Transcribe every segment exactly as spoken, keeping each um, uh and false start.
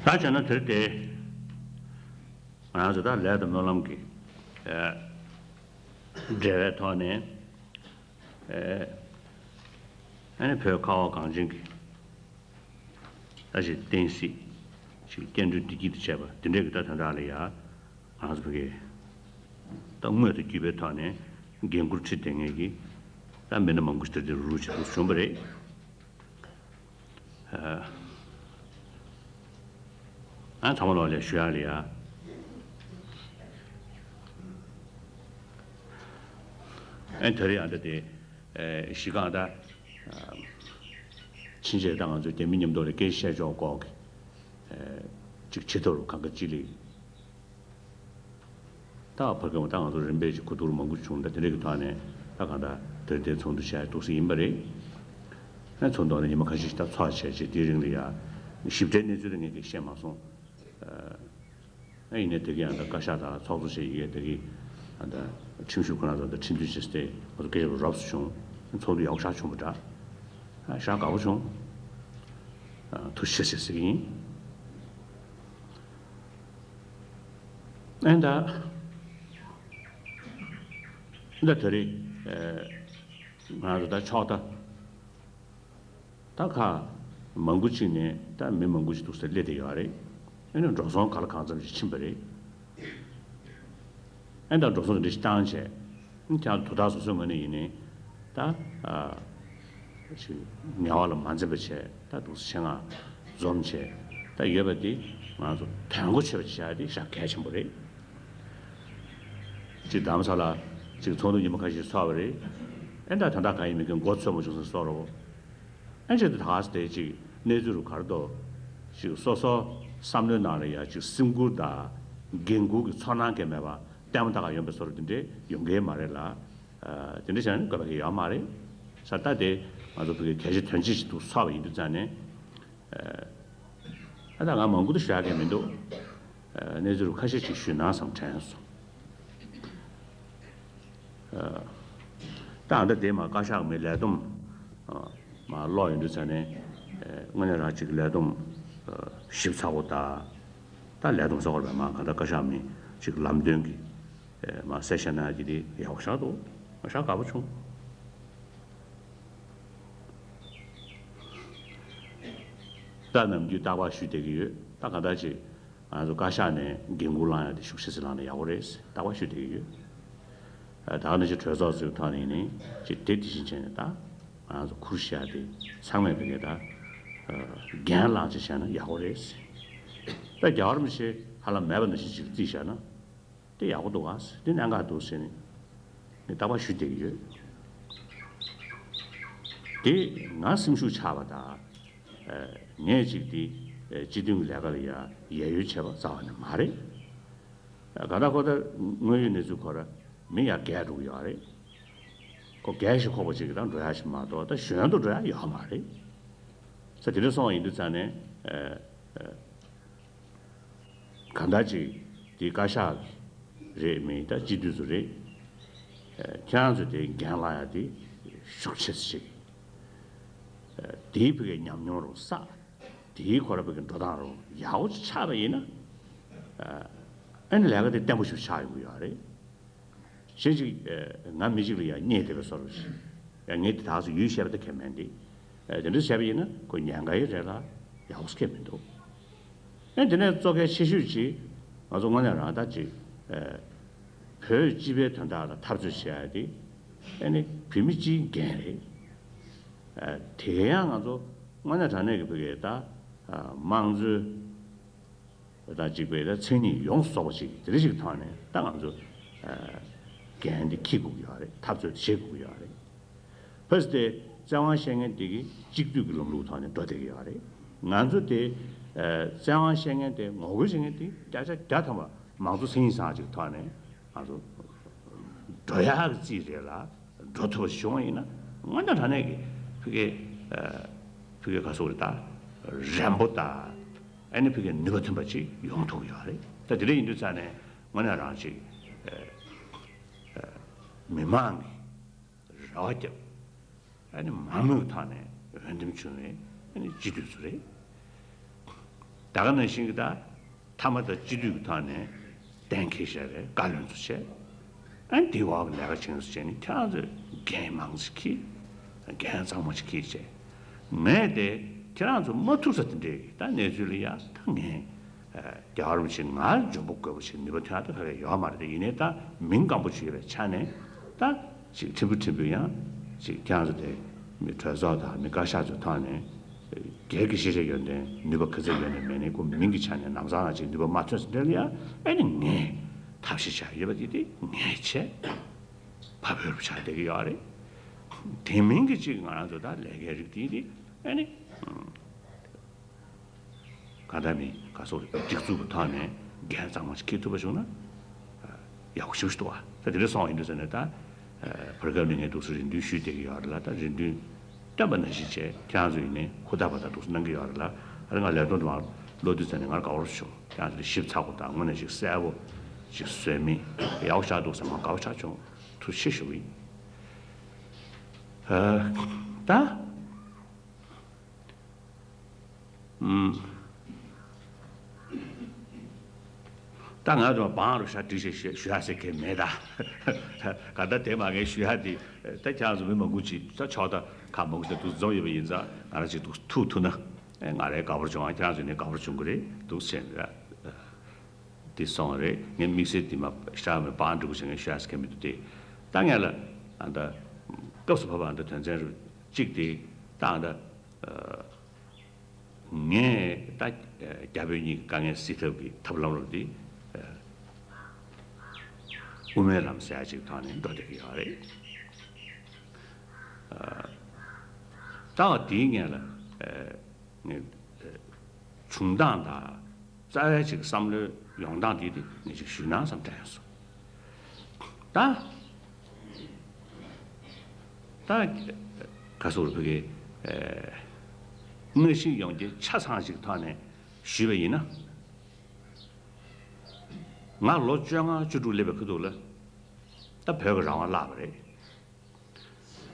ད་བྱས་ན་དེར་དེ་ང་རང་ཚོ་ད་ལས་དང་སྨོན་ལམ་གྱི་ཨ་འབྲེལ་བའི་ཐོག་ནས་ཨ་ཨ་ནི་བོད་ཁ་བ་གངས་ཅན་གྱི་ད་ཅིག་བསྟན་སྲིད་ཅིག་བསྐྱར་སྐྲུན་བདེ་སྐྱིད་དུ་བྱས་པ་དེ་འདྲའི་གི་ད་དོན་དག་ལ་ཡ་ང་རང་ཚོ་བོད་ཀྱི་ད་དངོས་དང་བརྒྱུད་པའི་ཐོག་ནས་འགན་འཁུར་ཁྲིད་བསྡད་མཁན་གྱི་ད་མི་སྣ་མང་པོ་ཞིག་དེར་དེ་རུ་རུ་བྱེད་དུ་བྱུང་བ་རེད། ཨ་ཚང་མ་ལོག་ལས་ཞུ་ཡག་ལ་ཡ། ཨ་ད་རེས་ཨ་ད་དེ་གཞི་རྐང་ད་ཕྱིན་ཆད་ད་ང་ཚོ་རྒྱ་མི་མཉམ་དུ་ལ་སྐད་ཆ་བཤད་ཕྱོགས་སྐོར་གྱི་ཅིག་ཆེ་མཐོ་རུ་གང་ག་ཅི་ལས། ད་བར་སྐབས་ད་ང་ཚོ་རིམ་པས་ཅིག་གོ་བསྡུར་མང་པོ་བྱུང་། ད་དེ་འདྲ་གི་ཐོག་ནས་ད་གང་ལྟར་དེར་དེ་ཚོགས་འདུ་བྱས་འདུག་སེ་ཡིན་པ་རེད། ཨ་ཚོགས་འདུ་ནས་ཉི་མ་ཁ་ཤས་ཤིག་ད་ཚོགས་བྱས་རྗེས་དེའི་རིང་ལ་ཡ་ཞིབ་ཕྲའི་གནས་ཚུལ་དེ་ངས་ཀྱིས་ཤེས་མ་སོང་། ཨ་ཡིན་ནའི་དེ་གི་ཡང་ད་བཀའ་ཤག་དང་ཚོགས་གཙོ་བྱས་ཡི་གེ་དེ་གི་ཨ་ད་ཁྲིམས་ཞིབ་ཁོ་རང་ཚོ་ད་ཁྲིམས་མཐུན་བྱས་ཏེ་ང་ཚོ་སྐད་ཆ་རོབ་ཙམ་བྱུང་། ཚོགས་འདུ་ཡག་པོ་ཞེ་དྲག་བྱུང་བ་འདྲ། ཨ་ཞེ་དྲག་དགའ་པོ་བྱུང་། ཨ་ཐུགས་རྗེ་ཆེ་ཟེར་གྱི་ཡིན། ཨེ་ད། ད་དེ་རིང་ང་རང་ཚོ་ད་ཕྱོགས་མཐའ་ད་ཁག་མང་པོ་ཅིག་ནས་ད་མི་མང་པོ་ཅིག་འདུག་སེ་སླེབས་བསྡད་ཡོད་རེད། ཨེ་ནས་འགྲོ་སོང་ག་ལ་གང་འཚམ་ཞིག་ཕྱིན་པ་རེད། ཨེ་ད་འགྲོ་སོང་དེ་འདྲ་ཞིག་བཏང་བྱས། ཨེ་ཀྱང་དོ་བདག་སོ་སོའི་ངོས་ནས་ཡིན་ནའི་ད་ཨ་ཅིག་ངལ་བ་ལ་མ་འཛེམས་པ་བྱས། ད་འདུག་སེ་ཆེད་མངགས་འཛོམས་བྱས་ད་ཡོད་པ་འདི་ང་ཚོ་དོན་གོ་ཆོད་པ་བྱ་ཡ་དེ་ཞེ་དྲག་གལ་ཆེན་པོ་རེད། ཅིག་རྡ་རམ་ས་ལ་ཅིག་ཚོགས་འདུ་ཉི་མ་ཁ་ཤས་ཚོགས་པ་རེད། ཨེ་ད་དོན་དག་གང་ཡིན་མིན་གྱི་མགོ་ཚོད་མ་བྱུང་ཟེར་བཟོ་འདྲ་བོ། ཨེ་ཅིག་ད་ག་སེ་དེ་ཅིག་གནས་ཚུལ་རུ་ག་རེ་འདུག་ཅིག་སོ་སོ་བསམ་བློའི་ནང་ལ་ཡ་ཅིག་སེམས་ཁུར་དང་འགན་འཁུར་གྱི་ཚོར་སྣང་གང་ཡང་མེད་པ་ལྟད་མོ་ལྟ་ག་ཡོང་པའི་བཟོ་འདྲ་དེ་འདྲས་ཡོང་གི་མ་རེད་ལ། ཨ་དེ་འདྲ་བྱས་ན་དགོས་པ་གང་ཡང་ཡོད་མ་རེད། ས་ད་དེ་ང་ཚོ་བོད་ཀྱི་གལ་ཆེ་དོན་ཆེ་ཞིག་ཏུ་ཚོར་བ་ཡིན་དུས་ཙང་ནས། ཨ་ད་ང་མང་པོ་དུ་ཞུ་ཡག་གི་མི་འདུག་ཨ་གནས་ཚུལ་ཁ་ཤས་ཅིག་ཞུས་ན་བསམ་དྲན་སོང་། ཨ་ད་ཨ་ད་དེ་མ་བཀའ་ཤག་མི་ལས་བསྡོམས་ཨ་མ་ཀློག་ཡོང་དུས་ཙང་ནས། ཨ་དངོས་གནས་རང་ཅིག་ལས་བསྡོམས་ཨ་ཞིབ་ཚགས་པོ་དང་། ད་ལས་བསྡོམས་ཚོགས་པར་བས་མ་གང་ལྟར་བཀའ་ཤག་མི་ཅིག་ལམ་སྟོན་གྱི་ཨ་མ་གསལ་བཤད་གནང་ཡག་གི་དེ་ཡག་པོ་ཞེ་དྲག་འདུག་ང་ཞེ་དྲག་དགའ་པོ་བྱུང་། ད་ནམ་རྒྱུན་རྟག་པར་ཞུ་བསྡད་ཀྱི་ཡོད། ད་གང་ལྟར་ཅིག་ང་ཚོ་བཀའ་ཤག་ནས་འགན་འཁུར་བླངས་ཡག་དེ་ཤུགས་ཆེ་ཙམ་བླངས་ན་ཡག་པོ་རེད། རྟག་པར་ཞུ་བསྡད་ཀྱི་ཡོད། ཨ་ད་ག་ནང་བཞིན་གྲོས་ཚོགས་ཚོའི་ཐོག་ནས་ནི་ཅིག་དེ་དེ་བཞིན་བྱས་ནས་ད་ང་ཚོ་ཁུར་བཞག་དེ་ཚང་མས་བོད་སྐད་ད་ཨ་འགན་བླངས་ཅིག་བྱས་ན་ཡག་པོ་རེད། ད་རྒྱལ་བ་རིན་པོ་ཆེ་ཧ་ལམ་མེད་པ་ནང་བཞིན་ཅིག་རྩིས་བཞག་ན། དེ་ཡག་པོ་འདུག་ག་དེ་གནད་འགག་འདུག་ཟེར་ནས་ངས་རྟག་པར་ཞུ་བསྡད་ཀྱི་ཡོད། དེ་ང་སེམས་ཤུགས་ཆག་པ་དང་། ཨ་ངས་ཅིག་དེ་ཨ་སྤྱི་མཐུན་གྱི་ལས་ཀ་ལ་ཡ་ཡ་ཡུལ་བྱས་པ་རྩ་བ་ནས་མ་རེད། ཨ་ག་ད་ཁོ་ད་དངོས་ཡོད་གནས་ཚུལ་ཁོ་ར་མི་ཡ་རྒས་འགྲོ་གི་ཡོད་རེད། ཁོ་རྒས་ཤིང་འཁོགས་པ་ཅིག་གི་ད་འགྲོ་ཡ་ཞིག་མ་གཏོགས་ད་གཞོན་དུ་འགྲོ་ཡ་ཡོད་མ་རེད། ས་དེ་འདྲ་སོང་བ་ཡིན་དུས་ཙང་ནས་ཨ་ཨ། གང་ལྟར་ཅིག་དེ་བཀའ་ཤག་རེད་མིན་ད་སྤྱི་འཐུས་ཚོ་རེད། ཨ་ཁྱེད་རང་ཚོས་དེ་འགན་བླངས་ཡ་དེ་ཤུགས་ཆེ་ཙམ་ཞིག་ཨ་དེའི་བོད་ཀྱི་ཉམས་མྱོང་རུ་བསགས། དེའི་ཁོ་ར་བོད་ཀྱི་འགྲོ་སྟངས་རུ་ཡག་པོ་ཅིག་ཆགས་པ་ཡིན་ན། ཨ་ཨ་ནི་ལས་ཀ་དེ་བརྟན་པོ་ཞིག་ཆགས་ཡོང་གི་ཡོད་རེད། གཞན་ཞིག་ཨ་ང་མི་གཅིག་ལ་ཡང་བརྙས་བསྡད་པའི་བཟོ་འདྲ་ཞིག་ཡང་ངས་དེ་དག་ཚོ་ཡུལ་བཤད་པ་དེ་ཁས་མེད་འདི། ཨ་དེ་འདྲ་བྱས་པ་ཡིན་ན་ཁོ་ཉེན་ཁ་ཡི་རེད་ལ་ཡག་པོ་ཁས་མི་འདུག་ཨ་དེ་ནས་གཙོ་གལ་ཆེ་ཤོས་ཅིག་ང་ཚོ་དངོས་གནས་རང་ད་ཅིག་ཨ་བོད་སྤྱི་པའི་དོན་དག་ལ་འཐབ་རྩོད་བྱེད་ཡ་དེ་ཨ་ནི་བོད་མི་སྤྱིའི་འགན་རེད། ཨ་དེ་ཡང་ང་ཚོ་དངོས་གནས་དྲང་གནས་ཀྱི་བོད་ཀྱི་ད་ཨ་དམངས་གཙོའི་དང་གཅིག་པའི་ད་མཚན་ཉིད་ཡོངས་སུ་རྫོགས་པ་ཅིག་དེ་འདྲ་ཞིག་ཐོག་ནས་ད་ང་ཚོ་ཨ་འགན་འདི་འཁྱེར་དགོས་ཀྱི་ཡོད་རེད། འཐབ་རྩོད་བྱེད་དགོས་ཀྱི་ཡོད་རེད། ཕལ་ཆེར་དེ་བཙན་དབང་བཤད་མཁན་དེ་གི་གཅིག་སྡུད་ཀྱི་ལམ་ལུགས་ཐོག་ནས་འགྲོ་བསྡད་ཀྱི་ཡོད་རེད། ང་ཚོ་དེ་ཨ་བཙན་དབང་བཤད་མཁན་དེ་ངོ་རྒོལ་བྱེད་མཁན་དེ་བརྒྱ་ཆ་བརྒྱ་ཐམ་པ་མང་གཙོ་མཚན་ཉིད་བཟང་ཅིག་ཐོག་ནས་ང་ཚོ་འགྲོ་ཡག་གི་རྩིས་རེད་ལ། འགྲོ་ཐུབ་པ་བྱུང་བ་ཡིན་ན་དངོས་གནས་དྲང་གནས་ཀྱི་ཕ་གི་ཨ་ཕ་གི་ག་སོགས་རེད་ད་རན་པོ་དང་ཨ་ནི་ཕ་གི་ནུས་པ་ཐོན་པ་ཅིག་ཡོང་ཐུབ་ཀྱི་ཡོད་རེད། ད་དེ་འདྲ་ཡིན་དུས་ཙང་ནས་དངོས་གནས་རང་ཅིག་ཨ་མི་མང་གི་རེ་བ་བརྒྱབ། ཨ་ནི་མང་མོས་ཐོག་ནས་འོས་འདེམས་བྱུང་བའི་ཨ་ནི་སྤྱི་འཐུས་ཚོ་རེད། ད་ ད་ག་ནང་བཞིན་གྱི་ད་མཐའ་མ་དང་སྤྱི་འཐུས་ཀྱི་ཐོག་ནས་གཏན་འཁེལ་བཞག་པའི་བཀའ་བློན་ཚོ་བྱས། ཨ་ནི་དེའི་འོག་གི་ལས་ཀ་བྱེད་མཁན་ཚོ་བྱས་ནས་ཁྱེད་རང་ཚོས་འགན་མང་ཙམ་འཁྱེར། འགན་གཙང་མ་ཞིག་འཁྱེར་བྱས། ངས་དེ་ཁྱེད་རང་ཚོ་མ་ཐུབ་ས་དེ་འདྲའི་ད་གནས་ཚུལ་ལ་ཡ་ད་ངས་རྒྱལ་བ་རིན་པོ་ཆེ་ང་འཇོན་པོ་རྒོད་པོ་ཞིག་ནུས་པ་ཐོན་ཡག་ད་ག་གེ་ཡོད་མ་རེད། དེ་ཡིན་ནའི་ད་མིང་སྐམ་པོ་ཞིག་ཡོད་པའི་ཆ་ནས་ད་ཅིག་ཕྲན་བུ་ཕྲན་བུ་ཡང་ཅིག་ཁྱེད་རང་ཚོ་དེ་མི་གྲོས་ཚོགས་དང་མི་བཀའ་ཤག་ཚོའི་ཐོག་ནས་སྒེར་གྱི་ཤེས་བྱ་ཡོན་ཏན་ནུས་པ་ག་ཚོད་ཡོད་ནས་མེད་ནས་ཁོ་མིང་གི་ཆ་ནས་ལམ་སང་ལ་ཅིག་ནུས་པ་མ་ཐོན་ས་དེ་ལ་ཡང་ཨ་ནི་ངས་ཐབས་ཤེས་བྱ་ཡོད་པ་དེ་དེ་ངས་བྱས། ཕ་བོད་རུ་ཆགས་བསྡད་ཀྱི་ཡོད་རེད། དེ་མིན་གྱི་ཅིག་ང་རང་ཚོ་ད་ལས་ཀའི་རིགས་དེ་དེ་ཨ་ནི་གང་ལྟར་མི་ག་སོགས་རེད། སྒྲིག་འཛུགས་ཀྱི་ཐོག་ནས་འགན་གཙང་མ་ཞིག་འཁྱེར་ཐུབ་པ་བྱུང་ན་ཡག་པོ་ཞེ་པོ་ཞིག་འདུག་བ། ད་དེ་འདྲ་སོང་བ་ཡིན་དུས་ཟེར་ནས་ད་བར་སྐབས་ནས་ངས་འདུག་སེ་རེ་འདུན་ཞུས་བསྡད་ཀྱི་ཡོད་རེད་ལ། ད་རེ་འདུན་བཏོན་པ་ནང་བཞིན་བྱས་ཁྱེད་རང་ཚོ་ཡིན་ནའི་ཧུར་ཐག་བར་ཐག་འདུག་སེ་གནང་གི་ཡོད་རེད་ལ། ཨ་རེ་ང་ལས་དོན་དུ་མ་བློ་འདུས་ཚར་ནས་ང་དགའ་བོ་བྱུང་། ཁྱེད་རང་ཚོ་ཞིབ་ཚགས་པོ་དང་དངོས་གནས་ཞིག་གསལ་པོ་ཞིག་བཟོས་མི་ཡག་པོ་ཆགས་འདུག་ཟེར་མ་དགའ་བོ་ཆགས་བྱུང་། ཐུགས་རྗེ་ཆེ་ཞུ་གི་ཡིན། ད། ཨུམ། ད་ང་ཚོ་བང་རུ་ཤ་སྒྲིག་བྱེད་ཞུ་ཡ་ཟེར་མཁན་མེད་ད། ག་ད་དེ་མ་ངས་ཞུ་ཡ་དེ་ད་ཁྱེད་རང་ཚོ་མི་མང་པོ་ཅིག་ད་ཆོག་ད་ཁ་མང་པོ་ཞིག་ད་འདུག་འཛོམས་ཡོད་པ་ཡིན་ཙང་ང་རང་ཅིག་འདུག་ཐུག་ཐུག་ན་ཨེ་ང་རའི་དགའ་པོར་བྱུང་ཨ། ཁྱེད་རང་ཚོ་ནི་དགའ་པོར་བྱུང་གི་རེད་འདུག་ཟེར་ནས་ད། དེ་སོང་བ་རེད། ངས་དམིགས་བསལ་དེ་མ་ཤར་མི་པང་འགྲིག་པོ་བྱེད་མཁན་ཤར་ཟེར་མཁན་མི་འདུག་སྟེ། ད་ངས་ལ་ཨ་ད་སྐབས་སུ་བབ་པ་ཨ་ད་དོན་ཚན་རུ་གཅིག་དེ་ད་ཨ་ད་ངས་ད་རྒྱ་བོད་གཉིས་ཀྱི་དཀའ་ངལ་སེལ་ཐབས་ཀྱི་ཐབས་ལམ་རུ་དེ་དབུ་མའི་ལམ་ཟེར་ཡ་ཅིག་ཐོག་ནས་འགྲོ་བསྡད་ཀྱི་ཡོད་རེད། ད་བ་དེའི་ངས་ལ་ངས་བྱུང་སྟངས་དང་། རྩ་བའི་ཅིག་བསམ་བློའི་ཡོང་སྟངས་དེ་དེ་ངས་ཅིག་ཞུས་ན་བསམ་དྲན་སོང་། ད་ད་ག་སོགས་བོད་ཀྱི་ཨེ་དངོས་གཞི་ཡོང་རྒྱུ་ཆ་ཚང་ཞིག་ཐོག་ནས་ཞུས་པ་ཡིན་ན། ང་ལོ་བཅོ་ལྔ་བཅུ་དྲུག་སླེབས་པའི་ཁ་ཐུག་ལ་ད་བོད་ཀྱི་རང་དབང་བརླག་པ་རེད།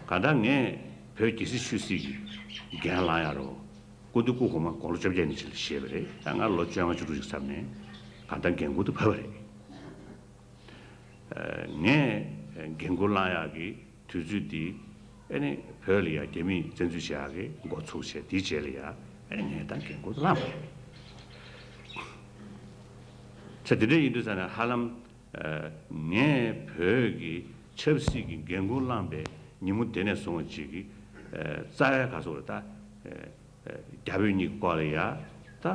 གང་ལྟར་ངས་བོད་རྒྱལ་སྲིད་ཆོས་སྲིད་ཀྱི་འགན་ལངས་ཡ་རོ། སྐུ་མདུན་སྐུ་གོང་མ་དགུང་ལོ་བཅོ་བརྒྱད་ནས་ཕྱིན་ལ་བཞེས་པ་རེད། ད་ང་ལོ་བཅོ་ལྔ་བཅུ་དྲུག་ཅིག་ཚར་ནས་གང་ལྟར་འགན་འཁུར་དུ་བབས་པ་རེད། ངས་འགན་འཁུར་བླངས་ཡག་གི་དུས་ཚོད་འདི་ཨ་ནི་བོད་ལ་ཡ་རྒྱ་མིས་བཙན་འཛུལ་བྱེད་ཡག་གི་འགོ་ཚུགས་བྱས་དེའི་རྗེས་ལ་ཡ་ཨ་ནི་ངས་ད་འགན་འཁུར་དུ་བླངས་པ་རེད། ཚེ་དེ་འདྲ་ཡིན་དུས་ཙང་ནས་ཧ་ལམ། ངས་བོད་ཀྱི་ཆབ་སྲིད་ཀྱི་འགན་འཁུར་བླངས་པའི་ཉིན་མོ་དེ་ནས་བཟུང་བ་ཅིག་གི་རྩ་བའི་ག་སོགས་ལ་ད་རྒྱ་བོད་གཉིས་ཀྱི་སྐོར་ལ་ཡ་ད་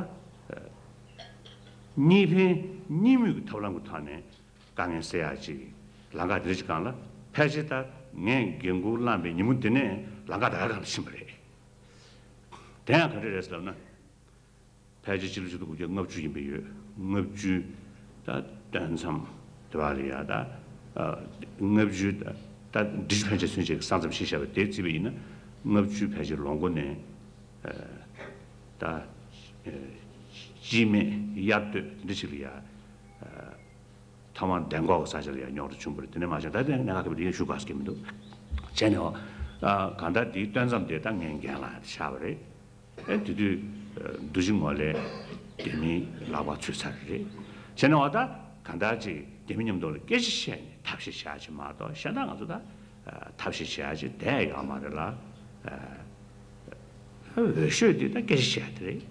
གཉིས་ཕན་གཉིས་མུས་ཀྱི་ཐབས་ལམ་གྱི་ཐོག་ནས་དཀའ་ངལ་སེལ་ཡག་ཅིག་ལམ་ཁ་དེ་འདྲ་ཅིག་སྒང་ལ་ཕལ་ཆེར་ད་ངས་འགན་འཁུར་བླངས་པའི་ཉིན་མོ་དེ་ནས་ལམ་ཁ་ད་ག་སྒང་ལ་ཕྱིན་པ་རེད། དེ་ཡང་ག་འདྲ་རེད་ཟེར་ལབ་ན། ཕལ་ཆེར་ཕྱི་ལོ་ཆིག་སྟོང་དགུ་བརྒྱ་ལྔ་བཅུ་ཡིན་པས་ཡོད། ལྔ་བཅུ་ད་སྟོན་མཚམས་དེ་བ་ལ་ཡ་ད་ལྔ་བཅུ་ད་འབྲི་ཆུ་ཕན་ཆད་ཚུན་ཆད་ཀྱི་ས་མཚམས་ཤེས་བྱ་བ་དེ་བརྩིས་པ་ཡིན་ན་ལྔ་བཅུ་ཕལ་ཆེར་ལོ་མགོ་ནས་ད་སྐྱིད་སྨད་དབྱར་སྟོད་དེ་འདྲ་ཞིག་ལ་ཡ། ཐོག་མར་འདན་ཁོག་གི་ས་ཆ་ལ་ཡང་རྙོག་དྲ་བྱུང་བ་རེད། དེ་ནས་མ་བྱུང་ད་ལྟའི་གནད་འགག་ཁ་པར་དེ་ཡང་ཞུ་དགོས་ཀྱི་མི་འདུག་བྱས་ནས་ཨོ། གང་ལྟར་དེའི་སྟོན་མཚམས་དེ་ད་ངས་འགན་ལ་ཆགས་པ་རེད། ཨེ་དེ་དུས་འདུ་བྱེད་ངོ་ལས་རྒྱ་མིའི་ལག་པར་ཚུད་ཚར་རེད། བྱས་ནས་ཨོ་ད་གང་ལྟར་ཅིག་རྒྱ་མི་མཉམ་དུ་ལ་སྐད་ཆ་བཤད་ནས་ཐབས་ཤེས་བྱ་ཅིག་མ་གཏོགས་གཞན་དག་ང་ཚོ་ད་ཐབས་ཤེས་བྱ་ཅིག་བསྡད་ཡོད་མ་རེད་ལ། འོས་ཤོས་དེ་ད་སྐད་ཆ་བཤད་དེ་རེད།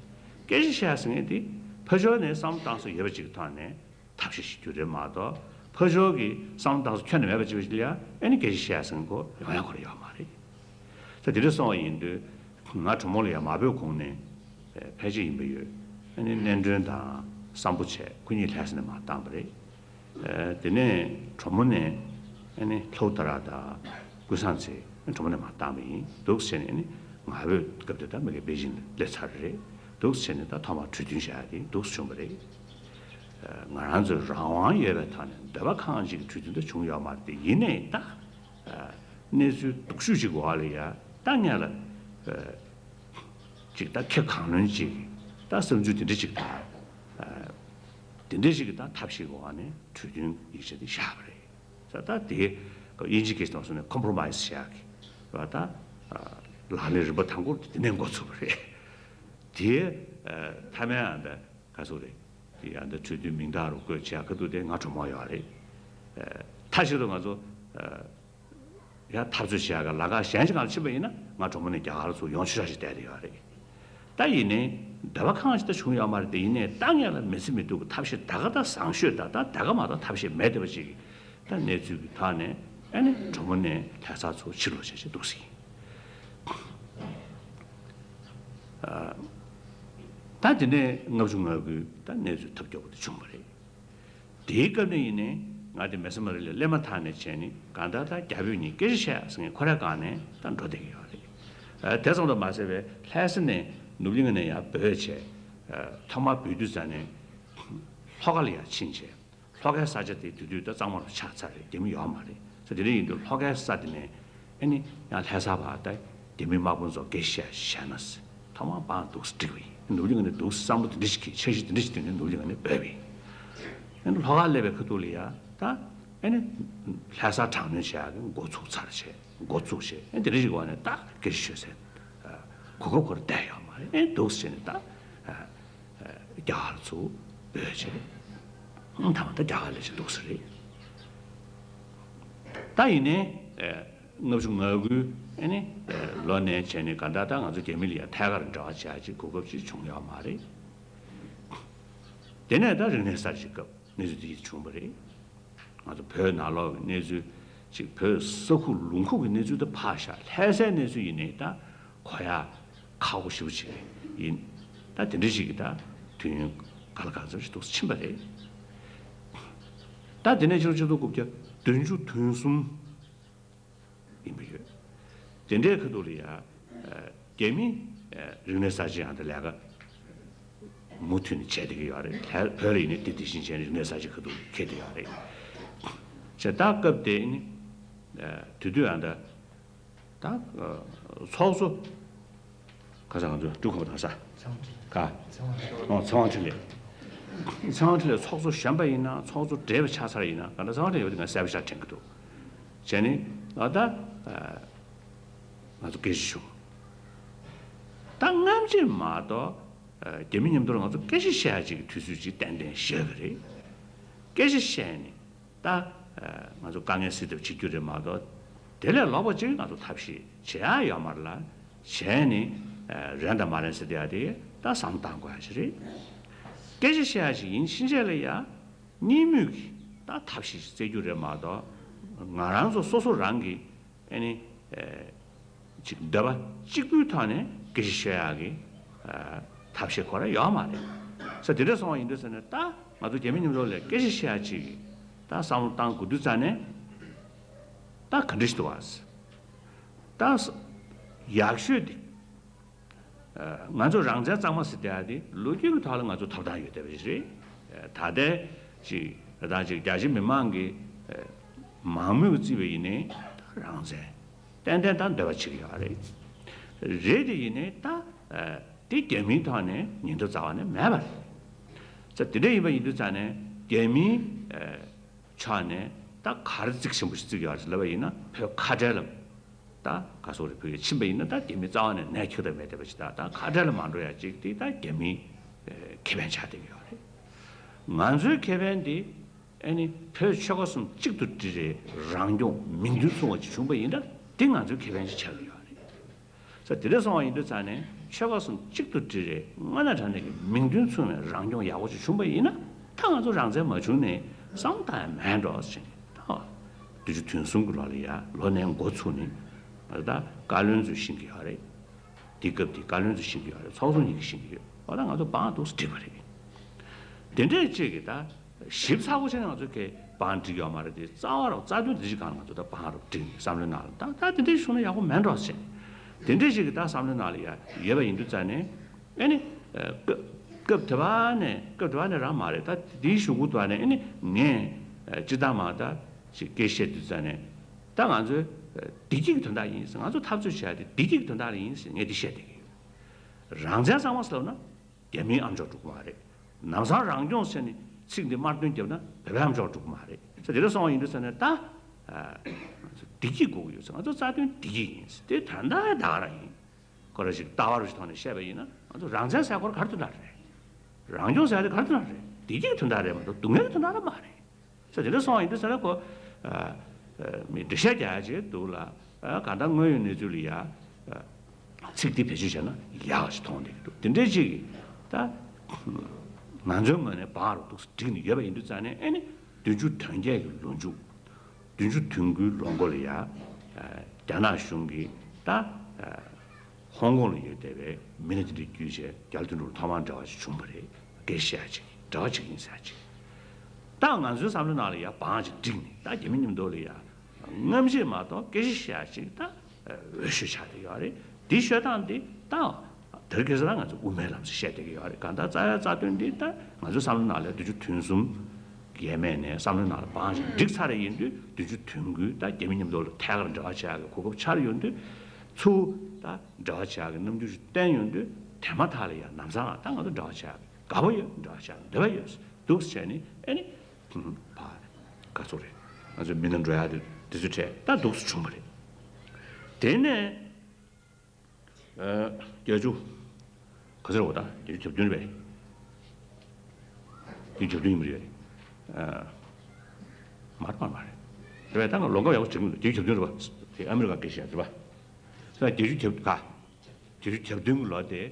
སྐད་ཆ་བཤད་ཟེར་མཁན་དེ་ཕར་ཕྱོགས་ནས་བསམ་བློ་བཏང་ས་ཡོད་པ་ཅིག་ཐོག་ནས། ཐབས་ཤེས་ཤིག་རྒྱུ་རེད་མ་གཏོགས་ཕར་ཕྱོགས་ཀྱི་བསམ་བློ་བཏང་ས་ཁྱོན་ནས་མེད་པ་ཅིག་ལ་ཨེ་ནི་སྐད་ཆ་བཤད་ཟིན་གོ་ཡོང་ཡ་ཁོ་ར་ཡོད་མ་རེད། ད་དེ་འདྲ་སོང་བ་ཡིན་དུས་ང་གྲོགས་མོ་ལ་ཡ་མ་བོས་གོང་ནས་ཕལ་ཆེར་ཡིན་པ་ཡོད། ཨེ་ནི་གནས་མགྲོན་དང་བསམ་པོ་བྱས་ཁོ་གཉིས་ལྷས་ས་ནས་མར་བཏང་པ་རེད། དེ་ནས་གྲོགས་མོ་ནས་ཨེ་ནི་ལྷོ་ད་ར་དང་ཀུན་བཟང་ཚེ་གྲོགས་མོ་ནས་མར་བཏང་པ་ཡིན་འདུག་ཟེར་ནས་ཨེ་ནི་ང་བོས་སྐབས་དེ་ད་མི་གའི་པེ་ཅིང་ལ་སླེབས་ཚར་རེད་འདུག་ཟེར་ནས་ད་ཐོག་མར་གྲོས་མཐུན་བྱ་ཡ་དེ་འདུག་བྱུང་བ་རེད། ང་རང་ཚོའི་རང་དབང་ཡོད་པའི་ཐོག་ནས་འདོད་པ་ཁེངས་ཅིག་གྲོས་མཐུན་དེ་བྱུང་ཡོད་མ་རེད་དེ་ཡིན་ནའི་ད། གནས་ཚུལ་སྡུག་ཤོས་ཅིག་འོག་ལ་ཡ་ད་ངས་ལ། ཅིག་ད་ཁེ་གང་ལོན་ཅིག་ད་བསམ་ཚུལ་དེ་འདྲ་ཅིག་ད། དེ་འདྲ་ཅིག་གི་ད་ཐབས་ཤེས་འོག་ནས་གྲོས་མཐུན་ཡིག་ཆ་དེ་བཞག་པ་རེད། ད་ད་དེ་དབྱིན་ཇི་སྐད་ཐོག་སོང་ནས་ཁོམ་པོ་རོ་མའི་སི་བྱ་གི་རེད་བ། ད་ལག་ལེན་རིམ་པ་དང་པོ་དེ་ནས་འགོ་ཚུགས་པ་རེད། དེ་ མཐའ་མའི་ཨ་འདྲ་ག་སོ་རེད། དེ་ཨ་འདྲ་གྲོས་མཐུན་མིང་རྟགས་རུ་བཀོད་བྱས་ཁ་ཐུག་དེ་ང་གྲོགས་མོ་ཡོད་རེད། མཐའ་གཅིག་ཏུ་ང་ཚོ་ཡང་འཐབ་རྩོད་བྱེད་ཡག་གི་ལམ་ཁ་གཞན་ཞིག་སྒང་ལ་ཕྱིན་པ་ཡིན་ན་ང་གྲོགས་མོ་ནས་རྒྱ་གར་ཚུར་ཡོང་ཆོག་ཤག་ཞིག་བསྡད་དེ་ཡོད་རེད། ད་ཡིན་ནའི་འདོད་པ་གང་ཞིག་ད་བྱུང་ཡོད་མ་རེད་དེ། ཡིན་ནའི་ད་ངས་ལ་མི་སྲིད་མི་འདུག་གི་ཐབས་ཤེས་ད་ག་ད་བཟང་ཤོས་ད་ད་ད་ག་མ་གཏོགས་ཐབས་ཤེས་མེད་བསྡད་པ་ཅིག་གི་ད་གནས་ཚུལ་གྱི་ཐོག་ནས་ཨ་ནི་གྲོགས་མོ་ནས་ལྷ་ས་ཚུར་ཕྱིར་ལོག་བྱས་བྱས་འདུག་ཟེར། ད་དེ་ནས་ལྔ་བཅུ་ང་དགུའི་ད་གནས་ཚུལ་ཐབས་སྐྱོ་པོ་དེ་བྱུང་བ་རེད། དེའི་སྐབས་ནས་ཡིན་ནའི་ང་དེ་མེ་ས་མ་རི་ལ་སླེབས་མ་ཐག་ནས་བྱས་ནས་གང་ལྟར་ད་རྒྱ་བོད་གཉིས་སྐད་ཆ་བཤད་ཟེར་མཁན་ཁོ་རའི་སྒང་ནས་ད་འགྲོ་བསྡད་ཀྱི་ཡོད་རེད། དེ་ཙམ་དུ་མ་ཟད་པའི་ལྷ་ས་ནས་ནུབ་གླིང་ནས་ཡར་བྲོས་བྱས། ཐོག་མར་བྲོས་དུས་ཙ་ནས་ལྷོ་ཁ་ལ་ཡར་ཕྱིན་བྱས། ལྷོ་ཁའི་ས་ཆ་དེ་དེ་དུས་ད་གཙང་མ་རུ་ཆགས་ཚར་རེད། རྒྱ་མི་ཡོད་མ་རེད་ཟེར། དེ་འདྲ་ཡིན་དུས་ལྷོ་ཁའི་ས་དེ་ནས་ཨ་ནི་ཡང་ལྷ་ས་བར་ད་རྒྱ་མི་དམག་དཔུང་ཚོ་སྐད་ཆ་བཤད་ན་ཟེར། ཐོག་མར་བང་འདུག་སེ་བསྒྲིགས་པ་ཡིན། ནུབ་གླིང་ནས་འདུག་བསམ་བློ་དེ་འདྲ་ཞིག་གིས་འཆར་གཞི་དེ་འདྲ་ཞིག་བཏིང་ནས་ནུབ་གླིང་ནས་བྲོས་པ་ཡིན། ཨ་ནི་ལྷོ་ཁར་སླེབས་པའི་ཁ་ཐུག་ལ་ཡ་ད་ཨ་ནི་ལྷ་ས་དྲག་གནོན་བྱེད་ཡག་གི་འགོ་ཚུགས་ཚར་བྱས། འགོ་བཙུགས་བྱས་ཨ་ནི་དེ་འདྲ་ཞིག་གི་འོག་ནས་ད་སྐད་ཆ་ཤོད་སའི་གོ་སྐབས་ཁོ་རང་བསྡད་ཡོད་མ་རེད། ཨ་ནི་འདུག་སེ་བྱས་ནས་ད། རྒྱ་གར་ཚུར་བྲོས་བྱས། མཐའ་མ་ད་རྒྱ་གར་ལ་ཅིག་འདུག་ས་རེད། ད་ཡིན་ནའི་ལྔ་བཅུ་ང་དགུའི་ཨ་ནི་ལོ་ནས་བྱས་ནས་ག་འདྲ་ད་ང་ཚོ་རྒྱ་མི་ལ་ཡང་ཐད་ཀར་འབྲེལ་བ་བྱེད་ཡག་ཅིག་གོ་སྐབས་ཅིག་བྱུང་ཡོད་མ་རེད། དེ་ནས་ད་རིག་གནས་གསར་བརྗེའི་སྐབས་གནས་ཚུལ་འདི་བྱུང་བ་རེད། ང་ཚོ་བོད་ནང་ལོགས་ཀྱི་གནས་ཚུལ་ཅིག་བོད་ས་ཁུག་ལུང་ཁུག་གི་གནས་ཚུལ་དེ་ཕར་བཞག་ལྷ་སའི་གནས་ཚུལ་ཡིན་ནའི་ད་གོ་ཡག་ཁག་པོ་ཞེ་པོ་ཅིག་ཡིན། ད་དེ་འདྲ་ཞིག་གི་ད་དུས་ཡུན་ག་ལ་ག་ཚོད་ཅིག་འདུག་ཕྱིན་པ་རེད། ད་དེ་ནས་ཕྱི་ལོ་ཆིག་སྟོང་དགུ་བརྒྱ་བདུན་ཅུ་དོན་གསུམ་ཡིན་པ་ཡོད། དེ་འདྲའི་ཁ་ཐུག་ལ་ཡ། རྒྱ་མི་རིག་གནས་གསར་བརྗེ་ཡང་དེ་ལས་ཀ་མུ་མཐུད་ནས་བྱས་བསྡད་ཀྱི་ཡོད་རེད། བོད་ལ་ཡིན་ནའི་དེ་དེ་བཞིན་བྱས་ནས་རིག་གནས་གསར་བརྗེ་ཁ་ཐུག་འཁེལ་བསྡད་ཡོད་རེད། བྱས་ད་སྐབས་དེ་ནི་དེ་དུས་ཡང་ད་ད་ཚོགས་གཙོ་ཁ་སང་ང་ཚོ་འབྲུག་ཁམས་པ་དང་ས་ཁ་ཨོ་ཚེ་དབང་འཕྲིན་ལས། ཚེ་དབང་འཕྲིན་ལས་ཚོགས་གཙོ་གཞོན་པ་ཡིན་ན་ཚོགས་གཙོ་བགྲེས་པ་ཆགས་ཚར་ཡིན་ན་ག་འདྲ་ཚེ་དབང་འཕྲིན་ལས་ཡོད་དེ་ང་གསལ་པོ་ཞིག་དྲན་གྱི་འདུག་བྱས་ནས་ཨ་ད་ང་ཚོ་སྐད་ཆ་ཞུ། ད་སྔ་ཕྱི་མ་གཏོགས་རྒྱ་མི་མཉམ་དུ་ང་ཚོ་སྐད་ཆ་བཤད་ཡག་ཅིག་གི་དུས་ཚོད་ཅིག་ཏན་ཏན་བཞག་གི་རེད། སྐད་ཆ་བཤད་ནས་ད་ང་ཚོ་དཀའ་ངལ་སེལ་ཐབས་བྱེད་རྒྱུ་རེད་མ་གཏོགས་དེ་ལས་ལོག་པ་ཅིག་ང་ཚོ་ཐབས་ཤེས་བྱེད་ཡག་ཡོད་མ་རེད་ལ། བྱས་ནས་རན་དང་མ་རན་ཟེར་དེ་ཡག་དེ་ད་བསམ་བློ་བཏང་དགོས་ཡག་ཅིག་རེད། སྐད་ཆ་བཤད་ཡག་ཅིག་ཡིན་ཕྱིན་ཆད་ལ་ཡ། གཉིས་མོས་ཀྱི་ད་ཐབས་ཤེས་ཤིག་བཙལ་རྒྱུ་རེད་མ་གཏོགས་ང་རང་ཚོ་སོ་སོ་རང་གི་ཨ་ནི་ཅིག་འདོད་པ་གཅིག་པུའི་ཐོག་ནས་སྐད་ཆ་བཤད་ཡག་གི་ཐབས་ཤེས་ཁོ་རང་ཡོད་མ་རེད། ས་དེ་འདྲ་སོང་བ་ཡིན་དུས་ས་ནས་ད་ང་ཚོ་རྒྱ་མི་མཉམ་དུ་ལ་སྐད་ཆ་བཤད་ཡག་ཅིག་གི་ད་བསམ་བློ་བཏང་དགོས་དུས་ཙ་ནས་ད་ག་འདྲ་ཞིག་འདུག་བ། ད་ཡག་ཤོས་དེ། ང་ཚོ་རང་བཙན་གཙང་མ་ཟེར་བསྡད་ཡ་དེ་ལོ་རྒྱུས་ཀྱི་ཐོག་ལ་ང་ཚོ་ཐོབ་ཐང་ཡོད་བསྡད་པ་ཞིག་རེད། ད་ལྟའི་ཅིག་ད་ཅིག་རྒྱ་ཆེ་མི་མང་གི་མང་མོས་ཀྱིས་བརྩིས་པ་ཡིན་ནའི་ད་རང་བཙན་ཏན་ཏན་ད་འདོད་པ་བྱེད་ཀྱི་ཡོད་རེད། རེད་དེ་ཡིན་ནའི་ད་དེ་རྒྱ་མིའི་ཐོག་ནས་ཉེན་བརྡ་རྩ་བ་ནས་མེད་པ་རེད། ཙ་དེ་འདྲ་ཡིན་པ་ཡིན་དུས་ཙ་ནས་རྒྱ་མིའི་ཕྱོགས་ནས་ད་ག་རེ་རྩིག་ཞིམ་པོ་ཞིག་བརྩིགས་ཡོད་རེད་ལབ་པ་ཡིན་ན་བོད་ཁ་བྲལ་ལ། ད་ག་སོག་རེ་བོད་ཡིག་ཕྱིན་པ་ཡིན་ན་ད་རྒྱ་མི་རྩ་བ་ནས་ནས་ཁྱོད་ད་མེད་བསྡད་པ་ཞིག་ད་ད་ཁ་བྲལ་ལ་མ་འགྲོ་ཡ་ཅིག་དེ་ད་རྒྱ་མིའི་ཁེ་ཕན་ཆགས་བསྡད་ཀྱི་ཡོད་རེད། ང་ཚོའི་ཁེ་ཕན་དེ་ཨ་ནི་བོད་ཆོལ་ཁ་གསུམ་གཅིག་ཏུ་སྒྲིལ་རེ་རང་སྐྱོང་མིང་དོན་མཚུངས་པ་ཅིག་བྱུང་པ་ཡིན་ན་དེ་ང་ཚོའི་ཁེ་ཕན་ཅིག་ཆགས་ཀྱི་ཡོད་རེད། ས་དེ་འདྲ་སོང་བ་ཡིན་དུས་ཙང་ནས་ཆོལ་ཁ་གསུམ་གཅིག་ཏུ་སྒྲིལ་རེ་སྔ་ན་དྲང་གནས་ཀྱི་མིང་དོན་མཚུངས་པའི་རང་སྐྱོང་ཡག་པོ་ཅིག་བྱུང་པ་ཡིན་ན་ད་ང་ཚོ་རང་བཙན་མ་བྱུང་ནས་བསམ་བློ་བཏང་ཡ་མེད་འགྲོ་ཟེར་ནས་ད། བདུན་ཅུ་དོན་གསུམ་གྱི་ལོ་ལ་ཡ་ལོ་ནས་འགོ་ཚུགས་ནས་ང་ཚོ་ད་བཀའ་བློན་ཚོས་ཤེས་ཀྱི་ཡོད་རེད། དེ་སྐབས་དེ་བཀའ་བློན་ཚོས་ཤེས་ཀྱི་ཡོད་རེད། ཚོགས་གཙོ་གཉིས་ཀྱིས་ཤེས་ཀྱི་ཡོད། འོ་ད་ང་ཚོ་བང་འདུག་སེ་བསྒྲིགས་པ་རེད། དེ་འདྲས་ཅིག་གིས་ད་ཞིབ་ཚགས་པོ་བྱས་ནས་ང་ཚོ་གས་བང་བསྒྲིགས་ཡོད་མ་རེད་དེ། རྩ་བ་རུ་རྩ་དོན་དེ་ཅིག་སྒང་ལ་ང་ཚོ་ད་བང་རུ་བསྒྲིགས་ནས་བསམ་བློའི་ནང་ལ་ད་ད་དེ་འདྲས་བྱུང་ན་ཡག་པོ་མེད་འགྲོ་ཟེར་ནས་དེ་འདྲས་ཅིག་གིས་ད་བསམ་བློའི་ནང་ལ་ཡ་ཡོད་པ་ཡིན་དུས་ཙང་ནས། ཨ་ནི། སྐབས་སྐབས་དེ་བ་ནས་སྐབས་དེ་བ་ནས་རང་མ་རེད་ད་དེའི་གཞུག་གུ་དེ་བ་ནས་ཨ་ནི་ངས་སྤྱིར་བཏང་མ་ད་ཅིག་སྐད་བཤད་དུས་ཙང་ནས་ད་ང་ཚོའི་བདེ་སྐྱིད་ཀྱི་དོན་དག་ཡིན་ཟེར། ང་ཚོ་འཐབ་རྩོད་བྱས་ཏེ་བདེ་སྐྱིད་ཀྱི་དོན་དག་ལ་ཡིན་ཟེར་ངས་འདི་བཤད་བསྡད་ཀྱི་ཡོད། རང་བཙན་གཙང་མ་ཟེར་ལབ་ན་རྒྱ་མིའི་ཨམ་ཅོག་འགྲོ་གི་མ་རེད། ལམ་སང་རང་སྐྱོང་ཟེར་ནས་ཚིག་འདི་དམར་འདོན་བརྒྱབ་ན་བོད་པའི་ཨམ་ཅོག་འགྲོ་གི་མ་རེད་ཟེར། དེ་འདྲ་སོང་བ་ཡིན་དུས་ཙང་ནས་ད་བདེ་སྐྱིད་དགོས་ཀྱི་ཡོད་ཟེར། ང་ཚོ་རྩ་དོན་བདེ་སྐྱིད་ཡིན་ཟེར། དེ་ད་ལྟ་ད་ག་རང་ཡིན། ཁོ་རང་ཞིག་ལྟ་བ་རུ་ཞིག་ཐོག་ནས་བཤད་པ་ཡིན་ན། ང་ཚོ་རང་བཙན་ཟེར་སྐོར་ག་རེ་དོན་དག་རེད། རང་སྐྱོང་ཟེར་དེ་ག་རེ་དོན་དག་རེད། བདེ་སྐྱིད་ཀྱི་དོན་དག་རེད་མ་གཏོགས་སྡུག་བསྔལ་གྱི་དོན་དག་རེད་མ་རེད། ས་དེ་འདྲ་སོང་བ་ཡིན་དུས་ས་ན་ཁོ། ཨ། མི་འགྲེལ་བཤད་རྒྱག་ཡ་ཅིག་འདུག་ལ། ཨ། གང་ལྟར་དངོས་ཡོད་གནས་ཚུལ་ལ་ཡ། ཨ། ཚིག་འདི་བེད་སྤྱོད་བྱས་ན་ཡག་ཞིག་མཐོང་བསྡད་ཀྱི་འདུག་དེ་འདྲའི་ཅིག་ད་ང་ཚོའི་ངོས་ནས་བང་རུ་འདུག་སེ་བསྒྲིགས་ནས་ཡོད་པ་ཡིན་དུས་ཙང་ནས། ཨེ་ནི་བདུན་ཅུ་དོན་བརྒྱད་ཀྱི་ལོ་མཇུག་བདུན་ཅུ་དོན་དགུའི་ལོ་མགོ་ལ་ཡ། ཨ། རྒྱ་ནག་གཞུང་གིས་ད། ཨ། ཧོང་ཀོང་ལ་ཡོད་བསྡད་པའི་མི་སྣ་དེ་འདྲ་བརྒྱུད་བྱས་རྒྱ་ལོ་དོན་གྲུབ་ལ་ཐོག་མར་འབྲེལ་བ་ཞིག་བྱུང་བ་རེད། སྐད་ཆ་བཤད་ཅིག་འབྲེལ་བ་བྱེད་ཀྱི་ཡིན་ཟེར་ཅིག་ད་ང་ཚོའི་བསམ་བློའི་ནང་ལ་ཡ་བང་ཅིག་བསྒྲིགས་ནས། ད་རྒྱ་མི་མཉམ་དུ་ལ་ཡ་རྔམ་བརྗིད་མ་གཏོགས་སྐད་ཆ་བཤད་ཅིག་ད་འོས་ཤོས་ཆགས་བསྡད་ཡོད་རེད། འདི་ཤོད་སྟངས་འདི་ད་དེ་རིང་ཁ་སང་ང་ཚོ་དབུ་མའི་ལམ་ཟེར་བཤད་བསྡད་ཀྱི་ཡོད་རེད། གང་ལྟར་རྩ་བའི་རྩ་དོན་འདི་ད་ང་ཚོའི་བསམ་བློའི་ནང་ལ་བདུན་ཅུ་དོན་གསུམ་ཡས་མས་ནས་བསམ་བློའི་ནང་ལ་བང་ཞིག་བསྒྲིགས་ཚར་རེ་ཡིན་དུས། བདུན་ཅུ་དོན་དགུའི་ད་རྒྱ་མི་མཉམ་དུ་ལ་ཐད་ཀར་འབྲེལ་བ་བྱེད་ཡག་གི་གོ་སྐབས་འཆར་ཡོང་དུས། ཚུར་ད་འབྲེལ་བ་བྱེད་ཡག་གི་རྣམ་འགྱུར་ཞིག་བསྟན་ཡོང་དུས། དེ་མ་ཐག་ལ་ཡ་ལམ་སང་ད་ང་ཚོ་འབྲེལ་བ་བྱེད་ཡག་གི་དགའ་པོ་ཡོད། འབྲེལ་བ་བྱེད་ཡག་གི་འདོད་པ་ཡོད། འདུག་སེ་བྱས་ནས། ཨེ་ནི་ཕར་ག་ཚོད་རེད། ང་ཚོ་མི་སྣ་འགྲོ་ཡག་དེ་དུས་ཚོད་འཕྲད། ད་འདུག་སེ་བྱུང་བ་རེད། དེ་ནས། ཨ། བརྒྱད་ཅུ། ག་ཚོད་རེད་འོ། ད་བརྒྱད་ཅུ་གྱ་བདུན་རེད་པས། བརྒྱད་ཅུ་གྱ་བདུན་ཡིན་པ་རེད། ཨ། མར་མར་མར་རེད། རེད་པས། ད་ང་ལོ་འགའ་ཡག་པོ་ཅིག་མི་འདུག་བརྒྱད་ཅུ་གྱ་བདུན་རེད་པ། དེ་ཨ་མི་རི་ཀ་སྐད་ཆ་རེད་པ། ད་བརྒྱད་ཅུ་གྱ་བདུན་ག་བརྒྱད་ཅུ་གྱ་བདུན་གྱི་ལོ་དེ།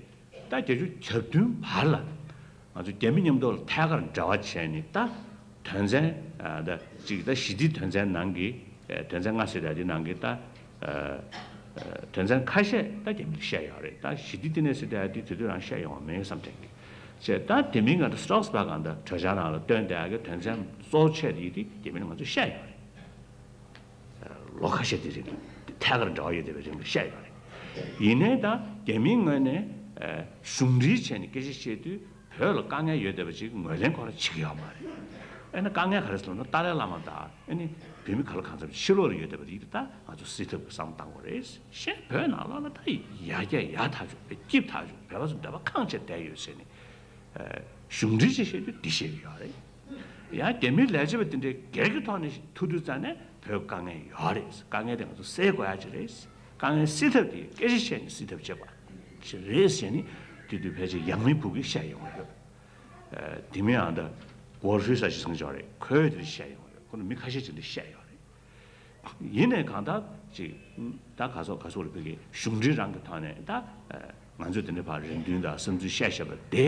ད་བརྒྱད་ཅུ་གྱ་བདུན་བར་ལ་ང་ཚོ་རྒྱ་མི་མཉམ་དུ་ཐད་ཀར་འབྲེལ་བ་བྱས་ནས། ད་དོན་ཚན། ཨ། ད་ཅིག་ད་ཞི་བདེ་དོན་ཚན་ནང་གི། ཨ། དོན་ཚན་ལྔ་ཟེར་ཡག་དེ་ནང་གི་ད། ཨ། ཨ། དོན་ཚན་ཁ་ཤས་ད་རྒྱ་མིས་བཤད་ཡོད་རེད། ད་ཞི་བདེ་ལྟེ་གནས་ཟེར་ཡག་དེ་དེ་དུས་རང་བཤད་ཡོད་མེད་བསམ་དྲན་གི། བྱས། ད་དེ་མིན་ང་ཚོ་སི་ཊོག་སི་བྷག་གང་ད་གྲོས་འཆར་ནང་ལ་བཏོན་བསྡད་ཡག་གི་དོན་ཚན་གཙོ་བོ་ཆེ་དེ་དེ་རྒྱ་མི་ལ་ང་ཚོས་བཤད་ཡོད་རེད། ལོ་ཁ་ཤས་དེ་རིང་ཐད་ཀར་འབྲེལ་བ་ཡོད་བསྡད་པའི་རིང་ལ་བཤད་ཡོད་རེད། ཡིན་ནའི་ད་རྒྱ་མིའི་ངོས་ནས། ཨ། གཞུང་འབྲེལ་བྱས་ནས་སྐད་ཆ་བཤད་དུས། བོད་ལ་དཀའ་ངལ་ཡོད་བསྡད་པ་ཅིག་ངོས་ལེན་ཁོ་རང་བྱེད་ཀྱི་ཡོད་མ་རེད། ཨ་ནི་དཀའ་ངལ་ག་རེ་ཟེར་ན། ཏཱ་ལའི་བླ་མ་དང་། ཨ་ནི་བོད་མི་ག་ལ་གང་འཚམ་ཕྱི་ལོགས་ལ་ཡོད་བསྡད་པ་དེ་ད་ང་ཚོ་སེལ་ཐབས་ཀྱི་བསམ་བློ་བཏང་དགོས་རེད། གཞན་བོད་ནང་ལོགས་ལ་ད་ཡར་རྒྱས་ཡག་ཐག་ཆོད། སྐྱིད་ཐག་ཆོད། བོད་པ་ཚོ་འདོད་པ་ཁེངས་བྱས་བསྡད་ཡོད་ཟེར་ནས། ཨ། གཞུང་འབྲེལ་ཅིག་བཤད་དུས་འདི་བཤད་ཀྱི་ཡོད་རེད། ཡང་རྒྱ་མིའི་ལས་བྱེད་པ་དེ་འདྲའི་སྒེར་གྱི་ཐོག་ནས་ཐུག་དུས་ཙང་ནས། བོད་དཀའ་ངལ་ཡོད་རེད། དཀའ་ངལ་དེ་ང་ཚོ་སེལ་དགོས་ཡག་ཅིག་རེད། དཀའ་ངལ་སེལ་ཐབས་དེ་སྐད་ཆ་བཤད་ནས་སེལ་ཐབས་བྱེད་པ་ཅིག་རེད་ཟེར་ནས། དེ་དུས་ཕལ་ཆེར་ཡང་མིན་ཕུ་གིས་བཤད་ཡོང་གི་ཡོད། ཨ། དེ་མིན་ཨ་ད་གོ་ཧྲུའེ་ས་ཞིག་སང་ཅོག་རེད། ཁོས་དེ་བཤད་ཡོང་གི་ཡོད། ཁོ་ནི་མི་ཁ་ཤས་ཅིག་འདི་བཤད་ཡོད་རེད། ཡིན་ནའི་གང་ལྟར་ཅིག་ད་ག་ཚོད་ག་ཚོད་རེད། བོད་ཀྱི་གཞུང་འབྲེལ་རང་གི་ཐོག་ནས་ད། ཨ། ང་ཚོས་དེ་འདྲ་ཕར་རེ་འདུན་དང་བསམ་ཚུལ་བཤད་བཞག་པ་དེ་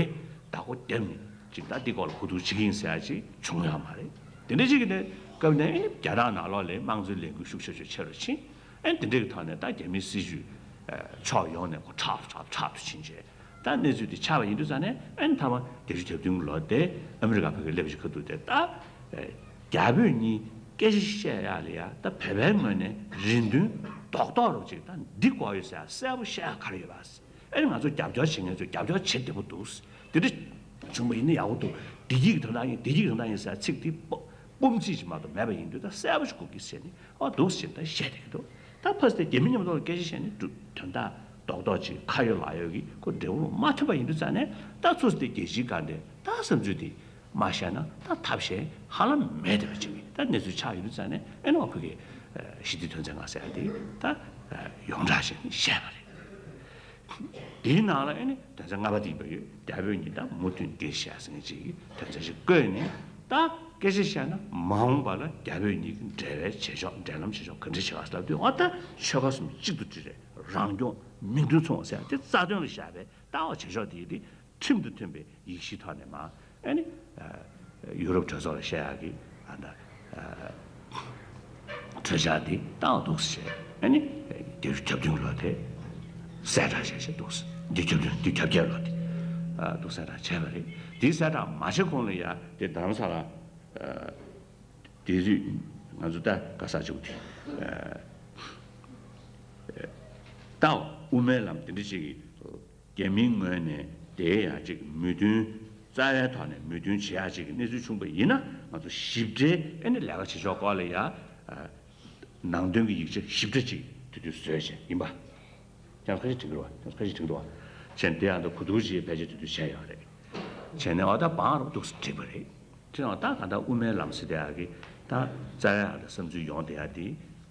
བདག་པོ་བརྒྱབ་ནས། ཅིག་ད་འདི་སྐོར་ལ་གོ་བསྡུར་བྱེད་ཀྱི་ཡིན་ཟེར་ཡག་ཅིག་བྱུང་ཡོད་མ་རེད། དེ་འདྲ་ཅིག་གི་ནས་སྐབས་ནས། ཨེ་ནི་རྒྱ་ནག་ནང་ལོགས་ལ་དམངས་གཙོའི་ལས་འགུལ་ཤུགས་ཆེ་ཤོས་ཆེ་རུ་ཕྱིན། ཨེ་ནི་དེ་འདྲ་གི་ཐོག་ནས་ད་རྒྱ་མིའི་སྲིད་ཇུས། ཨ། ཕྱོགས་ཡོངས་ནས་ཁོ་དྲག་ཏུ་དྲག་ཏུ་དྲག་ཏུ་ཕྱིན་བྱས། ད་གནས་ཚུལ་དེ་ཆགས་པ་ཡིན་དུས་ཙང་ནས། ཨ་ནི་མཐའ་མ་བརྒྱད་ཅུ་གྱ་བདུན་གྱི་ལོ་དེ་ཨ་མི་རི་ཀ་བོད་ཀྱི་སླེབས་ཀྱི་ཁ་ཐུག་དེ། ད། ཨ། རྒྱ་བོད་གཉིས་སྐད་ཆ་བཤད་ཡག་ལ་ཡ། ད་བོད་པའི་ངོས་ནས་རེ་འདུན་རྡོག་རྡོག་རུ་ཅིག་ད་འདི་དགོས་ཡོད་ཟེར་ཡག་གསལ་པོ་བཤད་ཡག་ག་རེ་ཡོད་པ། ཨེ་ནི་ང་ཚོ་རྒྱབ་སྐྱོར་བྱེད་མཁན་ཚོས་རྒྱབ་སྐྱོར་བྱེད་བདེ་པོ་འདུག་དེ་འདྲ་བྱུང་བ་ཡིན་ན་ཡག་པོ་འདུག་བདེ་སྐྱིད་ཀྱི་དོན་དག་ཡིན། བདེ་སྐྱིད་ཀྱི་དོན་དག་ཡིན་ཟེར་ཚིག་དེ་སྤོ་སྤོམ་ཚིག་ཅིག་མ་གཏོགས་མེད་པ་ཡིན་དུས། ད་གསལ་པོ་ཞིག་དགོས་ཀྱི་ཟེར་ནས། ཨོ། འདུག་ཟེར་ད་བཤད་བསྡད་ཀྱི་འདུག་ད་ཕར་ཚུར་རྒྱ་མི་མཉམ་དུ་སྐད་ཆ་བཤད་ནས་འགྲུབ། དོན་དག་རྡོག་རྡོག་ཅིག་ཁ་ཡོད་ལག་ཡོད་ཀྱི་ཁོ་འབྲས་བུ་མ་ཐོན་པ་ཡིན་དུས་ཙང་ནས། ད་ཚུར་དེ་རྒྱལ་སྤྱིའི་སྒང་དེ་ད་བསམ་ཚུལ་དེ་མ་བཤད་ན་ད་ཐབས་གཞན་ཧ་ལམ་མེད་བསྡད་པ་ཅིག་གི་ད་གནས་ཚུལ་ཆགས་ཡོད་དུས་ཙང་ནས། ཨེ་ནི་བོད་ཀྱི་ཞི་བདེ་དོན་ཚན་ལྔ་ཟེར་ཡག་དེ་ད་ཡོངས་གྲགས་བྱས་ནས་བཤད་པ་རེད། དེའི་ནང་ལ་ཨེ་ནི་དོན་ཚན་ལྔ་པ་དེ་ཡིན་པ་ཡོད། རྒྱ་བོད་གཉིས་ད་མུ་མཐུད་སྐད་ཆ་བཤད་ཟེར་མཁན་ཅིག་གི་དོན་ཚན་ཞིག་བཀོད་ནས། ད་སྐད་ཆ་བཤད་ན་མ་འོངས་པ་ལ་རྒྱ་བོད་གཉིས་ཀྱི་འབྲེལ་བའི་བྱེད་ཕྱོགས། འབྲེལ་ལམ་བྱེད་ཕྱོགས་ག་འདྲ་བྱེད་ག་ཟེར་ལབ་དུས། ཨོ། ད་ཆོལ་ཁ་གསུམ་གཅིག་ཏུ་སྒྲིལ་རེད། རང་སྐྱོང་མིང་དོན་མཚུངས་པ་ཟེར་ཡག་དེ་རྩ་དོན་ལ་བཞག་པའི། ད་ཨོ། བྱེད་ཕྱོགས་དེ་དེ་ཁྲིམས་དང་མཐུན་པའི་ཡིག་གཞིའི་ཐོག་ནས་མར། ཨེ་ནི། ཨ། ཡུ་རོབ་གྲོས་ཚོགས་ལ་བཤད་ཡག་གི། ཨ། ད། ཨ། གྲོས་འཆར་འདི་བཏང་འདུག་ཟེར། ཨ་ནི་བརྒྱད་ཅུ་གྱ་བདུན་ལོ་དེ་གསལ་བསྒྲགས་བྱས་བྱས་འདུག་ཟེར། བརྒྱད་ཅུ་གྱ་བདུན། བརྒྱད་ཅུ་གྱ་བརྒྱད་ལོ་དེ། ཨ། འདུག་གསལ་བསྒྲགས་བྱས་པ་རེད། དེ་གསལ་བསྒྲགས་མ་བྱས་གོང་ལ་ཡ་དེ་རྡ་རམ་ས་ལ། ཨ། དེ་དུས་ང་ཚོ་ད་ག་ས་ཅིག་དེ། ཨ། ད་དབུ་མའི་ལམ་དེ་འདྲ་ཅིག་གི། རྒྱ་མིའི་ངོས་ནས་དེ་ཡང་ཅིག་མོས་མཐུན། རྩ་བའི་ཐོག་ནས་མོས་མཐུན་བྱེད་ཡག་ཅིག་གི་གནས་ཚུལ་བྱུང་བ་ཡིན་ན། ང་ཚོ་ཞིབ་ཕྲའི་ཨེ་ནི་ལས་ཀ་བྱེད་ཕྱོགས་སྐོར་ལ་ཡ། ཨ། ནང་དོན་གྱི་ཡིག་ཆ་ཞིབ་ཕྲ་ཅིག་དེ་དུས་བཟོས་བྱས་ཡིན་པ། ཁྱེད་ཁ་ཤས་དྲན་གྱི་རེད་པ། ཁྱེད་ཁ་ཤས་དྲན་གྱི་རེད་པ། བྱས་ནས་དེ་ཡང་ད་གོ་བསྡུར་ཅིག་ཕལ་ཆེར་དེ་དུས་བྱས་ཡོད་རེད། བྱས་ནས་ཨོ། ད་བང་རུ་འདུག་སེ་བསྒྲིགས་པ་རེད། དེ་ཡང་ད་ག་ད་དབུ་མའི་ལམ་ཟེར་དེ་ཡག་གི་ད་རྩ་བའི་ཨ་ད་བསམ་ཚུལ་ཡོང་དེ་ཡག་དེ།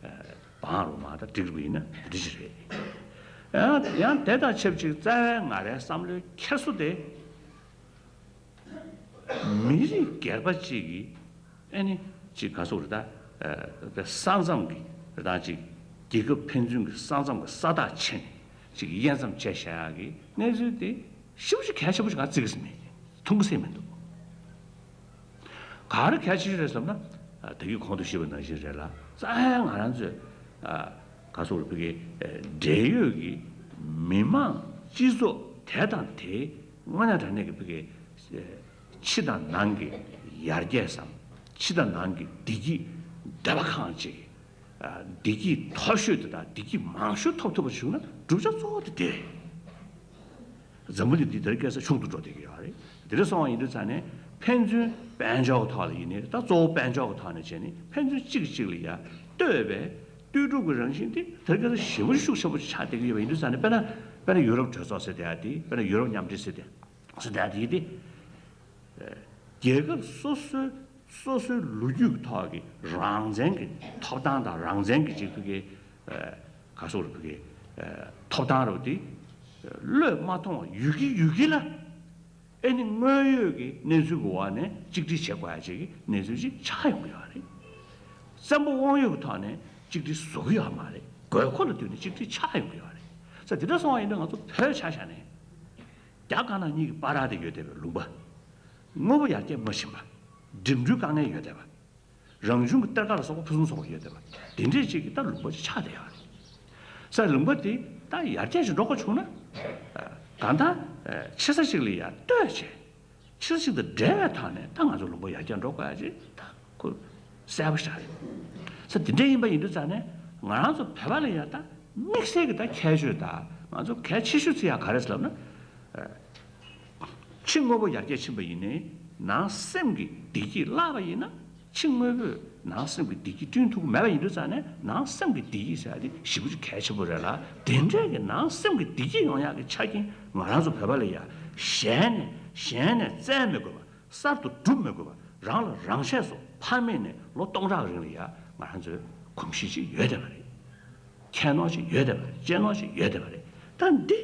ཨ། བང་རུ་མར་ད་བསྒྲིགས་པ་ཡིན་ན་དེ་འདྲ་ཞིག་རེད། ཡང་ཡང་དེ་དང་ཆབས་ཅིག་རྩ་བའི་ང་རའི་བསམ་བློའི་འཁྱེར་སོ་དེ། མི་རིགས་སྒེར་པ་གཅིག་གིས་ཨེ་ནི་གཅིག་ག་སོགས་རེད་ད། ས་མཚམས་ཀྱི་རེད་ད་གཅིག་རྒྱལ་ཁབ་ཕན་ཚུན་གྱི་ས་མཚམས་ཀྱི་ས་ཐག་ཆད་ནས་གཅིག་དབྱེ་མཚམས་བཅད་བཞག་ཡག་གི་གནས་ཚུལ་དེ་ཞེ་པོ་ཅིག་གལ་ཆེན་པོ་ཞིག་ང་བརྩི་གི་ཟིན་མེད། མཐོང་གི་ཟིན་མི་འདུག་ག་རེ་གལ་ཆེ་ཤོས་རེད་ཟེར་ན། ད་གིན་གོང་དུ་ཞུས་པ་ནང་བཞིན་རེད་ལ། རྩ་བའི་ང་རང་ཚོས་ག་སོགས་རེད་བོད་ཀྱི་འབྲེལ་ཡོད་ཀྱི་མི་མང་སྤྱི་ཚོགས་དེ་དང་དེའི་དངོས་གནས་དྲང་གནས་ཀྱི་བོད་ཀྱི་ཕྱི་དང་ནང་གི་ཡར་རྒྱས་སམ། ཕྱི་དང་ནང་གི་བདེ་སྐྱིད་འདོད་པ་གང་ཅིག་བདེ་སྐྱིད་མཐོ་ཤོས་དེ་དང་བདེ་སྐྱིད་མང་ཤོས་ཐོབ་ཐུབ་པ་བྱུང་ན་བསྒྲུབ་བྱ་གཙོ་བོ་དེ་དེ་རེད། འཛམ་བུ་གླིང་འདི་དེར་སྐྱེས་ས་ཆུང་དུ་འགྲོ་བསྡད་ཀྱི་ཡོད་རེད། དེ་འདྲ་སོང་བ་ཡིན་དུས་ཙང་ནས་ཕན་ཚུན་དཔལ་འབྱོར་གྱི་ཐོག་ལ་ཡིན་ནའི་ད་གཙོ་བོ་དཔལ་འབྱོར་གྱི་ཐོག་ནས་བྱས་ནས་ཕན་ཚུན་གཅིག་གིས་གཅིག་ལ་ཡ་ལྟོས་པའི་ལྟོས་གྲུབ་ཀྱི་རང་བཞིན་དེ་དེར་སྐྱེས་ས་ཞེ་པོ་ཤུགས་ཆེན་པོ་ཆགས་བསྡད་ཀྱི་ཡོད་པ་ཡིན་དུས་ཙང་ནས་དཔེར་ན་དཔེར་ན་ཡུ་རོབ་གྲོས་ཚོགས་ཟེར་བསྡད་ཡ་དེ་དཔེར་ན་ཡུ་རོབ་མཉམ་འབྲེལ་ཟེར་བསྡད་ཟེར་བསྡད་ཡ་དེ་ཡིན་ཏེ། རྒྱལ་ཁབ་སོ་སོའི་སོ་སོའི་ལོ་རྒྱུས་ཀྱི་ཐོག་གི་རང་བཙན་གྱི་ཐོབ་ཐང་དང་རང་བཙན་གྱི་གཅིག་ཕ་གི་ག་སོགས་རུ་ཕ་གི་ཐོབ་ཐང་རུ་དེ་བློས་མ་ཐོངས་པ་ཡོད་ཀྱི་ཡོད་ཀྱི་ལ། ཨེ་ནི་དངོས་ཡོད་ཀྱི་གནས་ཚུལ་གྱི་འོག་ནས་གཅིག་སྒྲིལ་བྱེད་དགོས་ཡ་ཅིག་གི་གནས་ཚུལ་ཅིག་ཆགས་ཡོང་གི་ཡོད་རེད། བཙན་པོ་དབང་ཡོད་ཀྱི་ཐོག་ནས་གཅིག་སྒྲིལ་བཟོ་གི་ཡོད་མ་རེད། དགོས་མཁོ་ལ་ལྟོས་ནས་གཅིག་སྒྲིལ་ཆགས་ཡོང་གི་ཡོད་རེད། ས་དེ་འདྲ་སོང་བ་ཡིན་ན་ང་ཚོ་བོད་ཆ་བཞག་ནས་རྒྱ་དཀར་ནག་གཉིས་ཀྱི་བར་དེ་ཡོད་བསྡད་པའི་ལུང་པ། དངོས་པོ་ཡར་རྒྱས་མ་ཕྱིན་པ། འགྲིམ་འགྲུལ་དཀའ་ངལ་ཡོད་བསྡད་པ། རང་བྱུང་གི་གཏེར་ཁ་ལ་སོགས་པ་ཕུན་སུམ་ཚོགས་པ་ཡོད་བསྡད་པ། དེ་འདྲས་ཅིག་གི་ད་ལུང་པ་ཅིག་ཆགས་བསྡད་ཡོད་རེད། ས་ལུང་པ་དེ་ད་ཡར་རྒྱས་ཅིག་འགྲོ་དགོས་བྱུང་ན། གང་ལྟར་ཆེ་ས་ཅིག་ལ་ཡར་ལྟོས་བྱས། ཆེ་ས་ཅིག་དང་འབྲེལ་བའི་ཐོག་ནས་ད་ང་ཚོ་ལུང་པ་ཡར་རྒྱས་འགྲོ་དགོས་ཡ་ཅིག་ད་ཁོ་གསལ་པོ་ཞིག་རེད། ས་དེ་འདྲས་ཡིན་པ་ཡིན་དུས་ཙང་ནས་ང་རང་ཚོ་བོད་པ་ལ་ཡ་ད་དམིགས་བསལ་གྱི་ད་ཁྱད་ཆོས་ད་ང་ཚོ་གལ་ཆེ་ཤོས་ཚིག་ཡ་ག་རེ་ཟེར་ལབ་ན། ཕྱི་དངོས་པོ་ཡར་རྒྱས་ཕྱིན་པ་ཡིན་ནའི་ནང་སེམས་ཀྱི་བདེ་སྐྱིད་བརླག་པ་ཡིན་ན་ཕྱི་དངོས་པོས་ནང་སེམས་ཀྱི་བདེ་སྐྱིད་བསྐྲུན་ཐུབ་ཀྱི་མེད་པ་ཡིན་དུས་ཙང་ནས་ནང་སེམས་ཀྱི་བདེ་སྐྱིད་ཟེར་ཡ་དེ་ཞེ་པོ་ཅིག་གལ་ཆེན་པོ་རེད་ལ། དེ་འདྲས་ཀྱི་ནང་སེམས་ཀྱི་བདེ་སྐྱིད་ཡོང་ཡག་གི་ཆ་རྐྱེན་ང་རང་ཚོ་བོད་པ་ལ་ཡ་གཞན་ནས་གཞན་ནས་བཙལ་མི་དགོས་པ། གསར་དུ་སྒྲུབ་མི་དགོས་པ། རང་ལ་རང་ཤེས་སུ་ཕ་མེས་ནས་ལོ་སྟོང་ཕྲག་རིང་ལ་ཡ་ང་རང་ཚོའི་གོམས་གཤིས་ཅིག་ཡོད་བསྡད་པ་རེད། ཁྱད་ནོར་ཅིག་ཡོད་བསྡད་པ་རེད། གཅེས་ནོར་ཅིག་ཡོད་བསྡད་པ་རེད། ད་འདི་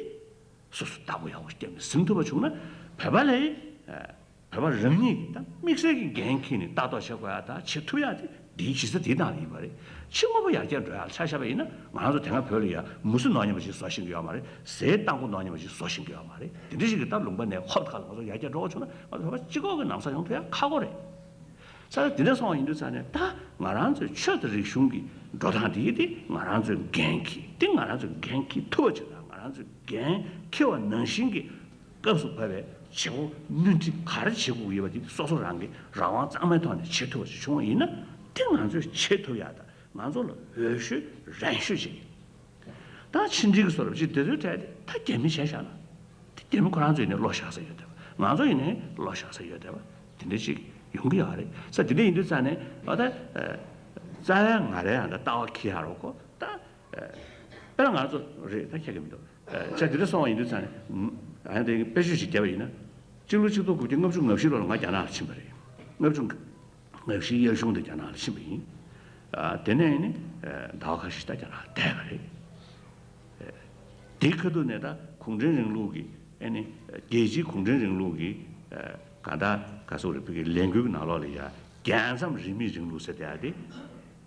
སོ་སོ་བདག་པོ་ཡག་པོ་བརྒྱབ་ནས་ཟིན་ཐུབ་པ་བྱུང་ན་བོད་པ་ལ་ཡ། བོད་པ་རང་ཉིད་ཀྱིས་ད་དམིགས་བསལ་གྱི་འགན་འཁྱེར་ནས་ལྟ་རྟོག་བྱེད་དགོས་ཡ་ད་བྱེད་ཐུབ་ཡ་དེ་འདིའི་གཞི་རྩ་དེའི་ནང་ལ་ཡིན་པ་རེད། ཕྱི་དངོས་པོ་ཡར་རྒྱས་འགྲོ་ཡ་ལ་ཆ་བཞག་པ་ཡིན་ན་ང་རང་ཚོ་དེ་སྔ་བོད་ལ་ཡ་མུ་ཟི་ནོར་ཉམས་པ་ཞིག་བཟོ་ཤེས་ཀྱི་ཡོད་མ་རེད། ཟས་ཏང་ཁུ་ནོར་ཉམས་པ་ཞིག་བཟོ་ཤེས་ཀྱི་ཡོད་མ་རེད། དེ་འདྲ་ཞིག་གི་ད་ལུང་པ་ནས་ཧོབ་ཁ་ལ་ང་ཚོ་ཡར་རྒྱས་འགྲོ་བ་བྱུང་ན་ང་ཚོ་བོད་པ་སྤྱི་ཁོག་གི་ལམ་སང་ཡོང་ཐུབ་ཡ་ཁག་པོ་རེད། ས་ལ་དེ་འདྲ་སོང་བ་ཡིན་དུས་ས་ནས་ད་ང་རང་ཚོའི་ཆོས་དང་རིག་གཞུང་གི་འགྲོ་སྟངས་དེ་ཡིན་ཏེ་ང་རང་ཚོའི་འགན་འཁྱེར་ཏེ་ང་རང་ཚོའི་འགན་འཁྱེར་ཐུབ་པ་ཅིག་དང་ང་རང་ཚོའི་འགན་འཁྱེར་བ་ནང་བཞིན་གྱི་སྐབས་སུ་བབས་པའི་བྱེད་སྒོ་སྣོན་འཕྲི་ག་རེ་བྱེད་དགོས་ཀྱི་ཡོད་པ་དེ་སོ་སོ་རང་གི་རང་དབང་གཙང་མའི་ཐོག་ནས་བྱེད་ཐུབ་པ་ཞིག་བྱུང་བ་ཡིན་ན་དེ་ང་ཚོས་བྱེད་ཐུབ་ཡག་དང་ང་ཚོ་ལ་འོས་ཤོས་རན་ཤོས་ཅིག་ཡིན། ད་ཕྱི་འབྲེལ་གྱི་བཟོ་འདྲ་ཅིག་དེ་ཚོའི་གྲས་དེ་ད་རྒྱ་མི་བྱས་བཞག་ན་དེ་རྒྱ་མི་ཁོ་རང་ཚོ་ཡིན་ནའི་བློ་བཞག་ས་ཡོད་བསྡད་པ། ང་ཚོ་ཡིན་ནའི་བློ་བཞག་ས་ཡོད་བསྡད་པ། དེ་འདྲ་ཅིག་ཡོང་གི་ཡོད་རེད། ས་དེ་འདྲ་ཡིན་དུས་ཙང་ནས་ཨ་ད་རྩ་བའི་ང་རའི་ཨ་ད་ལྟ་བ་ཁྱེད་ཡག་རོགས་གོ་ད། དཔེར་ན་ང་ཚོ་རེད་ད་ཁྱེད་ཀྱི་མི་འདུག་ཅག་དེ་འདྲ་སོང་བ་ཡིན་དུས་ཙང་ནས་ཨ་ནི་དེ་དཔེ་བརྗོད་ཅིག་བརྒྱབ་པ་ཡིན་ན། སྤྱི་ལོ་ཆིག་སྟོང་དགུ་བརྒྱ་ལྔ་བཅུ་ང་བཞི་ལོ་ལ་ང་རྒྱ་ནག་ལ་ཕྱིན་པ་རེད། ལྔ་བཅུ་ང་བཞི་གཡས་གཞུང་དུ་རྒྱ་ནག་ལ་ཕྱིན་པ་ཡིན། དེ་ནས་ནི་ཟླ་བ་ཁ་ཤས་ད་རྒྱ་ནག་ལ་བསྡད་པ་རེད། དེའི་ཁ་ཐུག་ནས་ད་གུང་ཁྲན་རིང་ལུགས་ཀྱི་ཨ་ནི་རྒྱལ་སྤྱིའི་གུང་ཁྲན་རིང་ལུགས་ཀྱི་གང་ལྟར་ག་སོགས་རེད་བོད་ཀྱི་ལས་འགུལ་གྱི་ནང་ལོགས་ལ་ཡ་རྒྱལ་མཚམས་རིས་མེད་རིང་ལུགས་ཟེར་བསྡད་ཡ་དེ་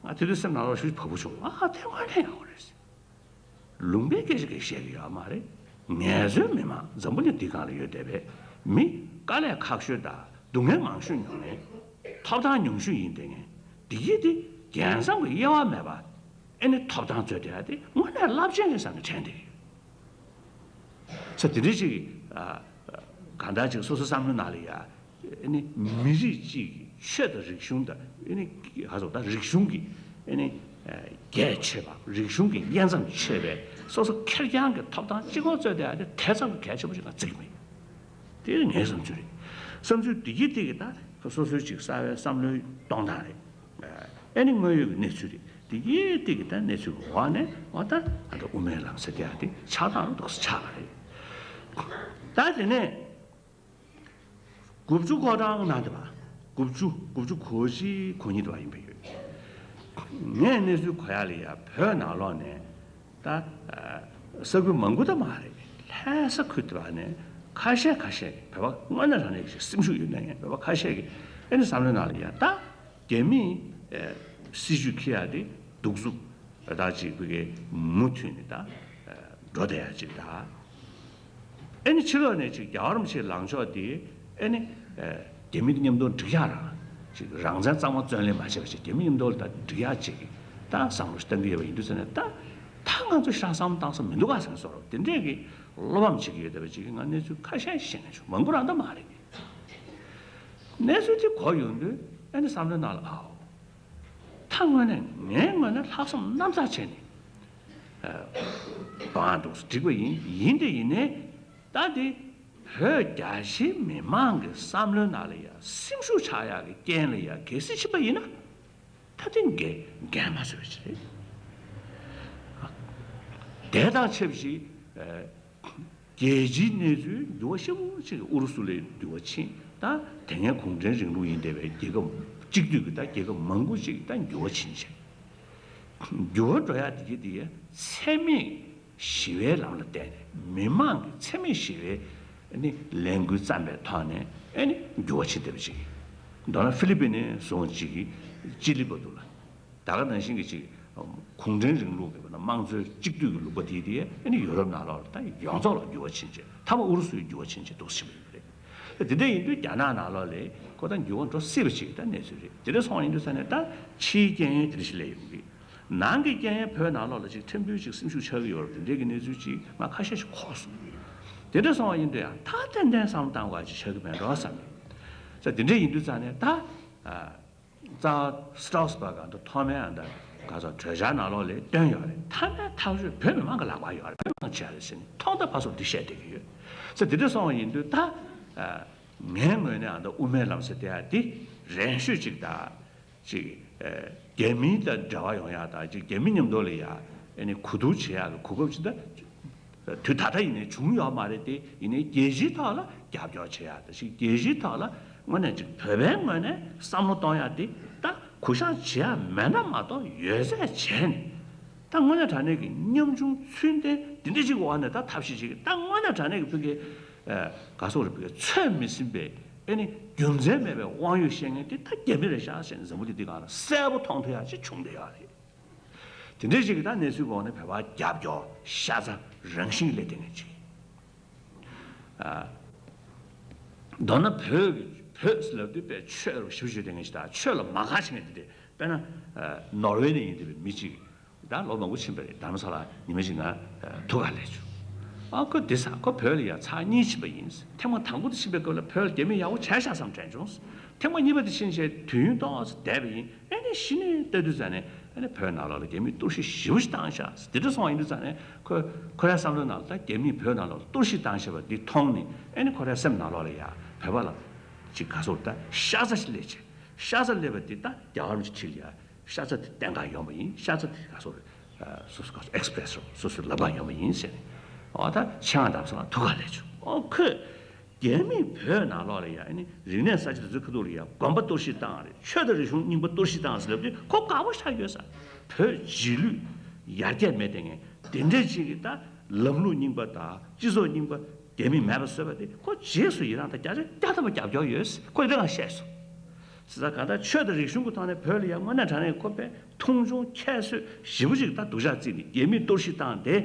ང་དེ་དུས་སེམས་ནང་ལོགས་ཤུགས་བབས་པོ་བྱུང་། ཨ་དེ་དངོས་གནས་ཡག་པོ་རེད། ལུང་པའི་སྐད་ཆ་གིས་བཤད་ཀྱི་ཡོད་མ་རེད། ངལ་རྩོལ་མི་མང་འཛམ་བུ་གླིང་འདི་སྒང་ལ་ཡོད་བསྡད་པའི་མི་དཀའ་ལས་ཁག་ཤོས་དང་སྡུག་བསྔལ་མང་ཤོས་མྱོང་མཁན། ཐོབ་ཐང་ཉུང་ཤོས་ཡིན་བསྡད་མཁན་འདི་གིས་དེ་རྒྱལ་མཚམས་ཀྱི་དབྱེ་བ་མེད་པ་ཨེ་ནི་ཐོབ་ཐང་རྩོད་བསྡད་ཡ་དེ་དངོས་གནས་རླབས་ཆེན་རེད་བསམ་ནས་དྲན་བསྡད་ཀྱི་ཡོད། ས་དེ་འདྲ་ཅིག་གང་ལྟར་ཅིག་སོ་སོ་བསམ་བློའི་ནང་ལ་ཡ། ཨེ་ནི་མི་རིགས་གཅིག་གི་ཆོས་དང་རིག་གཞུང་དང་ཨེ་ནི་ཧ་སོ་ད་རིག་གཞུང་གི་ཨེ་ནི་རྒྱས་ཆེ་བ་རིག་གཞུང་གི་དབྱེ་མཚམས་ཆེ་བའི་སོ་སོ་ཁེར་རྐྱང་གི་ཐོབ་ཐང་གཅིག་པོ་རྩོད་བསྡད་ཡ་དེ་དེ་ཙམ་གྱི་གལ་ཆེན་པོ་ཞིག་ང་བརྩི་གི་མེད། དེ་ངའི་བསམ་ཚུལ་རེད། བསམ་ཚུལ་འདི་གི་སྟེང་གི་ད་སོ་སོའི་ཅིག་གསར་བའི་བསམ་བློའི་གཏོང་སྟངས་རེད། ཨེ་ནི་དངོས་ཡོད་ཀྱི་གནས་ཚུལ་རེད། འདི་གི་སྟེང་གི་ད་གནས་ཚུལ་གྱི་འོག་ནས་འོ་ད་ཨ་ད་དབུ་མའི་ལམ་ཟེར་བསྡད་ཡ་དེ་ཆགས་སྟངས་རུ་འདུག་སེ་ཆགས་པ་རེད། ད་དེ་ནས། དགུ་བཅུ་གོ་གྲངས་ན་དེ་བ། དགུ་བཅུ་དགུ་བཅུ་གོ་གཅིག་གོ་གཉིས་དེ་བ་ཡིན་པ་ཡོད། ངས་གནས་ཚུལ་གོ་ཡ་ལ་ཡ་བོད་ནང་ལོགས་ནས་ད་ ས་ཁུལ་མང་པོ་ད་མ་རེད། ལྷ་ས་ཁུལ་དེ་བ་ནས་ཁ་ཤས་ཁ་ཤས་ཀྱིས་བོད་པ་དངོས་གནས་དྲང་གནས་ཀྱི་སེམས་ཤུགས་ཡོད་མཁན་བོད་པ་ཁ་ཤས་ཀྱིས་ཨེ་ནི་བསམ་བློའི་ནང་ལ་ཡ་ད་རྒྱ་མིས་ཨེ་སྲིད་ཇུས་འཁྱེར་ཡ་དེ་གདུག་རྩུབ་ད་ཅིག་བོད་སྐད་མུ་མཐུད་ནས་ད་ཨེ་འགྲོ་བསྡད་ཡ་ཅིག་ད། ཨེ་ནི་ཕྱི་ལོགས་ནས་ཅིག་རྒྱལ་བ་རིན་པོ་ཆེའི་ལངས་ཕྱོགས་དེ་ཨེ་ནི་ཨེ་རྒྱ་མི་མཉམ་དུ་འགྲིག་ཡག་རང་ཅིག་རང་བཙན་གཙང་མ་བརྩོན་ལེན་མ་བྱས་པ་ཅིག་རྒྱ་མི་མཉམ་དུ་ལ་ད་འགྲིག་ཡག་ཅིག་ད་བསམ་བློ་ཞིག་བཏང་གི་ཡོད་པ་ཡིན་དུས་ཙ་ནས་ད་ད་ང་ཚོ་ཤག་བསམ་བཏང་ས་མི་འདུག་ག་ཟེར་ནས་བཟོ་རོགས་དེ་འདྲས་ཀྱི་བློ་ཕམ་བྱེད་ཀྱི་ཡོད་བསྡད་པ་ཅིག་གིས་ང་གནས་ཚུལ་ཁ་ཤས་ཤེས་མཁན་བྱུང་མང་པོ་རང་ད་མ་རེད། གནས་ཚུལ་དེ་གོ་ཡོང་དུས་ཨེ་ནི་བསམ་བློའི་ནང་ལ་ཨའོ། ད་དངོས་གནས་ངའི་ངོས་ནས་ལྷག་བསམ་རྣམ་དག་བྱས་ནས་ཨ་འདུག་འགྲིག་པ་ཡིན། ཡིན་དེ་ཡིན་ནའི་ད་དེ་བོད་རྒྱ་ཆེའི་མི་མང་གི་བསམ་བློའི་ནང་ལ་ཡ་སེམས་ཤུགས་ཆག་ཡག་གི་རྐྱེན་ལ་ཡ་གལ་སྲིད་ཕྱིན་པ་ཡིན་ན་ད་དེ་འགན་འགན་མ་བཟོད་པ་ཞིག་རེད། དེ་དང་ཆབས་ཅིག་ཨ། རྒྱལ་སྤྱིའི་གནས་ཚུལ་འགྱུར་བ་ཤུགས་ཆེ་ཨུ་རུ་སུ་ལ་འགྱུར་བ་ཕྱིན། ད་དེ་སྔའི་གུང་ཁྲན་རིང་ལུགས་ཡིན་བསྡད་པའི་རྒྱལ་ཁབ་གཅིག་སྡུད་ཀྱི་ད་རྒྱལ་ཁབ་མང་པོ་ཅིག་ད་འགྱུར་བ་ཕྱིན་བྱས། འགྱུར་བ་འགྲོ་ཡག་དེ་གི་དེ་འཚེ་མེད་ཞི་བའི་ལམ་ལ་བརྟེན་ནས་མི་མང་གི་འཚེ་མེད་ཞི་བའི་ནི་ལས་འགུལ་བརྩམས་པའི་ཐོག་ནས་ཨེ་ནི་འགྱུར་བ་ཕྱིན་བསྡད་པ་ཅིག་མདོར་ན་ཧྥི་ལི་པིན་ནས་བཟུང་ཅིག་གི་ཅི་ལི་བར་དུ་ལ། ད་ག་ནང་བཞིན་གྱི་ཅིག་གུང་ཁྲན་རིང་ལུགས་ཀྱི་དམངས་གཙོའི་གཅིག་སྡུད་ཀྱི་ལུང་པ་དེ་དེ་ཨ་ནི་ཡུ་རོབ་ནང་ལོགས་ལ་ད་ཡོངས་རྫོགས་ལ་འགྱུར་བ་ཕྱིན་ཆད་མཐའ་མ་ཨུ་རུ་སུའི་འགྱུར་བ་ཕྱིན་ཆད་འདུག་ཟེར་བ་ཡིན་པ་རེད། དེ་འདྲ་ཡིན་དུས་རྒྱ་ནག་ནང་ལོགས་ལ་ཁོ་ད་འགྱུར་བ་འགྲོ་སྲིད་པ་ཅིག་ད་གནས་ཚུལ་རེད། དེ་འདྲ་སོང་བ་ཡིན་དུས་ས་ནས་ད་ཕྱིའི་རྐྱེན་ཡོན་དེ་འདྲ་ཞིག་སླེབས་ཡོང་གི། ནང་གི་རྐྱེན་ཡོན་བོད་ནང་ལོགས་ལ་ཅིག་ཕྲན་བུ་ཅིག་སེམས་ཤུགས་ཆག་གི་ཡོད་རེད། དེ་འདྲའི་གི་གནས་ཚུལ་ཅིག་ང་ཁ་ཤས་ཤིག་གོ་སོང་། དེ་འདྲ་སོང་བ་ཡིན་དུས་ཡང་ད་ཏན་ཏན་བསམ་བློ་བཏང་དགོས་ཅིག་ཆགས་ཀྱི་མེད་འགྲོ་བསམ་ནས། ད་དེ་འདྲ་ཡིན་དུས་ཙང་ནས་ད། རྩ་བ་སི་ཊོག་སི་བྷག་ག་འདི་ཐོག་མའི་ཨ་འདྲ་ག་ཚོད་གྲོས་འཆར་ནང་ལོགས་ལ་བཏོན་ཡོད་རེད། མཐའ་མའི་ཐག་གཅོད་བོད་མི་མང་གི་ལག་པར་ཡོད་རེད། བོད་མི་མང་བྱས་རེད་ཟེར་ནས་ཐོག་མཐའ་བར་གསུམ་འདི་བཤད་བསྡད་ཀྱི་ཡོད། ཟེར་དེ་འདྲ་སོང་བ་ཡིན་དུས་ད་ཨ་ངའི་ངོས་ནས་ཨ་འདྲ་དབུ་མའི་ལམ་ཟེར་དེ་ཨ་འདི་རན་ཤོས་ཅིག་དང་ཅིག་ཨ་རྒྱ་མི་དང་འབྲེལ་བ་ཡོང་ཡག་དང་ཅིག་རྒྱ་མི་མཉམ་དུ་ལ་ཡ་ཨ་ནི་གོ་བསྡུར་བྱེད་ཡག་གི་གོ་སྐབས་ཅིག་ད། དུས་ད་ལྟ་ཡིན་ནའི་བྱུང་ཡོད་མ་རེད་དེ། ཡིན་ནའི་རྒྱལ་སྤྱིའི་ཐོག་ལ་རྒྱབ་སྐྱོར་བྱེད་ཡག་དང་ཅིག་རྒྱལ་སྤྱིའི་ཐོག་ལ་དངོས་གནས་ཅིག་བོད་པའི་ངོས་ནས་བསམ་བློ་གཏོང་ཡག་དེ་ད་གུ་བཤངས་བྱེད་ཡག་མེད་ན་མ་གཏོགས་ཡོད་ཚད་བྱས་ནས་ད་དངོས་གནས་དྲང་གནས་ཀྱི་ཉམ་ཆུང་ཚུལ་ལྡན་འདི་འདྲ་ཅིག་གི་འོག་ནས་ད་ཐབས་ཤེས་ཅིག་ད་དངོས་གནས་དྲང་གནས་ཀྱི་བོད་ཀྱི་ག་སོག་རེད། བོད་ཀྱི་ཚོད་མི་ཟིན་པའི་ཨེ་ནི་རྒྱུ་མཚན་མེད་པའི་དབང་ཡོད་བཤད་མཁན་དེ་ད་རྒྱ་མི་རེད་ཤག་ཟེར་ནས་འཛམ་བུ་གླིང་འདི་སྒང་ལ་གསལ་པོ་མཐོང་ཐུབ་ཡག་ཅིག་བྱུང་བསྡད་ཡོད་རེད། དེ་འདྲའི་ཞིག་གི་ད་གནས་ཚུལ་གོང་ནས་བོད་པ་རྒྱབ་སྐྱོར་ཤ་ཚ་རང་བཞིན་གྱི་སླེབས་བསྡད་མཁན་ཅིག་ཨ། མདོར་ན་བོད་ཀྱི་བོད་ཟེར་ལབ་དུས་དཔེ་ཆོས་རུ་ཞིབ་ཞིབ་བསྡད་མཁན་ཅིག་དང་ཆོས་ལ་མ་དགའ་བྱེད་མཁན་དེ་འདྲས། དཔེར་ན་ཨ་ནོར་ཝེ་ནས་ཡིན་བསྡད་པའི་མི་ཅིག་ད་ལོ་མང་པོ་ཕྱིན་པ་རེད། དྷ་རམ་ས་ལ་ཉི་མ་ཅིག་ང་ཨ་ཐུག་ག་སླེབས་བྱུང་། ཨ་ཁོ་འདི་ས་ཁོ་བོད་ལ་ཡ་ཚར་གཉིས་ཕྱིན་པ་ཡིན། ཐེངས་མ་དང་པོ་དེ་ཕྱིན་པའི་སྐབས་ལ་བོད་ལ་རྒྱ་མི་ཡག་པོ་བྱས་ཤག་བསམ་དྲན་བྱུང་། ཐེངས་མ་གཉིས་པ་དེ་ཕྱིན་བྱས་དུས་ཡུན་ཏོག་ཙམ་འདས་པ་ཡིན། ཨེ་ནི་གཞི་ནས་ལྟ་དུས་ཙང་ནས་ཨེ་ནི་བོད་ནང་ལོགས་ལ་རྒྱ་མིས་གཏོར་བཤིག་ཞེ་པོ་ཞིག་བཏང་ཤག་དེ་འདྲ་སོང་བ་ཡིན་དུས་ཙང་ནས་ཁོ་ཁོ་རའི་བསམ་བློའི་ནང་ལ་ད་རྒྱ་མིས་བོད་ནང་ལོགས་ལ་གཏོར་བཤིག་བཏང་བཞག་པ་འདི་མཐོང་ནས་ཨེ་ནི་ཁོ་རའི་སེམས་ནང་ལོགས་ལ་ཡ་བོད་པ་ལ་ཅིག་ག་སོགས་ད་ཤ་ཚ་ཞིག་སླེབས་བྱས། ཤ་ཚ་སླེབས་པ་འདི་ད་རྒྱལ་བ་རིན་པོ་ཆེ་ལ་ཡ་ཤ་ཚ་དེ་བསྟན་ག་ཡོང་བ་ཡིན། ཤ་ཚ་དེ་ག་སོགས་རེད། སོ་སོ་ག་སོགས་ཨེག་སི་པི་རེ་སི་རོ་སོ་སོའི་ལབ་ག་ཡོང་བ་ཡིན་ཟེར་ནས། འོ་ད་ཆེད་མངགས་དམ་ས་ལ་ཐུག་ག་སླེབས་བྱུང་། ཨོ་ཁོས། རྒྱ་མིས་བོད་ནང་ལོགས་ལ་ཡ་ཨ་ནི་རིག་གནས་གསར་བརྗེ་དེ་ཚོའི་ཁ་ཐུག་ལ་ཡ་དགོན་པ་གཏོར་བཤིག་བཏང་རེད། ཆོས་དང་རིག་གཞུང་རྙིང་པ་གཏོར་བཤིག་བཏང་ཟེར་ལབ་དུས་ཁོ་དགའ་པོ་ཆགས་ཡོད་ས། བོད་རྗེས་ལུས་ཡར་རྒྱས་མེད་དེ་ངས་དེ་འདྲས་ཅིག་གི་ད་ལམ་ལུགས་རྙིང་པ་དང་སྤྱི་ཚོགས་རྙིང་པ་རྒྱ་མིས་མེད་པ་བཟོས་པ་དེ་ཁོ་རྗེས་སུ་ཡི་རང་དང་བརྒྱ་ཆ་བརྒྱ་ཐམ་པ་རྒྱབ་སྐྱོར་ཡོད། ཁོ་དེ་འདྲ་ང་བཤད་སོང་། ཟེར་ད་གང་ལྟར་ཆོས་དང་རིག་གཞུང་གི་ཐོག་ནས་བོད་ལ་ཡ་དངོས་གནས་དྲང་གནས་ཁོ་པས་མཐོང་ཆུང་ཁྱད་གསོད་ཞེ་པོ་ཅིག་ད་སྡུག་ཅག་བརྩིས་ནས་རྒྱ་མིས་གཏོར་བཤིག་བཏང་དེ་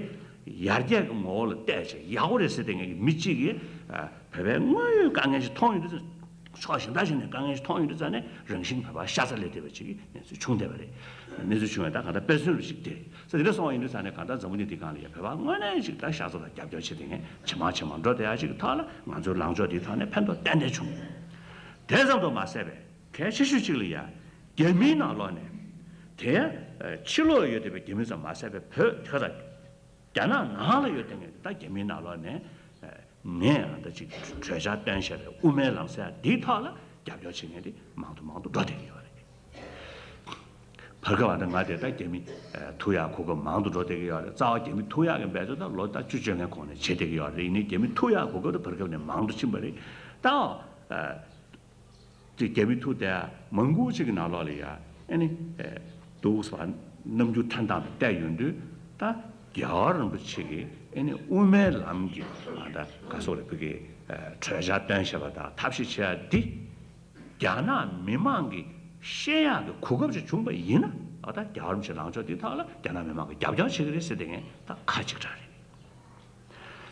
ཡར་རྒྱས་ཀྱི་ངོ་བོ་ལ་བལྟས་བྱས་ཡག་པོ་རེད་ཟེར་བསྡད་མཁན་གྱི་མི་གཅིག་གིས་ཨ་བོད་པའི་དངོས་ཡོད་དཀའ་ངལ་ཞིག་མཐོང་ཡོང་དུས་ཕྱོགས་གཞན་དག་ཞིག་ནས་དཀའ་ངལ་ཞིག་མཐོང་ཡོང་དུས་ཙང་ནས་རང་བཞིན་བོད་པ་ཤ་ཚ་སླེབས་བསྡད་པ་ཅིག་གི་གནས་ཚུལ་བྱུང་བསྡད་པ་རེད། གནས་ཚུལ་བྱུང་བས་ད་གང་ལྟར་དཔེ་མཚོན་རུ་ཞིག་སྟེ། ཟེར་དེ་འདྲ་སོང་བ་ཡིན་དུས་ཙང་ནས་གང་ལྟར་འཛམ་བུ་གླིང་འདི་སྒང་ལ་ཡ་བོད་པ་དངོས་གནས་ཞིག་ད་ཤ་ཚ་དང་རྒྱབ་སྐྱོར་བྱེད་བསྡད་མཁན་ཇེ་མང་ཇེ་མང་འགྲོ་བསྡད་ཡ་ཞིག་གི་ཐོག་ལ་ང་ཚོའི་ལངས་ཕྱོགས་འདིའི་ཐོག་ནས་ཕན་ཐོགས་ཏན་ཏན་བྱུང་། དེ་ཙམ་དུ་མ་ཟད་པའི་གལ་ཆེ་ཤོས་གཅིག་ལ་ཡ་རྒྱ་མིའི་ནང་ལོགས་ནས་དེ་ཕྱི་ལོགས་ཡོད་བསྡད་པའི་རྒྱ་མི་ཙམ་མ་ཟད་པའི་བོད་ཁ་ཚ་རྒྱ་ནག་ནང་ལ་ཡོད་བསྡད་མཁན་དེ་ད་རྒྱ་མིའི་ནང་ལོགས་ནས། ངས་ཨ་ད་ཅིག་གྲོས་འཆར་བཏོན་བཞག་པའི་དབུ་མའི་ལམ་ཟེར་ཡ་འདིའི་ཐོག་ལ་རྒྱབ་སྐྱོར་བྱེད་མཁན་དེ་མང་དུ་མང་དུ་འགྲོ་བསྡད་ཀྱི་ཡོད་རེད། བར་སྐབས་ཨ་ད་ང་དེ་ད་རྒྱ་མི་ཐུག་ཡག་གོ་སྐབས་མང་དུ་འགྲོ་བསྡད་ཀྱི་ཡོད་རེད། རྩ་བ་རྒྱ་མི་ཐུག་ཡག་གི་འབད་རྩོལ་ད་ལོ་ད་བཅུ་བཅོ་ལྔའི་གོང་ནས་བྱེད་བསྡད་ཀྱི་ཡོད་རེད། ཡིན་ནའི་རྒྱ་མི་ཐུག་ཡག་གོ་སྐབས་དེ་བར་སྐབས་ནས་མང་དུ་ཕྱིན་པ་རེད། ད་ཨ། དེ་རྒྱ་མི་ཐུག་དེ་མང་པོ་ཅིག་གི་ནང་ལོགས་ལ་ཡ་ཨེ་ནི་ཨེ་འདུག་ཟེར་བ་རྣམ་འགྱུར་ཐོན་སྟངས་དང་བལྟས་ཡོང་དུས་ད་ རྒྱལ་བ་རིན་པོ་ཆེ་གིས་ཨེ་ནི་དབུ་མའི་ལམ་གྱི་ཨ་ད་ག་སོགས་རེད་བོད་ཀྱི་གྲོས་འཆར་བཏོན་བཞག་པ་དང་ཐབས་ཤེས་བྱས་པ་འདི། རྒྱ་ནག་མི་མང་གིས་ཤེས་ཡག་གི་གོ་སྐབས་ཅིག་བྱུང་པ་ཡིན་ན། ཨ་ད་རྒྱལ་བ་རིན་པོ་ཆེའི་ལངས་ཕྱོགས་འདིའི་ཐོག་ལ་རྒྱ་ནག་མི་མང་གིས་རྒྱབ་སྐྱོར་བྱེད་ཀྱི་རེད་ཟེར་དེ་ངས་ད་ཁ་གཅིག་གྲགས་རེད།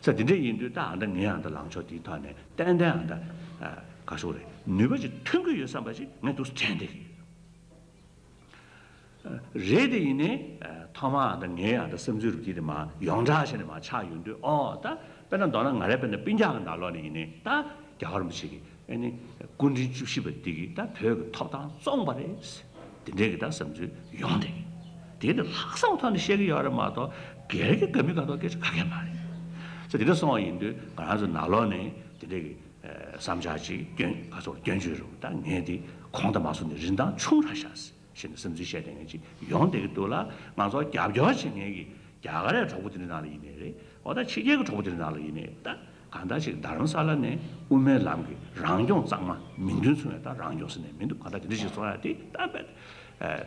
ས་དེ་འདྲ་ཡིན་དུས་ད་ཨ་ད་ངས་ཨ་ད་ལངས་ཕྱོགས་འདིའི་ཐོག་ནས་ཏན་ཏན་ཨ་ད་ག་སོགས་རེད་ནུས་པ་ཅིག་ཐོན་གྱི་ཡོད་བསམ་པ་ཅིག་ངས་འདུག་དྲན་བསྡད་ཀྱི་ཡོད། རེད་དེ་ཡིན་ནའི། ཐོག་མར་ཨ་ད་ངའི་ཨ་ད་བསམ་ཚུལ་རུ་དེ་དེ་མ་ཡོངས་གྲགས་བྱས་ནས་མ་ཆགས་ཡོང་དུས། ཨོ་ད་དཔེར་ན་མདོར་ན་ང་རའི་དཔེར་ན་སྤུན་ཀྱག་གི་ནང་ལོགས་ནས་ཡིན་ནའི་ད་རྒྱལ་བ་རིན་པོ་ཆེ་གི་ཨེ་ནི་སྐུ་ཕྲེང་བཅུ་བཞི་པ་འདི་གིས་ད་བོད་ཀྱི་ཐོབ་ཐང་བཙོངས་པ་རེད། དེ་འདྲའི་གི་ད་བསམ་ཚུལ་ཡོང་དེ། དེ་ནི་ལྷག་བསམ་ཐོག་ནས་བཤད་ཀྱི་ཡོད་རེད་མ་གཏོགས་སྒེར་གྱི་དགའ་མི་དགའ་མདོག་སྐད་ཆ་ག་གེ་མ་རེད། ས་དེ་འདྲ་སོང་བ་ཡིན་དུས་ང་རང་ཚོ་ནང་ལོགས་ནས་དེ་འདྲའི་གི་བསམ་འཆར་ཅིག་སྐྱོན་ག་ཚོད་སྐྱོན་བརྗོད་རུང་ད་ངས་དེ་གོང་དུ་མ་སོང་ནས་རིན་ཐང་ཆུང་དྲགས་ཤག་ཟེར་ནས་བསམ་ཚུལ་བཤད་བསྡད་མཁན་ཅིག་ཡོང་བསྡད་ཀྱི་འདུག་ལ། ང་ཚོ་རྒྱབ་སྐྱོར་བྱེད་མཁན་གྱི་རྒྱ་གར་ཡ་གྲོགས་པོ་དེ་འདྲ་ནང་ལ་ཡིན་ནའི་རེད། འོ་ད་ཕྱི་རྒྱལ་གྱི་གྲོགས་པོ་དེ་འདྲ་ནང་ལ་ཡིན་ནའི་ད་གང་ལྟར་ཅིག་རྡ་རམ་ས་ལ་ནས་དབུ་མའི་ལམ་གྱི་རང་སྐྱོང་གཙང་མ་མིང་དོན་མཚུངས་ཡ་ད་རང་སྐྱོང་ཟེར་ནས་མི་འདུག་གང་ལྟར་དེ་འདྲ་ཞིག་བཟོ་ཡ་དེ་ད་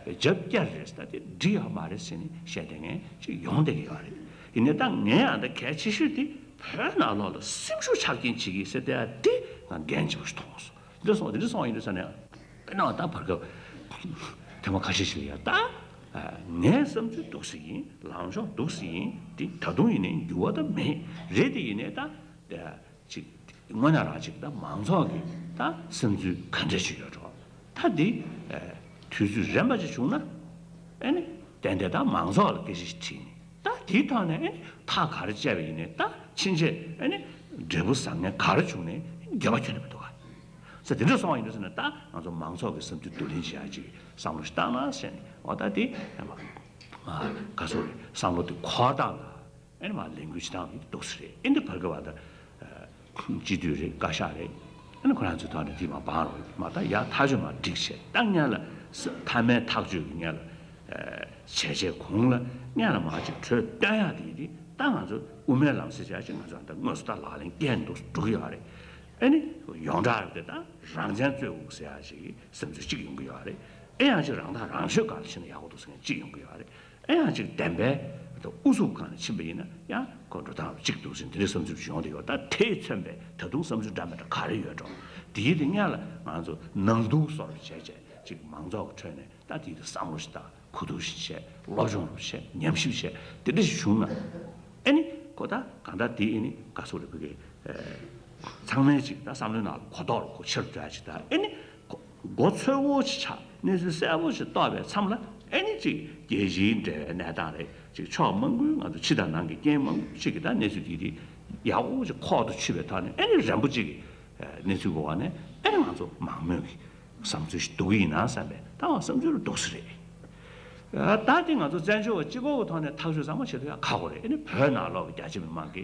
རྒྱབ་སྐྱོར་རེད། ད་དེ་འགྲིག་ཡོད་མ་རེད་ཟེར་ནས་བཤད་བསྡད་མཁན་ཅིག་ཡོང་བསྡད་ཀྱི་ཡོད་རེད། ཡིན་ནའི་ད་ངས་ཨ་ད་གལ་ཆེ་ཤོས་དེ་བོད་ནང་ལོགས་ལ་སེམས་ཤུགས་ཆག་རྐྱེན་བྱེད་ཀྱི་ཟེར་བསྡད་ཡ་དེ་ང་འགན་ཆེན་པོ་ཞིག་མཐོང་སོང་། འདི་སོང་འདི་སོང་ཡིན་དུས་ས་ནས་དཔེར་ན་ད་བར་སྐབས་ཐེངས་མ་ཁ་ཤས་ཤིག་ལ་ཡ་ད་ངའི་བསམ་ཚུལ་འདུག་སེ་ཡིན། ལངས་ཕྱོགས་འདུག་སེ་ཡིན། དེ་ད་དུང་ཡིན་ནའི་འགྱུར་བ་ད་མེད་རེད། དེ་ཡིན་ནའི་ད་ཅིག་དངོས་གནས་རང་ཅིག་ད་མང་ཚོགས་ཀྱི་ད་བསམ་ཚུལ་ག་འདྲ་ཞིག་ཡོད་འགྲོ། ད་འདི་དུས་ཚོད་རན་པ་ཅིག་བྱུང་ན་ཨེ་ནི་ཏན་ཏན་ད་མང་ཚོགས་ལ་སྐད་ཆ་ཞིག་དྲིས་ནས། ད་དེའི་ཐོག་ནས་ཨེ་ནི་ཐག་ག་རེ་བཅད་པ་ཡིན་ནའི་ད་ཕྱིན་ཆད་ཨེ་ནི་འབྲས་བུ་བཟང་ངན་ག་རེ་བྱུང་ནའི་འགྱོད་པ་ཁྱོན་ནས་མི་འདུག་ག་ས་དེ་འདྲ་སོང་བ་ཡིན་དུས་ཟེར་ན་ད་ང་ཚོ་མང་ཚོགས་ཀྱི་བསམ་ཚུལ་བསྡུ་ལེན་བྱེད་ཡ་ཅིག་བསམ་བློ་ཞིག་བཏང་ན་ཟེར་ནས། འོ་ད་དེ་ཨེ་མ་ག་སོ་རེད། བསམ་བློ་དེ་འཁོར་སྟངས་ལ་ཨེ་ནི་མ་ལས་འགུལ་བྱེད་སྟངས་དེ་འདུག་སེ་རེད། ཨེ་འདི་བར་སྐབས་བ་ད་སྤྱི་འཐུས་རེད། བཀའ་ཤག་རེད། ཨ་ནི་ཁོ་རང་ཚོའི་ཐོག་ནས་དེ་མ་སྤང་རོགས་མ་ད་ཡ་ཐག་ཆོད་མ་འགྲིག་བྱས། ད་སྔོན་ལ་ས་མཐའ་མའི་ཐག་གཅོད་ཀྱི་སྔོན་ལ་བྱས་བྱས་གོང་ལ་སྔོན་ལ་མ་ཅིག་གྲོས་བཏོན་ཡག་དེ་དེ་ད་ང་ཚོ་དབུ་མའི་ལམ་ཟེར་བྱས་ཅིག་ང་ཚོ་ད་དངོས་སུ་ད་ལག་ལེན་བཀལ་འདུག་འགྲོ་གི་ཡོད་རེད། ཨ་ནི་ཡོངས་གྲགས་རེད་དེ་ད་རང་བཙན་རྩོད་དགོས་ཟེར་ཡག་ཅིག་བསམ་ཚུལ་གཅིག་ཡོང་གི་ཡོད་རེད། ཨེ་ཡང་ཅིག་རང་ཐག་རང་གཅོད་སྒང་ལ་ཕྱིན་ན་ཡག་པོ་འདུག་ཟེར་མཁན་གཅིག་ཡོང་གི་ཡོད་རེད། ཨེ་ཡང་ཅིག་བདེན་པའི་ད་ཨུ་ཚུགས་སྒང་ནས་ཕྱིན་པ་ཡིན་ན་ཡང་ཁོ་འགྲོ་སྟངས་གཅིག་འདུག་ཟེར་འདི་འདྲའི་བསམ་ཚུལ་ཞིག་ཡོང་བསྡད་ཡོད། ད་དེས་མཚོན་པའི་ད་དུང་བསམ་ཚུལ་འདྲ་མི་འདྲ་ག་རེ་ཡོད་འགྲོ། དེའི་དེ་སྔོན་ལ་ང་ཚོ་ནང་དུག་གསོག་རོགས་བྱས་བྱས་ཅིག་མང་ཚོགས་ཀྱི་ཁྲོད་ནས་ད་དེའི་དེ་བསམ་བློ་ཞིག་བཏང་། གོ་བསྡུར་ཞིག་བྱས། སློབ་སྦྱོང་རོགས་བྱས། ཉམས་ཞིབ་བྱས། དེ་འདྲ་ཞིག་བྱུང་ན་ཨེ་ནི་ཁོ་ད་གང་ལྟར་དེ་ཨེ་ནི་ག་སོགས་རེད་བོད་ཀྱི་ཚང་མས་ཅིག་ད་བསམ་བློའི་ནང་ལ་གོ་རྟོགས་ལ་ཁོ་ཆེ་རུ་འགྲོ་ཡ་ཅིག་ད་ཨེ་ནི་ཁོ་མགོ་ཚོད་པོ་ཞིག་ཆགས། གནས་ཚུལ་གསལ་པོ་ཞིག་རྟོགས་པའི་མཚམས་ལ་ཨེ་ནི་ཅིག་རྒྱལ་སྤྱིའི་འབྲེལ་བའི་གནས་སྟངས་རེད། ཅིག་ཕྱོགས་མང་པོའི་ང་ཚོ་ཕྱི་དང་ནང་གི་རྐྱེན་མང་པོ་ཅིག་གིས་ད་གནས་ཚུལ་དེ་དེ་ཡག་པོ་ཅིག་ཁོག་ཏུ་ཆུད་པའི་ཐོག་ནས་ཨེ་ནི་རན་པོ་ཅིག་གི་གནས་ཚུལ་གོ་བ་ནས་ཨེ་ནི་ང་ཚོ་མང་མོས་ཀྱི་བསམ་ཚུལ་ཞིག་འདུག་གི་ཡིན་ན་བསམ་པའི་ད་བསམ་ཚུལ་འདུག་སེ་རེད། ད་དེ་ང་ཚོ་བཙན་བྱོལ་བ་སྤྱི་ཁོག་གི་ཐོག་ནས་ཐག་གཅོད་ཚང་མ་བྱེད་ཐུབ་ཡ་ཁག་པོ་རེད། ཨེ་ནི་བོད་ནང་ལོགས་ཀྱི་རྒྱ་ཆེ་མི་མང་གི་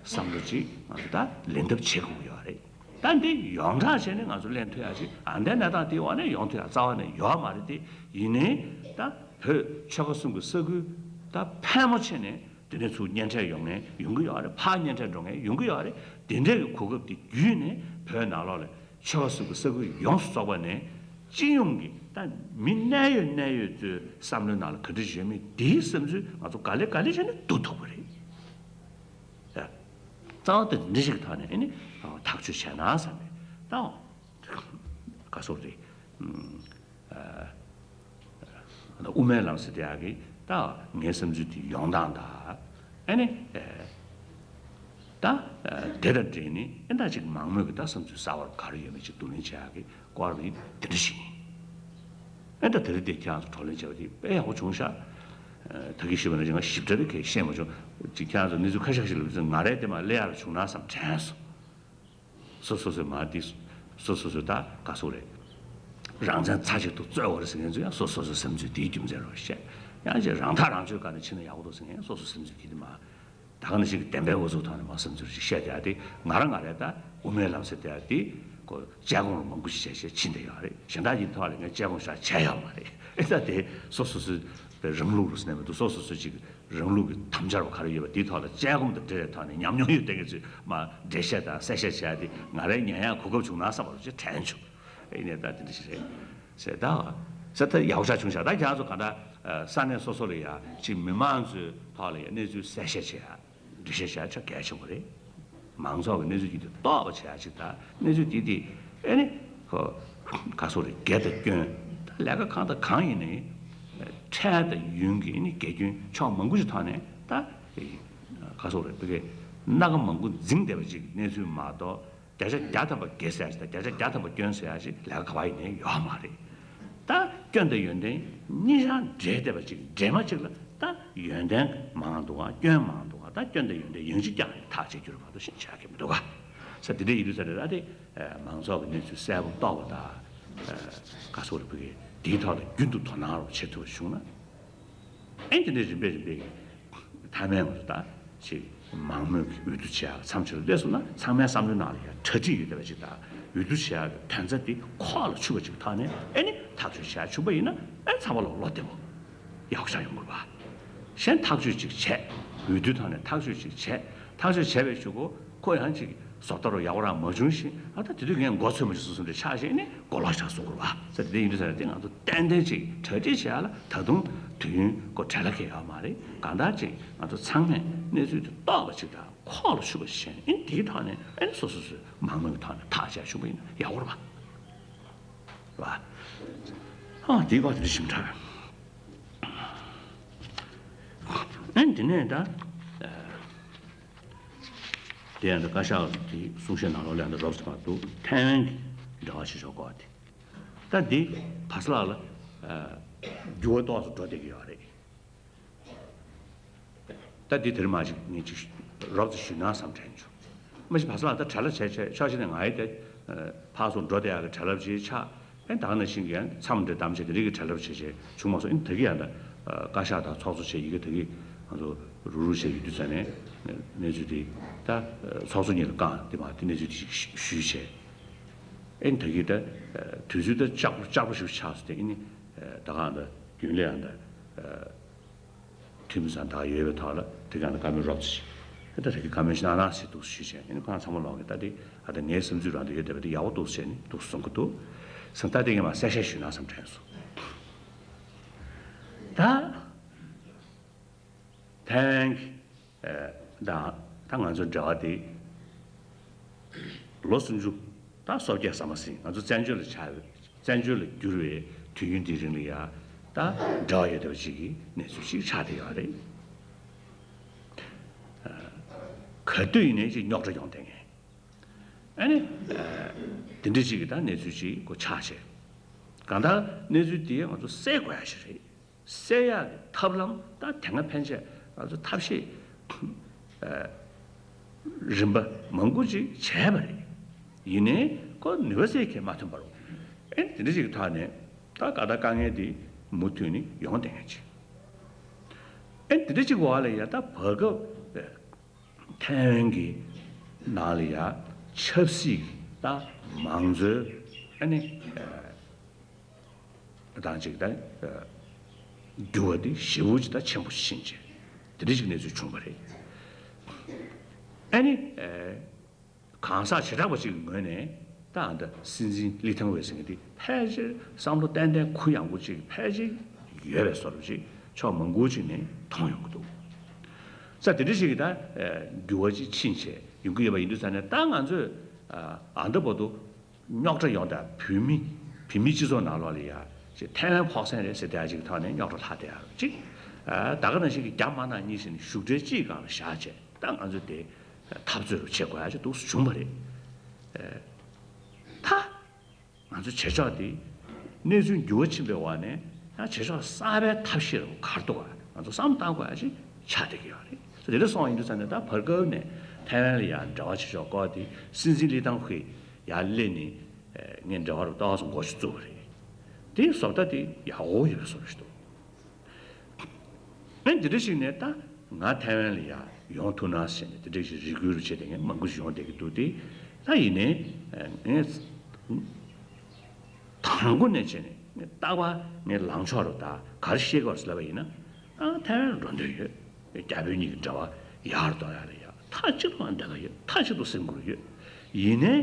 བསམ་བློ་ཅིག་ང་ཚོ་ད་ལེན་ཐབས་བྱེད་དགོས་ཀྱི་ཡོད་རེད། ད་འདི་ཡོངས་གྲགས་བྱས་ནས་ང་ཚོ་ལེན་ཐུབ་ཡ་ཅིག་ཨ་འདའི་གནས་སྟངས་དེའི་འོག་ནས་ཡོང་ཐུབ་ཡ་རྩ་བ་ནས་ཡོད་མ་རེད་དེ། ཡིན་ནའི་ད་བོད་ཆོལ་ཁ་གསུམ་གྱི་ས་ཁུལ་ད་ཕལ་མོ་ཆེ་ནས་དེ་ནས་ཚུར་གཉེན་འཕྲད་ཡོང་མཁན་ཡོང་གི་ཡོད་རེད། ཕར་གཉེན་འཕྲད་འགྲོ་མཁན་ཡོང་གི་ཡོད་རེད། དེ་འདྲའི་གི་གོ་སྐབས་དེ་བརྒྱུད་ནས་བོད་ནང་ལོགས་ལ་ཆོལ་ཁ་གསུམ་གྱི་ས་ཁུལ་ཡོངས་སུ་རྫོགས་པ་ནས་སྤྱི་ཡོངས་ཀྱི་ད་མི་གནད་ཡོད་གནད་ཡོད་ཚོའི་བསམ་བློའི་ནང་ལ་ག་འདྲ་ཡོད་མེད་དེའི་བསམ་ཚུལ་ང་ཚོ་ག་ལེ་ག་ལེ་བྱས་ནས་བསྡུ་ཐུབ་པ་རེད། རྩ་བ་དེ་འདྲ་ཞིག་གི་ཐོག་ནས་ཨེ་ནི་ཐག་གཅོད་བྱས་ན་བསམ་པའི་ད་ག་སོགས་རེད། དབུ་མའི་ལམ་ཟེར་དེ་ཡག་གི་ད་ངའི་བསམ་ཚུལ་དེ་ཡོང་སྟངས་དང་ཨེ་ནི་ད་དེ་དང་འབྲེལ་ནས་ཨེ་ད་ཅིག་མང་མོས་ཀྱི་ད་བསམ་ཚུལ་གསར་བ་ག་རེ་ཡོད་མེད་ཅིག་བསྡུ་ལེན་བྱེད་ཡག་གི་སྐོར་རེད། དེ་འདྲ་ཞིག་ཡིན། ཨེ་ད་དེ་རིང་དེ་ཁྱེད་རང་ཚོ་བགྲོ་གླེང་བྱས་པ་དེ་དཔེ་ཡག་པོ་བྱུང་ཤག་ད་གིན་ཞུས་པ་ནང་བཞིན་ང་ཞིབ་ཕྲ་རེ་གས་ཤེས་མ་བྱུང་། ཅིག་ཁྱེད་རང་ཚོ་གནས་ཚུལ་ཁ་ཤས་ཤིག་ལ་ང་རའི་དེ་མ་སླེབས་ཡག་བྱུང་ན་བསམ་དྲན་སོང་། སོ་སོ་སོའི་མ་དེ་སོ་སོ་སོའི་ད་ག་སོ་རེད། རང་བཙན་ཚ་གཅིག་ཏུ་རྩོད་དགོས་རེད་ཟེར་མཁན་ཚོ་ཡང་སོ་སོ་སོའི་བསམ་ཚུལ་དེའི་རྒྱུ་མཚན་རེད་བཤད། ཡང་ཅིག་རང་ཐག་རང་གཅོད་སྒང་ནས་ཕྱིན་ན་ཡག་པོ་འདུག་ཟེར་མཁན་ཡང་སོ་སོའི་བསམ་ཚུལ་གྱིས་དེ་མ། ད་ག་ནང་བཞིན་གྱི་བདེན་པའི་འུ་ཚུགས་ཐོག་ནས་མ་བསམ་ཚུལ་ཅིག་བཤད་བསྡད་ཡ་དེ་ང་རང་ང་རའི་ད་དབུ་མའི་ལམ་ཟེར་བསྡད་ཡ་དེ་ཁོ་དཔྱད་སྒོམ་རུ་མང་པོ་ཞིག་བྱས་བྱས་ཕྱིན་བསྡད་ཡོད་རེད། གཞན་དག་གི་ཐོག་ལ་ངས་དཔྱད་སྒོམ་ཞིག་བྱས་ཡོད་མ་རེད། ཨེ་ད་དེ་སོ་སོ་སོའི་རང་ལུགས་རུ་ཟེར་ནས་མི་འདུག་སོ་སོ་སོ་ཅིག་རང་ལུགས་ཀྱི་དམ་བཅའ་རུ་ག་རེ་ཡོད་པ་དེའི་ཐོག་ལ་དཔྱད་སྒོམ་དང་འབྲེལ་བའི་ཐོག་ནས་ཉམས་མྱོང་ཡོད་བསྡད་མཁན་ཚོས་མ་འགྲེལ་བཤད་དང་གསལ་བཤད་བྱས་ཏེ་ང་རའི་ཉན་ཡག་གོ་སྐབས་བྱུང་ན་བསམ་པ་རུ་ཅིག་དྲན་བྱུང་། ཨེ་ནས་ད་དེ་འདྲ་ཞིག་རེད་ཟེར་ད། ཟེར་ད་ཡག་པོ་ཆགས་བྱུང་ཤག་ད་ཁྱེད་རང་ཚོ་ག་ད་ས་གནས་སོ་སོ་ལ་ཡ་ཅིག་མི་མང་ཚོའི་ཐོག་ལ་ཡ་གནས་ཚུལ་གསལ་བཤད་བྱེད་ཡ། འགྲེལ་བཤད་བྱ་ཆ་གལ་ཆེན་པོ་རེད། མང་ཚོགས་ཀྱི་གནས་ཚུལ་གྱི་དེ་རྟོགས་པ་བྱ་ཡ་ཅིག་དང་གནས་ཚུལ་དེ་དེ་ཨེ་ནི་ཁོ་ག་སོག་རེད་དགེ་དང་སྐྱོན། ད་ལས་ཀ་གང་དང་གང་ཡིན་ནའི་འཕྲལ་དང་ཡུན་གྱི་ཨེ་ནི་དགེ་སྐྱོན་ཕྱོགས་མང་པོ་ཞིག་ཐོག་ནས་ད་ག་སོག་རེད་དགེ་སྣ་ཁ་མང་པོ་འཛིང་བསྡད་པ་ཅིག་གནས་ཚུལ་མ་གཏོགས། བརྒྱ་ཆ་བརྒྱ་ཐམ་པ་དགེ་ཟེར་ཡ་ཞིག་དང་བརྒྱ་ཆ་བརྒྱ་ཐམ་པ་སྐྱོན་ཟེར་ཡ་ཞིག་ལས་ཀ་ག་བ་ཡིན་ནའི་ཡོད་མ་རེད། ད་སྐྱོན་དང་ཡོན་ཏན་གཉིས་ཆར་འབྲེལ་བསྡད་པ་ཅིག་འདྲེས་མ་ཅིག་ལ་ད་ཡོན་ཏན་མང་འདུག་ག་སྐྱོན་མང་འདུག་ག་ད་སྐྱོན་དང་ཡོན་ཏན་ཡང་ཅིག་ཀྱང་ཐག་བཅད་རྒྱུ་རེད་བར་དུ་ཞིག་བྱ་གི་མི་འདུག་ག་ས་དེ་འདྲ་ཡིན་དུས་ས་རེད་ད་དེ་མང་ཚོགས་ཀྱི་གནས་ཚུལ་གསལ་པོ་རྟོགས་པ་དང་ག་སོག་རེད་བུ་གི་དེའི་ཐོག་ལ་རྒྱུན་དུ་དོ་སྣང་རོགས་བྱེད་ཐུབ་པ་བྱུང་ན། ཨེ་དེ་འདྲའི་རིམ་པས་རིམ་པས་མཐའ་མའི་ངོས་སུ་ད་ཅིག་མང་མོས་ཀྱི་འོས་བསྡུ་བྱེད་ཡག་མཚམས་ཆེ་རུ་སླེབས་སོང་ན་ཚང་མའི་བསམ་བློའི་ནང་ལ་ཡང་གྲ་སྒྲིག་ཡོད་བསྡད་པ་ཅིག་དང་འོས་བསྡུ་བྱེད་ཡག་གི་དོན་རྩ་འདི་ཁོག་ལ་ཆུད་པ་ཅིག་ཐོག་ནས་ཨེ་ནི་ཐག་གཅོད་བྱེད་ཡག་བྱུང་པ་ཡིན་ན་ཨེ་ཚང་མ་ལོག་བློ་བདེ་པོ་ཡག་པོ་ཆགས་ཡོང་དགོས་པ། གཞན་ཐག་གཅོད་ཅིག་བྱས་འོས་བསྡུའི་ཐོག་ནས་ཐག་གཅོད་ཅིག་བྱས་ཐག་གཅོད་བྱས་པའི་གཞུག་གུ་ཁོ་ཡང་ཅིག་བཟོ་ལྟ་རུ་ཡག་པོ་རང་མ་བྱུང་ཞིང་ཨ་ད་དེ་དུས་ངས་མགོ་ཚོས་མ་བྱུང་སོ་སོ་འདྲ་ཆགས་ཤིང་ནི་མགོ་ལོག་ཆགས་སོང་དགོས་པ་ཟེར་དེ་ཡིན་དུས་ཟེར་ན་དེ་ང་ཚོ་ཏན་ཏན་ཅིག་གྲ་སྒྲིག་བྱེད་ཡ་ལ་ད་དུང་དུས་ཡུན་གོ་གྲལ་ལ་འཁེལ་ཡོད་མ་རེད། གང་ལྟར་ཅིག་ང་ཚོ་ཚང་མས་གནས་ཚུལ་དེ་རྟོགས་པ་ཅིག་དང་ཁོག་ལ་ཆུད་པ་ཞིག་བྱས་ནས་ཨེ་དེའི་ཐོག་ནས་ཨེ་སོ་སོ་སོའི་མང་མོས་ཀྱི་ཐོག་ནས་ཐག་བཅད་ཆོག་པ་ཡིན་ན་ཡག་པོ་རེད་པ། རེད་པ། ཨ་དེའི་སྐོར་དེ་འདྲ་ཞིག་འདྲ། ཨེ་དེ་ནས་ད། དེ་ཡང་འདི་བཀའ་ཤག་གི་གསུང་བཤད་ནང་ལོགས་ལ་ཡང་འདི་རོབ་ཙམ་མ་འདུག་ཐའེ་ཝན་གྱི་འབྲེལ་བ་བྱེད་ཕྱོགས་སྐོར་དེ། ད་འདི་བར་སླག་ལ་འགྱུར་བ་ཏོག་ཙམ་འགྲོ་བསྡད་ཀྱི་ཡོད་རེད། ད་འདི་དེར་མ་ཅིག་ངས་ཅིག་རོབ་ཙམ་ཞུས་ན་བསམ་དྲན་བྱུང་། མ་གཞི་བར་སླག་ད་བྲེལ་བ་བྱས་བྱས་ཆོག་ཤེས་ནས་ང་ཡི་དེ་ཕར་ཚུར་འགྲོ་བསྡད་ཡག་གི་བྲེལ་བ་ཅིག་ཆགས། ཨེ་ད་ག་ནང་བཞིན་གྱི་མཚམས་འདྲ་བསྡམས་བྱས་དེ་རིགས་ཀྱི་བྲེལ་བ་བྱས་བྱས་བྱུང་མ་སོང་། ཨེ་ད་གི་ཡང་ད་བཀའ་ཤག་དང་ཚོགས་གཙོ་བྱས་ཡི་གེ་ད་གི་ང་ཚོ་རུག་རུག་བྱས་ཡོད་དུས་ཙང་ནས་གནས་ཚུལ་དེ་ད་ཚོགས་གཙོ་གཉིས་ལ་བསྐངས་དེ་མ་དེ་གནས་ཚུལ་དེ་ཞིག་ཞུས་བྱས། ཨེ་ད་གི་ད་དུས་ཚོད་ད་ལྕགས་པོ་ལྕགས་པོ་ཞིག་ཆགས་སོང་། དེ་ཨེ་ནི་ད་ག་ད་རྒྱུན་ལས་ཡང་ད། འཐུས་མི་ཚང་ད་ཡོད་པའི་ཐོག་ལ་དེ་ག་ནས་བཀའ་མོལ་རོབ་ཙམ་ཞིག་ད་ལྟ་དེ་གི་བཀའ་མོལ་ཞིག་གནང་རོགས་ཞེས་འདུག་ཞུས་བྱས་ཨ་ནི་ཁོང་ཚང་མ་ལོག་གི་ད་དེ་ཨ་ད་ངའི་བསམ་ཚུལ་རང་དུ་ཡོད་བསྡད་པ་དེ་ཡག་པོ་འདུག་ཟེར་ནས་འདུག་གསུང་གི་འདུག་ཟེར། ད་དེ་ངས་མ་གསལ་བཤད་ཞུས་ན་བསམ་དྲན་སོང་། ད་ཐའེ་ཝན་གྱི་དང་ད་ང་ཚོའི་འབྲེལ་བ་དེ་ལོ་སུམ་ཅུ་ད་སོ་བརྒྱད་ཟ་མ་ཟིན་ང་ཚོ་བཙན་བྱོལ་ལ་ཆགས་བཙན་བྱོལ་ལ་བསྒྱུར་བའི་དུས་ཡུན་འདིའི་རིང་ལ་ཡ་ད་འབྲེལ་བ་ཡོད་བསྡད་པ་ཅིག་གི་གནས་ཚུལ་ཅིག་ཆགས་བསྡད་ཡོད་རེད། ག་དུས་ཡིན་ནའི་ཅིག་རྙོག་དྲ་ཡོང་བསྡད་མཁན་ཨ་ནི་དེ་འདྲ་ཅིག་གི་ད་གནས་ཚུལ་ཅིག་གོ་ཆགས་བྱས། གང་ལྟར་གནས་ཚུལ་འདི་ང་ཚོ་སེལ་དགོས་ཡ་ཞིག་རེད། སེལ་ཡག་གི་ཐབས་ལམ་དང་དེ་སྔ་ཕན་ཆད་ང་ཚོ་ཐབས་ཤེས་རིམ་པ་མང་པོ་ཅིག་བྱས་པ་རེད། ཡིན་ནའི་ཁོ་ནུས་པ་སེལ་གྱིས་མ་ཐོན་པ་རེད། ཨེ་དེ་འདྲ་ཅིག་གི་ཐོག་ནས་ད་ག་ད་དཀའ་ངལ་འདི་མུ་མཐུད་ནས་ཡོང་བསྡད་མཁན་ཅིག་ཨེ་དེ་འདྲ་ཅིག་འོག་ལ་ཡ་ད་བར་སྐབས་ཐའེ་ཝན་གྱི་ནང་ལ་ཡ་ཆབ་སྲིད་ཀྱི་ད་མང་གཙོའི་ཨ་ནི། དང་ཅིག་ད་འགྱུར་བ་དེ་ཞེ་པོ་ཅིག་ད་ཆེན་པོ་ཕྱིན་ཅིག་དེ་འདྲ་ཞིག་གནས་ཚུལ་བྱུང་བ་རེད། ཨ་ནི་གང་ཟག་བྱེ་བྲག་པ་ཅིག་གི་ངོས་ནས་ད་ཨ་ད་སྲིད་འཛིན་ལི་ཐང་ཝེ་ཟེར་མཁན་དེ་ཕལ་ཆེར་བསམ་བློ་ཏན་ཏན་གུ་ཡངས་པོ་ཅིག་ཕལ་ཆེར་ཡོད་པའི་བཟོ་འདྲ་ཅིག་ཕྱོགས་མང་པོ་ཅིག་ནས་མཐོང་ཡོང་གི་འདུག་ས་དེ་འདྲ་ཞིག་གི་ད་འགྱུར་བ་ཅིག་ཕྱིན་ཆད་ཡོང་གི་ཡོད་པ་ཡིན་དུས་ཙང་ནས་ད་ང་ཚོས་ཨ་ད་བར་དུ། རྙོག་དྲ་ཡོང་དང་བོད་མི་བོད་མིའི་སྤྱི་ཚོགས་ནང་ལོགས་ལ་ཡ་ཅིག་ཐའེ་ཝན་ཕོག་སེང་རེད་ཟེར་བསྡད་ཡ་ཅིག་གི་ཐོག་ནས་རྙོག་དྲ་ལྷག་བསྡད་ཡ་ཅིག་ད་ག་ནང་བཞིན་གྱི་རྒྱ་དམར་ནག་གཉིས་ཟེར་ནས་བཞུགས་གྲལ་གཅིག་སྒང་ལ་བཞག་བྱས་ད་ང་ཚོས་དེ་འཐབ་རྩོད་རུ་བྱེད་དགོས་ཡ་ཅིག་འདུག་སེ་བྱུང་བ་རེད། ད་ང་ཚོ་བྱེད་ཕྱོགས་དེ་གནས་ཚུལ་འགྱུར་བ་ཕྱིན་པའི་འོག་ནས་ཡང་བྱེད་ཕྱོགས་གསར་པའི་ཐབས་ཤེས་རུ་ག་རེ་འདུག་ག་ང་ཚོ་བསམ་བློ་བཏང་དགོས་ཡ་ཅིག་ཆགས་བསྡད་ཀྱི་ཡོད་རེད། དེ་འདྲ་སོང་བ་ཡིན་དུས་ཙང་ནས་ད་བར་སྐབས་ནས་ཐའེ་ཝན་ལ་ཡང་འབྲེལ་བ་བྱེད་ཕྱོགས་སྐོར་དེ་སྲིད་འཛིན་ལི་ཐང་ཧུའེ་ཡར་སླེབས་ནས་ངས་འབྲེལ་བ་རུ་ཏོག་ཙམ་འགོ་ཞིག་བཙུགས་པ་རེད། དེའི་བཟོ་ལྟ་དེ་ཡག་པོ་ཡོད་པའི་བཟོ་འདྲ་ཞིག་འདུག་ཨེ་འདི་འདྲ་ཞིག་ནས་ད་ང་ཐའེ་ཝན་ལ་ཡང་ཡོང་ཐུབ་ན་ཟེར་ནས་དེ་འདྲ་ཞིག་རེ་སྐུལ་རུ་བྱས་ཏེ་ངས་མང་པོ་ཞིག་ཡོང་བསྡད་ཀྱི་འདུག་སྟེ། ད་ཡིན་ནའི་ངས་དང་པོ་ནས་བྱས་ནས་ངས་རྟག་པར་ངས་ལངས་ཕྱོགས་རུ་ད་ག་རེ་བཤད་དགོས་ཟེར་ལབ་པ་ཡིན་ན། ཨ་ཐའེ་ཝན་ལ་འགྲོ་འདོད་ཡོད། རྒྱ་བོད་གཉིས་ཀྱི་འབྲེལ་བ་ཡག་རུ་གཏོང་ཡག་ལ་ཡ་མཐའ་གཅིག་ཏུ་ང་འདོད་པ་ཡོད། མཐའ་གཅིག་ཏུ་སེམས་ཁུར་ཡོད། ཡིན་ནའི་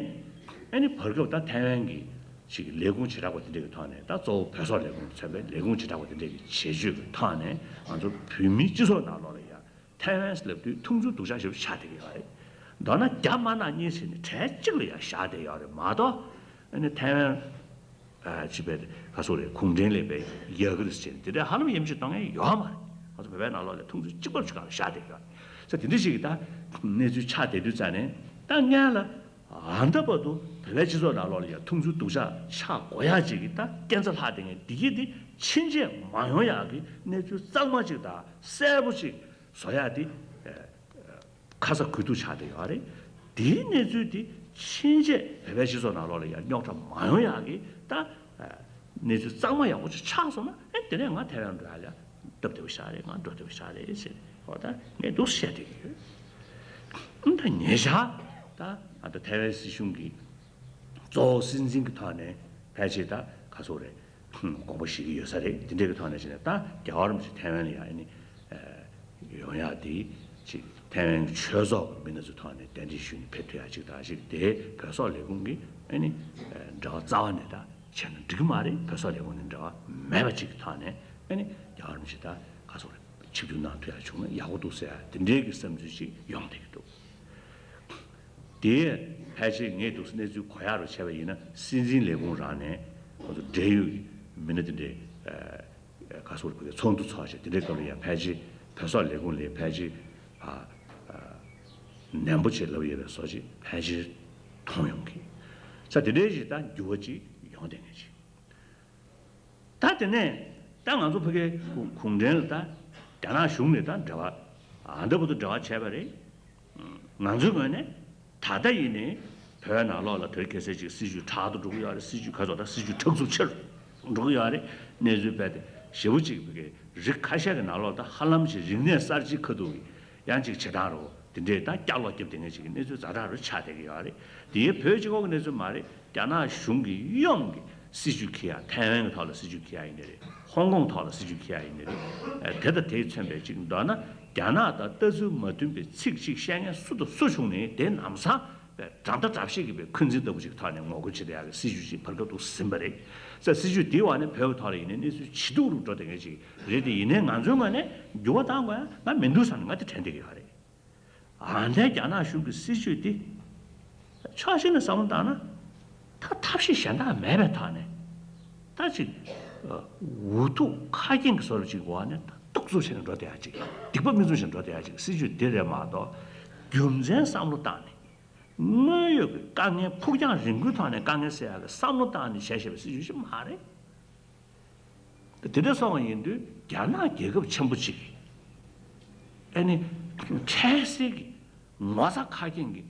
ཨ་ནི་བར་སྐབས་ད་ཐའེ་ཝན་གྱི་ ཅིག་ལས་ཁུངས་བྱེ་བྲག་པ་དེ་འདྲ་གི་ཐོག་ནས། ད་གཙོ་བོ་བོད་སོག་ལས་ཁུངས་མཚོན་པའི་ལས་ཁུངས་བྱེ་བྲག་པ་དེ་འདྲ་གི་བྱེད་སྤྱོད་ཀྱི་ཐོག་ནས་ང་ཚོ་བོད་མིའི་སྤྱི་ཚོགས་ནང་ལོགས་ལ་ཡང་ཐའེ་ཝན་ལབ་དུས་མཐོང་ཚུལ་སྡུག་ཅག་ཞིག་ཆགས་བསྡད་ཀྱི་ཡོད་རེད། མདོར་ན་རྒྱ་དམར་ནག་གཉིས་ཟེར་ནས་གྲལ་གཅིག་ལ་ཡང་བཞག་བསྡད་ཡོད་རེད་མ་གཏོགས། ཨ་ནི་ཐའེ་ཝན་ཅི་བས་ག་སོག་རེད། གུང་ཁྲན་ལས་པའི་ཡ་གི་རེད་ཟེར་ནས་དེ་འདྲའི་ཧ་ལམ་ཡ་མཆུ་གཏོང་མཁན་ཡོད་མ་རེད། ང་ཚོ་བོད་པའི་ནང་ལོགས་ལ་མཐོང་ཚུལ་གཅིག་པ་ཞིག་ག་ལ་བཞག་བསྡད་ཡོད་རེད། ས་དེ་འདྲ་ཞིག་གི་ད་གནས་ཚུལ་ཆགས་བསྡད་དུས་ཙང་ནས། ད་སྔོན་ལ། ཨ་ད་བར་དུ་བོད་པའི་སྤྱི་ཚོགས་ནང་ལོགས་ལ་ཡང་མཐོང་ཚུལ་སྡུག་ཅག་ཆགས་དགོས་ཡག་ཅིག་གི་ད་རྐྱེན་རྩ་ལྷག་བསྡད་མཁན་འདི་གི་འདི་ཕྱིན་ཆད་མ་ཡོང་ཡག་གི་གནས་ཚུལ་གཙང་མ་ཅིག་དང་གསལ་པོ་ཅིག་བཟོ་ཡག་འདི་ཁ་ཚ་དགོས་གཏུགས་ཆགས་བསྡད་ཡོད་རེད། དེའི་གནས་ཚུལ་འདི་ཕྱིན་ཆད་བོད་པའི་སྤྱི་ཚོགས་ནང་ལོགས་ལ་ཡང་རྙོག་དྲ་མ་ཡོང་ཡག་གི་ད་གནས་ཚུལ་གཙང་མ་ཡག་པོ་ཅིག་ཆགས་སོང་ན། ཨེ་དེ་ནས་ང་ཐའེ་ཝན་འགྲོ་ཡག་ལ་སྟབས་བདེ་པོ་ཞིག་རེད། ང་འགྲོ་བདེ་པོ་ཞིག་རེད་ཟེར། འོ་ད་ངས་འདུག་བཤད་བསྡད་ཀྱི་ཡོད། ཨ་ད་ཉེ་ཆར་ད་ཨ་ད་ཐའེ་ཝན་སྲིད་གཞུང་གི་གཙོ་བོ་སྲིད་འཛིན་གྱི་ཐོག་ནས་ཕལ་ཆེར་ད་ག་ཚོད་རེད། དགོངས་པ་བཞེས་ཀྱི་ཡོད་ས་རེད། དེ་འདྲའི་གི་ཐོག་ནས་བྱས་ནས་ད་རྒྱལ་བ་རིན་པོ་ཆེ་ཐའེ་ཝན་ལ་ཡང་ཨ་ནི་ཡོང་ཡག་དེ་ཅིག་ཐའེ་ཝན་གྱི་ཆོས་ཚོགས་ཀྱི་མི་སྣ་ཚོའི་ཐོག་ནས་གདན་འདྲེན་ཞུས་ནས་ཕེབས་ཐུབ་ཡག་ཅིག་དང་ཅིག་དེ་བོད་སོག་ལས་ཁུངས་ཀྱི་ཨ་ནི་འབྲེལ་བ་རྩ་བ་ནས་ད་བྱས་ན་འགྲིག་གི་མ་རེད། བོད་སོག་ལས་ཁུངས་ནས་འབྲེལ་བ་མེད་པ་ཅིག་གི་ཐོག་ནས་ཨ་ནི་རྒྱལ་བ་རིན་པོ་ཆེ་ད་ག་ཚོད་རེད། ཆིབས་བསྒྱུར་གནང་ཐུབ་ཡག་བྱུང་ན་ཡག་པོ་འདུག་ཟེར་ཡག་དེ་འདྲའི་གི་བསམ་ཚུལ་ཅིག་ཡོང་བསྡད་ཀྱི་འདུག་དེ་ཕལ་ཆེར་ངས་འདུག་གནས་ཚུལ་གོ་ཡག་རུ་བྱས་པ་ཡིན་ན། སྲིད་འཛིན་ལས་ཁུངས་རང་ནས་ང་ཚོ་འབྲེལ་ཡོད་ཀྱི་མི་སྣ་དེ་འདྲའི་ག་སོགས་ཀྱི་ཚོགས་འདུ་ཚོགས་བྱས། དེ་འདྲའི་སྐབས་ལ་ཡང་ཕལ་ཆེར་བོད་སོག་ལས་ཁུངས་ལས་ཕལ་ཆེར་ཨ་ཨ་ནན་པོ་བྱས་ལབ་ཡོད་པའི་བཟོ་ཅིག་ཕལ་ཆེར་མཐོང་ཡོང་གི། ས་དེ་འདྲའི་ཞིག་ད་འགྱུར་བ་ཅིག་ཡོང་བསྡད་མཁན་ཅིག་ད་དེ་ནས་ད་ང་ཚོ་ཕ་གིའི་གུང་གུང་ཁྲན་ལ་ད་རྒྱ་ནག་གཞུང་ནས་ད་འབྲེལ་བ་ཨ་འདྲ་པོ་དུ་འབྲེལ་བ་བྱས་པ་རེད། ང་ཚོའི་ངོས་ནས་ད་ལྟ་ཡིན་ནའི་བོད་ནང་ལོགས་ལ་དེ་ག་ཚོད་ཅིག་སྲིད་བྱུས་དྲག་ཏུ་འགྲོ་གི་ཡོད་རེད། སྲིད་བྱུས་ག་ཚོད་ད་སྲིད་བྱུས་དྲག་ཚུབ་ཆེ་རུ་འགྲོ་གི་ཡོད་རེད། གནས་ཚུལ་རྦད་དེ་ཞེ་པོ་ཅིག་ཕ་གིའི་རིགས་ཁ་ཤས་ཀྱི་ནང་ལོགས་ད་ཧ་ལམ་ཅིག་རིག་གནས་གསར་བརྗེའི་ཁ་ཐུག་གི་ཡང་ཅིག་བྱེད་སྟངས་རོ་དེ་འདྲས་ད་སྐྱག་ལོག་རྒྱབ་བསྡད་མཁན་ཅིག་གི་གནས་ཚུལ་ཛ་དྲག་རུ་ཆགས་བསྡད་ཀྱི་ཡོད་རེད། དེ་བོད་གཅིག་པོ་གི་གནས་ཚུལ་མ་རེད། རྒྱ་ནག་གཞུང་གི་གཡོན་གྱི་སྲིད་བྱུས་འཁྱེར་ཡག་ཐའེ་ཝན་གྱི་ཐོག་ལ་སྲིད་བྱུས་འཁྱེར་ཡག་ཡིན་ནི་རེད། ཧོང་ཀོང་ཐོག་ལ་སྲིད་བྱུས་འཁྱེར་ཡག་ཡིན་ནི་རེད། ཨ་དེ་དང་དེས་མཚོན་པའི་ཅིག་མདོར་ན་རྒྱ་ནག་དང་ལྟ་ཚུལ་མ་མཐུན་པའི་ཚིག་ཅིག་བཤད་མཁན་སུ་དང་སུ་བྱུང་ནའི་དེ་ལམ་སང་པའི་འགྲམ་ལྟ་འགྲམ་ཤེས་ཀྱི་པའི་འཁོན་འཛིན་ལྟ་བུ་ཅིག་ཐོག་ནས་ངོ་རྒོལ་བྱེད་བསྡད་ཡག་གི་སྲིད་བྱུས་ཅིག་བར་སྐབས་འདུག་ཟིན་པ་རེད། ས་སྲིད་བྱུས་དེའི་འོག་ནས་བོད་ཀྱི་ཐོག་ལ་ཡིན་ནའི་གནས་ཚུལ་ཇེ་སྡུག་རུ་འགྲོ་བསྡད་མཁན་ཅིག་རེད། དེ་ཡིན་ནའི་ང་ཚོའི་ངོས་ནས་འགྱུར་བ་གཏང་དགོས་ཡག་ང་མི་འདུག་བསམ་ནས་ང་དེ་དྲན་བསྡད་ཀྱི་ཡོད་རེད། ཨ་ནི་རྒྱ་ནག་གཞུང་གི་སྲིད་བྱུས་འདི་ཕྱོགས་གཅིག་ནས་བསམ་བློ་བཏང་ན། ད་ཐབས་ཤེས་གཞན་དག་མེད་པའི་ཐོག་ནས་ད་ཅིག་འུ་ཐུག་ཁ་སྐྱེངས་ཀྱི་བཟོ་འདྲ་ཅིག་འོག་ནས་ད་གཏུག་རྩུབ་བྱས་ནས་འགྲོ་བསྡད་ཡག་ཅིག་སྡིག་པ་མིག་བཙུམ་བྱས་ནས་འགྲོ་བསྡད་ཡག་ཅིག་སྲིད་བྱུས་འདི་རེད་མ་གཏོགས། རྒྱུ་མཚན་བསམ་བློ་བཏང་ནས། དངོས་ཡོད་ཀྱི་དཀའ་ངལ་ཕུགས་རྒྱང་རིང་པོའི་ཐོག་ནས་དཀའ་ངལ་སེལ་ཡག་གི་བསམ་བློ་བཏང་ནས་བྱས་བཞག་པའི་སྲིད་བྱུས་ཤིག་མ་རེད། དེ་འདྲ་སོང་བ་ཡིན་དུས་རྒྱ་ནག་རྒྱལ་ཁབ་ཆེན་པོ་གཅིག་གིས་ཨ་ནི་འཕྲལ་སེལ་གྱི་ངོ་ཚ་ཁ་སྐྱེངས་ཀྱི་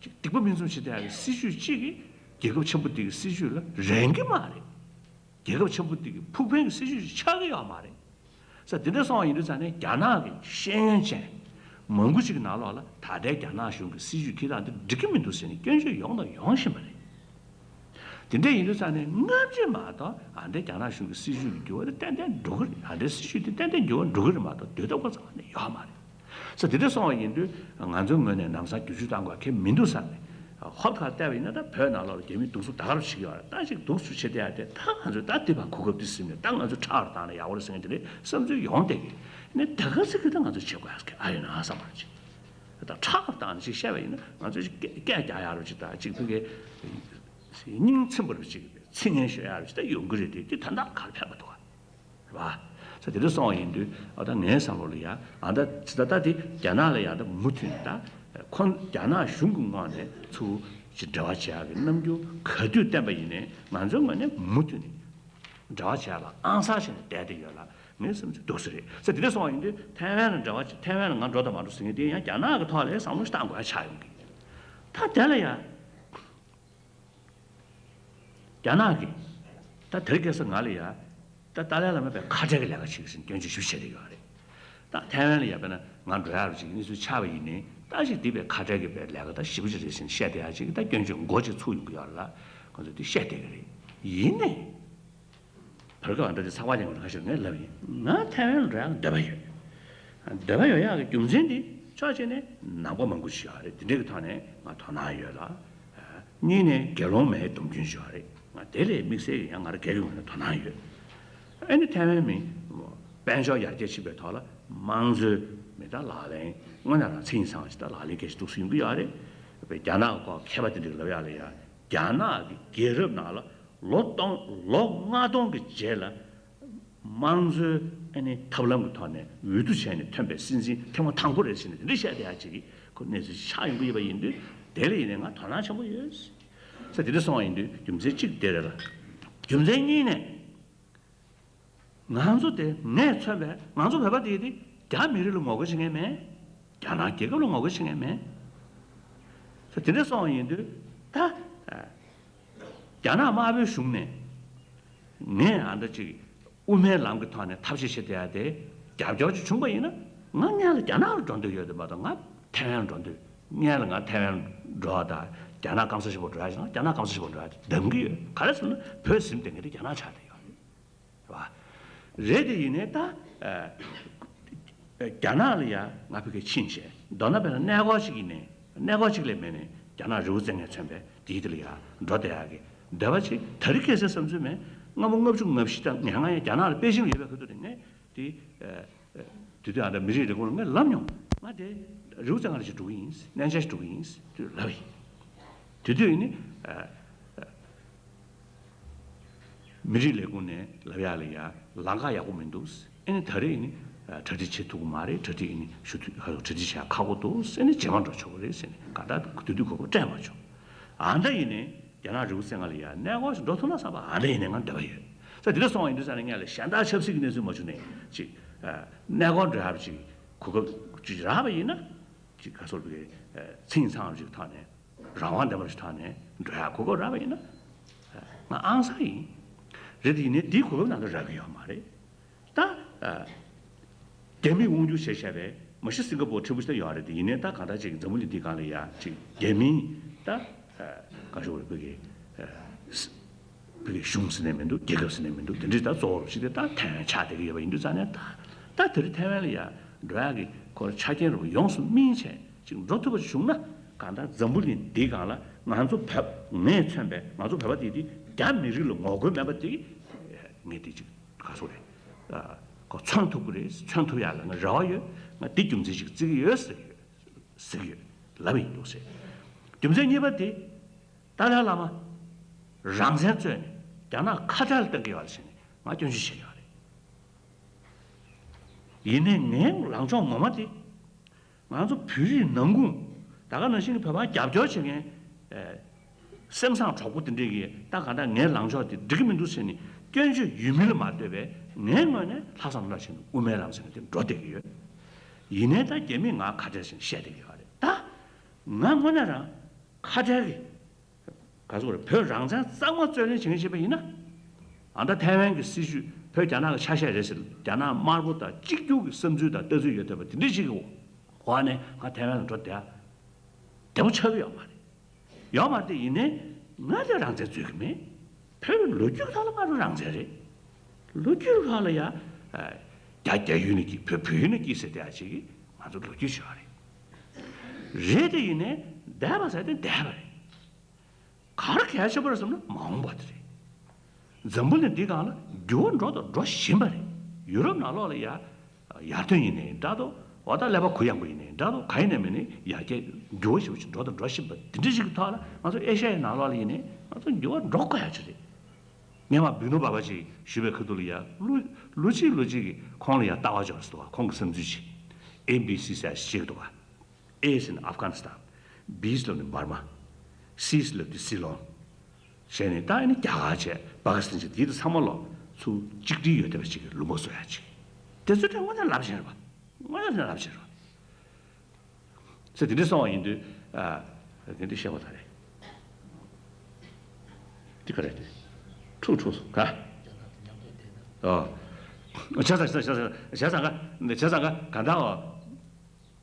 སྡིག་པ་མིག་བཙུམ་བྱེད་བསྡད་ཡག་གི་སྲིད་བྱུས་གཅིག་གིས་རྒྱལ་ཁབ་ཆེན་པོ་འདི་གི་སྲིད་བྱུས་ལ་རན་གྱི་མ་རེད། རྒྱལ་ཁབ་ཆེན་པོ་འདི་གི་ཕུགས་ཕན་གྱི་སྲིད་བྱུས་ཤིག་ཆགས་ཀྱི་ཡོད་མ་རེད། ས་དེ་འདྲ་སོང་བ་ཡིན་དུས་ཙང་ནས་རྒྱ་ནག་གི་ཤེས་ཡོན་ཅན་མང་པོ་ཅིག་གི་ནང་ལོགས་ལ་ད་ལྟའི་རྒྱ་ནག་གཞུང་གི་སྲིད་བྱུས་འཁྱེར་སྟངས་འདི་འགྲིག་གི་མི་འདུག་ཟེར་ནས་སྐྱོན་བརྗོད་ཡོང་དང་ཡོང་བཞིན་པ་རེད། དེ་འདྲ་ཡིན་དུས་ཙང་ནས་སྔ་ཕྱི་མ་གཏོགས་ཨ་འདྲའི་རྒྱ་ནག་གཞུང་གི་སྲིད་བྱུས་ཀྱི་འགྱུར་བ་དེ་ཏན་ཏན་འགྲོ་གི་རེད། ཨ་འདྲའི་སྲིད་བྱུས་དེ་ཏན་ཏན་འགྱུར་བ་འགྲོ་གི་རེད་མ་གཏོགས་སྡོད་ཐུབ་པ་ཙམ་ནས་ཡོད་མ་རེད། ས་དེ་འདྲ་སོང་བ་ཡིན་དུས་ང་ཚོའི་ངོས་ནས་ལམ་སང་བསྒྱུར་བཅོས་གཏང་དགོས་གལ་མི་འདུག་བསམ་ནས། ཧོབ་ཁ་བལྟས་པ་ཡིན་ན་ད་བོད་ནང་ལོགས་ལ་རྒྱ་མིས་གདུག་རྩུབ་ད་ག་རུ་བྱེད་ཀྱི་ཡོད་རེད། ད་ཅིག་གདུག་རྩུབ་བྱེད་བསྡད་ཡག་དེ་ད་ང་ཚོས་ད་འདི་བར་གོ་སྐབས་འདི་ཟིན་ནས་ད་ང་ཚོས་ཁྲག་རུ་བཏང་ན་ཡག་པོ་རེད་ཟེར་མཁན་དེ་འདྲའི་བསམ་ཚུལ་ཡོང་བསྡད་ཀྱི་ནས། ད་ག་ཚོད་ཀྱི་ད་ང་ཚོས་བྱེད་དགོས་ཡག་གལ་ཨ་ཡོད་ན་བསམ་པ་ཅིག་ད་ཁྲག་རུ་བཏང་ནས་ཅིག་བཤད་པ་ཡིན་ན་ང་ཚོས་ཅིག་སྐད་སྐད་རྒྱག་ཡག་རུ་ཅིག་དང་ཅིག་ཕ་གི་སྙིང་ཚིམ་པ་རུ་ཅིག་ཚིག་ངན་ཤོད་ཡག་རུ་ཅིག་ད་ཡོང་གི་རེད་དེ། དེ་ད་ལྟ་ག་རེ་ཕན་པ་འདུག་ག་རེད་པ། ས་དེ་འདྲ་སོང་བ་ཡིན་དུས་ཨ་ད་ངའི་བསམ་བློ་ལ་ཡ་ཨ་ད་ཇི་ལྟར་ད་དེ་རྒྱ་ནག་ལ་ཡ་ད་མུ་མཐུད་ནས་ད་ཁོང་རྒྱ་ནག་གཞུང་གི་ངོས་ནས་ཚུར་ཅིག་འབྲེལ་བ་བྱེད་ཡག་གི་རྣམ་འགྱུར་ག་དུས་བསྟན་པ་ཡིན་ནའི་ང་ཚོའི་ངོས་ནས་མུ་མཐུད་ནས་འབྲེལ་བ་བྱེད་ཡག་ལ་ཨང་གསར་བྱས་ནས་བསྡད་དེ་ཡོད་ལ་ངའི་བསམ་ཚུལ་འདུག་ས་རེད། ས་དེ་འདྲ་སོང་བ་ཡིན་དུས་ཐའེ་ཝན་ལ་འབྲེལ་བ་ཐའེ་ཝན་ལ་ང་འགྲོ་དང་མ་འགྲོ་ཟེར་མཁན་དེ་ཡང་རྒྱ་ནག་གི་ཐོག་ལ་བསམ་བློ་ཞིག་བཏང་དགོས་ཡ་ཆགས་ཡོང་གི། ད་དེ་ལ་ཡ། རྒྱ་ནག་གིས་ད་དེར་སྐྱེས་ས་ང་ལ་ཡ་ད་ཏཱ་ལའི་བླ་མ་པའི་ཁ་བྲལ་གྱི་ལས་ཀ་བྱེད་ཀྱི་ཟིན་སྐྱོན་བརྗོད་ཞིབ་བྱས་བསྡད་ཡོད་རེད། ད་ཐའེ་ཝན་ལ་ཡ་དཔེར་ན་ང་འགྲོ་ཡག་རུ་ཅིག་གནས་ཚུལ་ཆགས་པ་ཡིན་ནའི་ད་ཅིག་འདི་པའི་ཁ་བྲལ་གྱི་པའི་ལས་ཀ་ད་ཞིབ་པོ་ཅིག་རེད་ཟེར་ནས་བཤད་བསྡད་ཡག་ཅིག་ད་སྐྱོན་བརྗོད་མགོ་ཅིག་ཚུགས་ཡོང་གི་ཡོད་རེད་ལ་ཁོ་ཚོས་འདི་བཤད་བསྡད་ཀྱི་རེད། ཡིན་ནའི་བར་སྐབས་ཨ་འདྲ་དེ་ཚགས་པར་ཅན་ཁ་ཤས་ངས་ལབ་ཡིན། ང་ཐའེ་ཝན་ལ་འགྲོ་ཡག་འདོད་པ་ཡོད། འདོད་པ་ཡོད་ཡག་གི་རྒྱུ་མཚན་འདི་ཕྱོགས་གཅིག་ནས་ནང་པ་མང་པོ་ཞིག་ཡོད་རེད། དེ་འདྲའི་གི་ཐོག་ནས་ང་དོ་སྣང་ཡོད་ལ། གཉིས་ནས་དགེ་སློང་མའི་སྡོམ་རྒྱུན་ཞིག་ཡོད་རེད། ང་དེ་ལས་དམིགས་བསལ་གྱི་ཡང་ང་རང་སྒེར་གྱི་ངོས་ནས་དོ་སྣང་ཡོད། ཨ་ནི་ཐའེ་ཝན་མི་དཔལ་འབྱོར་ཡར་རྒྱས་ཕྱིན་པའི་ཐོག་ལ་དམངས་གཙོའི་མི་ད་ལག་ལེན་དངོས་གནས་རང་ཚེ་ཡིན་ཚང་བ་ཞིག་ད་ལག་ལེན་གལ་ཆེ་འདུག་སེ་ཡོང་གི་ཡོད་རེད། བའི་རྒྱ་ནག་སྐོར་མཁས་པ་དེ་འདྲ་ལབ་ཡག་ལ་ཡང་རྒྱ་ནག་གི་རྒྱལ་རབས་ནང་ལ་ལོ་སྟོང་ལོ་ལྔ་སྟོང་གི་རྗེས་ལ་དམངས་གཙོའི་ཨ་ནི་ཐབས་ལམ་གྱི་ཐོག་ནས་འོས་བསྡུ་བྱས་ནས་ཐོན་པའི་སྲིད་འཛིན་ཐེངས་མ་དང་པོ་རེད་ཟེར་ནས་དེ་འདྲ་བཤད་བསྡད་ཡག་ཅིག་གི་ཁོ་གནས་ཚུལ་ཆགས་ཡོང་གི་ཡོད་པ་ཡིན་དུས། དེ་ལ་ཡིན་ནའི་ང་དོ་སྣང་ཆེན་པོ་ཡོད་ས་དེ་འདྲ་སོང་བ་ཡིན་དུས། རྒྱུ་མཚན་གཅིག་དེ་རེད་ལ། རྒྱུ་མཚན་གཉིས་ནས། ང་ཚོ་དེ་ངས་མཚོན་པའི་ང་ཚོ་བོད་པ་དེ་དེ་རྒྱ་མི་རིགས་ལ་ངོ་རྒོལ་བྱེད་མཁན་མེད། རྒྱ་ནག་རྒྱལ་ཁབ་ལ་ངོ་རྒོལ་བྱེད་མཁན་མེད། ད་དེ་འདྲ་སོང་བ་ཡིན་དུས་ད། རྒྱ་ནག་དམར་པོའི་གཞུང་ནས་ངས་ཨ་འདྲ་ཅིག་དབུ་མའི་ལམ་གྱི་ཐོག་ནས་ཐབས་ཤེས་བྱེད་བསྡད་ཡ་དེ་རྒྱབ་སྐྱོར་ཅིག་བྱུང་པ་ཡིན་ན། ང་སྔོན་ལ་རྒྱ་ནག་ལ་འགྲོ་འདོད་ཡོད་དེ་མ་གཏོགས་ང་ཐའེ་ཝན་ལ་འགྲོ་འདོད། སྔོན་ལ་ང་ཐའེ་ཝན་འགྲོ་བ་དང་རྒྱ་ནག་སྐམ་ས་ཞིག་པོ་འགྲོ་ཡ་ཞིག་ན་རྒྱ་ནག་སྐམ་ས་ཞིག་པོ་འགྲོ་ཡ་དེ་གདམ་གི་ཡོད། ག་རེ་ཟེར་ན་བོད་ཟིན་བསྡད་མཁན་དེ་རྒྱ་ནག་ཆགས་བསྡད་ཡོད་རེད། རེད་དེ་ཡིན་ནའི་ད། རྒྱ་ནག་ལ་ཡ་ང་ཕ་གིར་ཕྱིན་བྱས་མདོར་ན་དཔེར་ན་གནས་སྐོར་ཞིག་ཡིན་ནའི་གནས་སྐོར་ཅིག་ལས་མེད་ནས་རྒྱ་ནག་རི་བོ་རྩེ་ལྔས་མཚོན་པའི་དེའི་དེ་ལ་ཡ་འགྲོ་བསྡད་ཡག་གི་འདོད་པ་ཅིག་ད་རེས་ཁ་སང་བསམ་ཚུལ་མེད། སྔ་མོ་ལྔ་བཅུ་ང་བཞི་དང་ང་ལྔ་ཡ་རྒྱ་ནག་ལ་དཔེ་ཞིབ་ཡོད་པའི་ཁ་ཐུག་དེ་ངས་དེ། དེ་དུས་ཨ་འདྲ་མི་རིགས་ལས་ཁུངས་ལ་ངས་ལབ་མྱོང་། ང་དེ་རི་བོ་རྩེ་ལྔ་ལ་ཅིག་འགྲོ་གི་ཡིན། གནས་མཇལ་ཞིག་འགྲོ་གི་ཡིན་དུས་ལབ་ཡིན། དེ་དུས་ཡིན་ནི། མི་རིགས་ལས་ཁུངས་ནས་ལབ་ཡག་ལ་ཡ་ལམ་ཁ་ཡག་པོ་མི་འདུག་ཨེ་ནི་ད་རེས་ཨེ་ནི་གྲ་སྒྲིག་བྱེད་ཐུབ་ཀྱི་མ་རེད། གྲ་སྒྲིག་ཨེ་ནི་ཞུ་ཐུབ་གྲ་སྒྲིག་བྱེད་ཡག་ཁག་པོ་འདུག་ཨེ་ནི་རྗེས་མ་འགྲོ་ཆོག་གི་རེད་ཟེར་ནས་གང་ལྟར་དུས་དུས་གོ་སྐབས་སྤྲད་མ་བྱུང་། ཨ་འདྲ་ཡིན་ནའི་རྒྱ་ནག་རི་བོ་རྩེ་ལྔ་ལ་ཡ་གནས་སྐོར་ཞིག་འགྲོ་ཐུབ་ན་བསམ་པ་ཨ་འདྲ་ཡིན་ནའི་ང་འདོད་པ་ཡོད། ས་དེ་འདྲ་སོང་བ་ཡིན་དུས་ས་ནས་ངས་ལ་གཞན་དག་ཆབ་སྲིད་ཀྱི་གནས་ཚུལ་མ་བྱུང་ནས་ཅིག་གནས་སྐོར་འགྲོ་ཡག་ཅིག་གོ་སྐབས་ཅིག་རག་པ་ཡིན་ན། ཅིག་ག་ཚོད་པའི་ཚིང་ཚང་ཅིག་ཐོག་ནས། རང་དབང་ལྡན་པ་ཞིག་ཐོག་ནས་འགྲོ་ཡག་གོ་སྐབས་རག་པ་ཡིན་ན། ང་ཨང་ས་ཡིན། རེད་དེ་ཡིན་ནའི་དེའི་གོ་སྐབས་ནང་དུ་རག་གི་ཡོད་མ་རེད། ད། རྒྱ་མིས་དབང་སྒྱུར་བྱས་བཞག་པའི་མ་གཞི་སིང་ག་པོར་ཁྲི་པོ་ཞིག་ད་ཡོད་རེད་དེ་ཡིན་ནའི་ད་གང་ལྟར་ཅིག་འཛམ་བུ་གླིང་འདིའི་སྒང་ལ་ཡ་ཅིག་རྒྱ་མིའི་ད། ག་ཞུ་རེད་བོད་ཀྱི། བོད་ཀྱི་གཞུང་ཟེར་ནས་མི་འདུག་རྒྱལ་ཁབ་ཟེར་ནས་མི་འདུག་དེ་འདྲའི་ད་གཙོ་བོ་ཞིག་དེ་ད་ཐའེ་ཝན་ཆགས་བསྡད་ཀྱི་ཡོད་པ་ཡིན་དུས་ཙང་ནས་ད། ད་དེ་རིང་ཐའེ་ཝན་ལ་ཡ་འགྲོ་ཡག་གི་ཁོ་ཆ་རྐྱེན་རུ་ཡོངས་སུ་སྨིན་བྱས་ཅིག་འགྲོ་ཐུབ་པ་བྱུང་ན། གང་ལྟར་འཛམ་བུ་གླིང་འདིའི་སྒང་ལ་ང་ཚོ་བོད་ངས་མཚོན་པའི་ང་ཚོ་བོད་པ་དེ་དེ་རྒྱ་མི་རིགས་ལ་ངོ་རྒོལ་མེད་པ་དེ་ངས་དེ་ཅིག་ག་ཚོད་རེད། ཁོ་མཚོན་ཐུབ་ཀྱི་རེད། མཚོན་ཐུབ་ཡག་ལ་ང་རེ་བ་ཡོད། ང་དེ་རྒྱུ་མཚན་ཅིག་བརྩི་གི་ཡོད་ཟེར་གི་ཡོད། ཟེར་གི་ཡོད་ལབ་ཡིན་འདུག་ཟེར། རྒྱུ་མཚན་གཉིས་པ་དེ། ཏཱ་ལའི་བླ་མ་རང་བཙན་རྩོད་ནས་རྒྱ་ནག་ཁ་བྲལ་གཏང་གི་ཡོད་ཟེར་ནས་ང་སྐྱོན་བརྗོད་བྱེད་ཀྱི་ཡོད་རེད། ཡིན་ནའི་ངའི་ལངས་ཕྱོགས་ངོ་མ་དེ། ང་ཚོ་བོད་རིགས་ནང་ཁུལ་ད་ག་ནང་བཞིན་གྱི་བོད་པ་རྒྱབ་སྐྱོར་བྱེད་མཁན། སེམས་བཟང་གྲོགས་པོ་དེ་འདྲས་ཀྱིས་ད་ག་ད་ངའི་ལངས་ཕྱོགས་དེ་འགྲིག་གི་མི་འདུག་ཟེར་ནས་སྐྱོན་བརྗོད་ཡོད་མིན་ལ་མ་ལྟོས་པའི་ངའི་ངོས་ནས་ལྷག་བསམ་རླབས་ཆེན་དབུ་མའི་ལམ་ཟེར་ནས་དེ་འགྲོ་བསྡད་ཀྱི་ཡོད། ཡིན་ནའི་ད་རྒྱ་མིས་ང་ཁ་བྲལ་ཟེར་ནས་བཤད་བསྡད་ཀྱི་ཡོད་རེད་ད། ང་དངོས་གནས་རང་ཁ་བྲལ་གྱི། ག་ཚོད་རེད། བོད་རང་བཙན་གཙང་མ་རྩོད་ལེན་བྱེད་མཁན་ཞིག་ཡིན་ན། ཨ་ད་ཐའེ་ཝན་གྱི་སྲིད་བྱུས་བོད་རྒྱ་ནག་གི་ཆ་ཤས་རེད་ཟེར་རྒྱ་ནག་དམར་པོ་དང་གཅིག་གྱུར་གྱི་བསམ་ཚུལ་དང་ལྟ་ཚུལ་ཡོད་བསྡད་པ་དེ་འདྲ་ཞིག་གི་འོག་ནས་ང་ཐའེ་ཝན་ལ་འགྲོ་བསྡད་བདེ་པོ་ཆགས་ཀྱི་ཡོད་མ་རེད། ཡོད་མ་རེད་དེ་ཡིན་ནའི་ང་དེ་རང་བཙན་རྩོད་ཀྱི་མེད། བོད་ལོ་རྒྱུས་ཐོག་ལ་ང་ཚོ་རང་བཙན་རེད། ལོ་རྒྱུས་ཐོག་ལ་ཡ། རྒྱ་རྒྱ་ཡུལ་ནས་སྐྱིད་བོད་བོད་ཡུལ་ནས་སྐྱིད་ཟེར་བསྡད་ཡ་ཅིག་གིས་ང་ཚོ་ལོ་རྒྱུས་བྱས་པ་རེད། རེད་དེ་ཡིན་ནའི་འདས་པ་ཟེར་དེ་འདས་པ་རེད། ག་རེ་གལ་ཆེ་བ་རེད་བསམ་ན་མ་འོངས་པ་དེ་རེད། འཛམ་བུ་གླིང་འདིའི་སྒང་ལ་འགྱུར་བ་འགྲོ་དང་འགྲོ་བཞིན་པ་རེད། ཡུ་རོབ་ནང་ལོགས་ལ་ཡ། ཡར་ཐོན་ཡིན་ནའི་འདྲ་འདུག་འོ་ད་ཀླད་པ་གུ་ཡངས་པོ་ཡིན་ནའི་འདྲ་འདུག་གང་ཡིན་ནའི་མིན་ནའི་ཡར་རྒྱས་འགྱུར་བ་ཞེ་པོ་ཅིག་འགྲོ་དང་འགྲོ་བཞིན་པ་འདི་འདྲ་ཞིག་གི་ཐོག་ལ་ང་ཚོ་ཨེ་ཤ་ཡའི་ནང་ལོགས་ལ་ཡིན་ནའི་ང་ཚོ་འགྱུར་བ་འགྲོ་དགོས་ཡ་ཅིག་རེད། སྔོན་མ་བི་ནོ་བྷ་བ་ཅིག་ཞུས་པའི་ཁ་ཐུག་ལ་ཡ་ལོ་ལོ་གཅིག་ལོ་གཅིག་གི་ཁོང་ལ་ཡ་ལྟ་བ་འབྱོར་སོང་འདུག་ཁོང་གི་བསམ་ཚུལ་ཅིག་ཨེ་བི་སི་ཟེར་ཞིག་འདུག་ཨེ་ཟེར་ན་ཨབ་གྷ་ནི་སི་ཐན། བི་ཟེར་ལབ་ནི་འབར་མ། སི་ཟེར་ལབ་དུས་སི་ལོན། བྱས་ནས་ད་ཨ་ནི་རྒྱ་གར་བྱས་པ་ཀི་སི་ཐན་བྱས་དེའི་ཚང་མ་ལོ་ཚུར་གཅིག་སྒྲིལ་ཡོད་བསྡད་པ་ཅིག་གི་ལུང་པ་བཟོ་ཡ་ཅིག་དེ་ཚོའི་གྲས་དངོས་གནས་རླབས་ཆེན་རེད་པ། དངོས་གནས་རླབས་ཆེན་རེད་པ། ཚེ་དེ་འདྲ་སོང་བ་ཡིན་དུས་ཨ། དེ་འདྲ་བཤད་པ་ད་རེད། འདི་ག་རེད་དེ། འཁྲུག་འཁྲུག་སོང་ག་ཨོ། བྱས་ཙང་བྱས་ཙང་བྱས་ཙང་ག་བྱས་ཙང་ག་ག་འདྲ་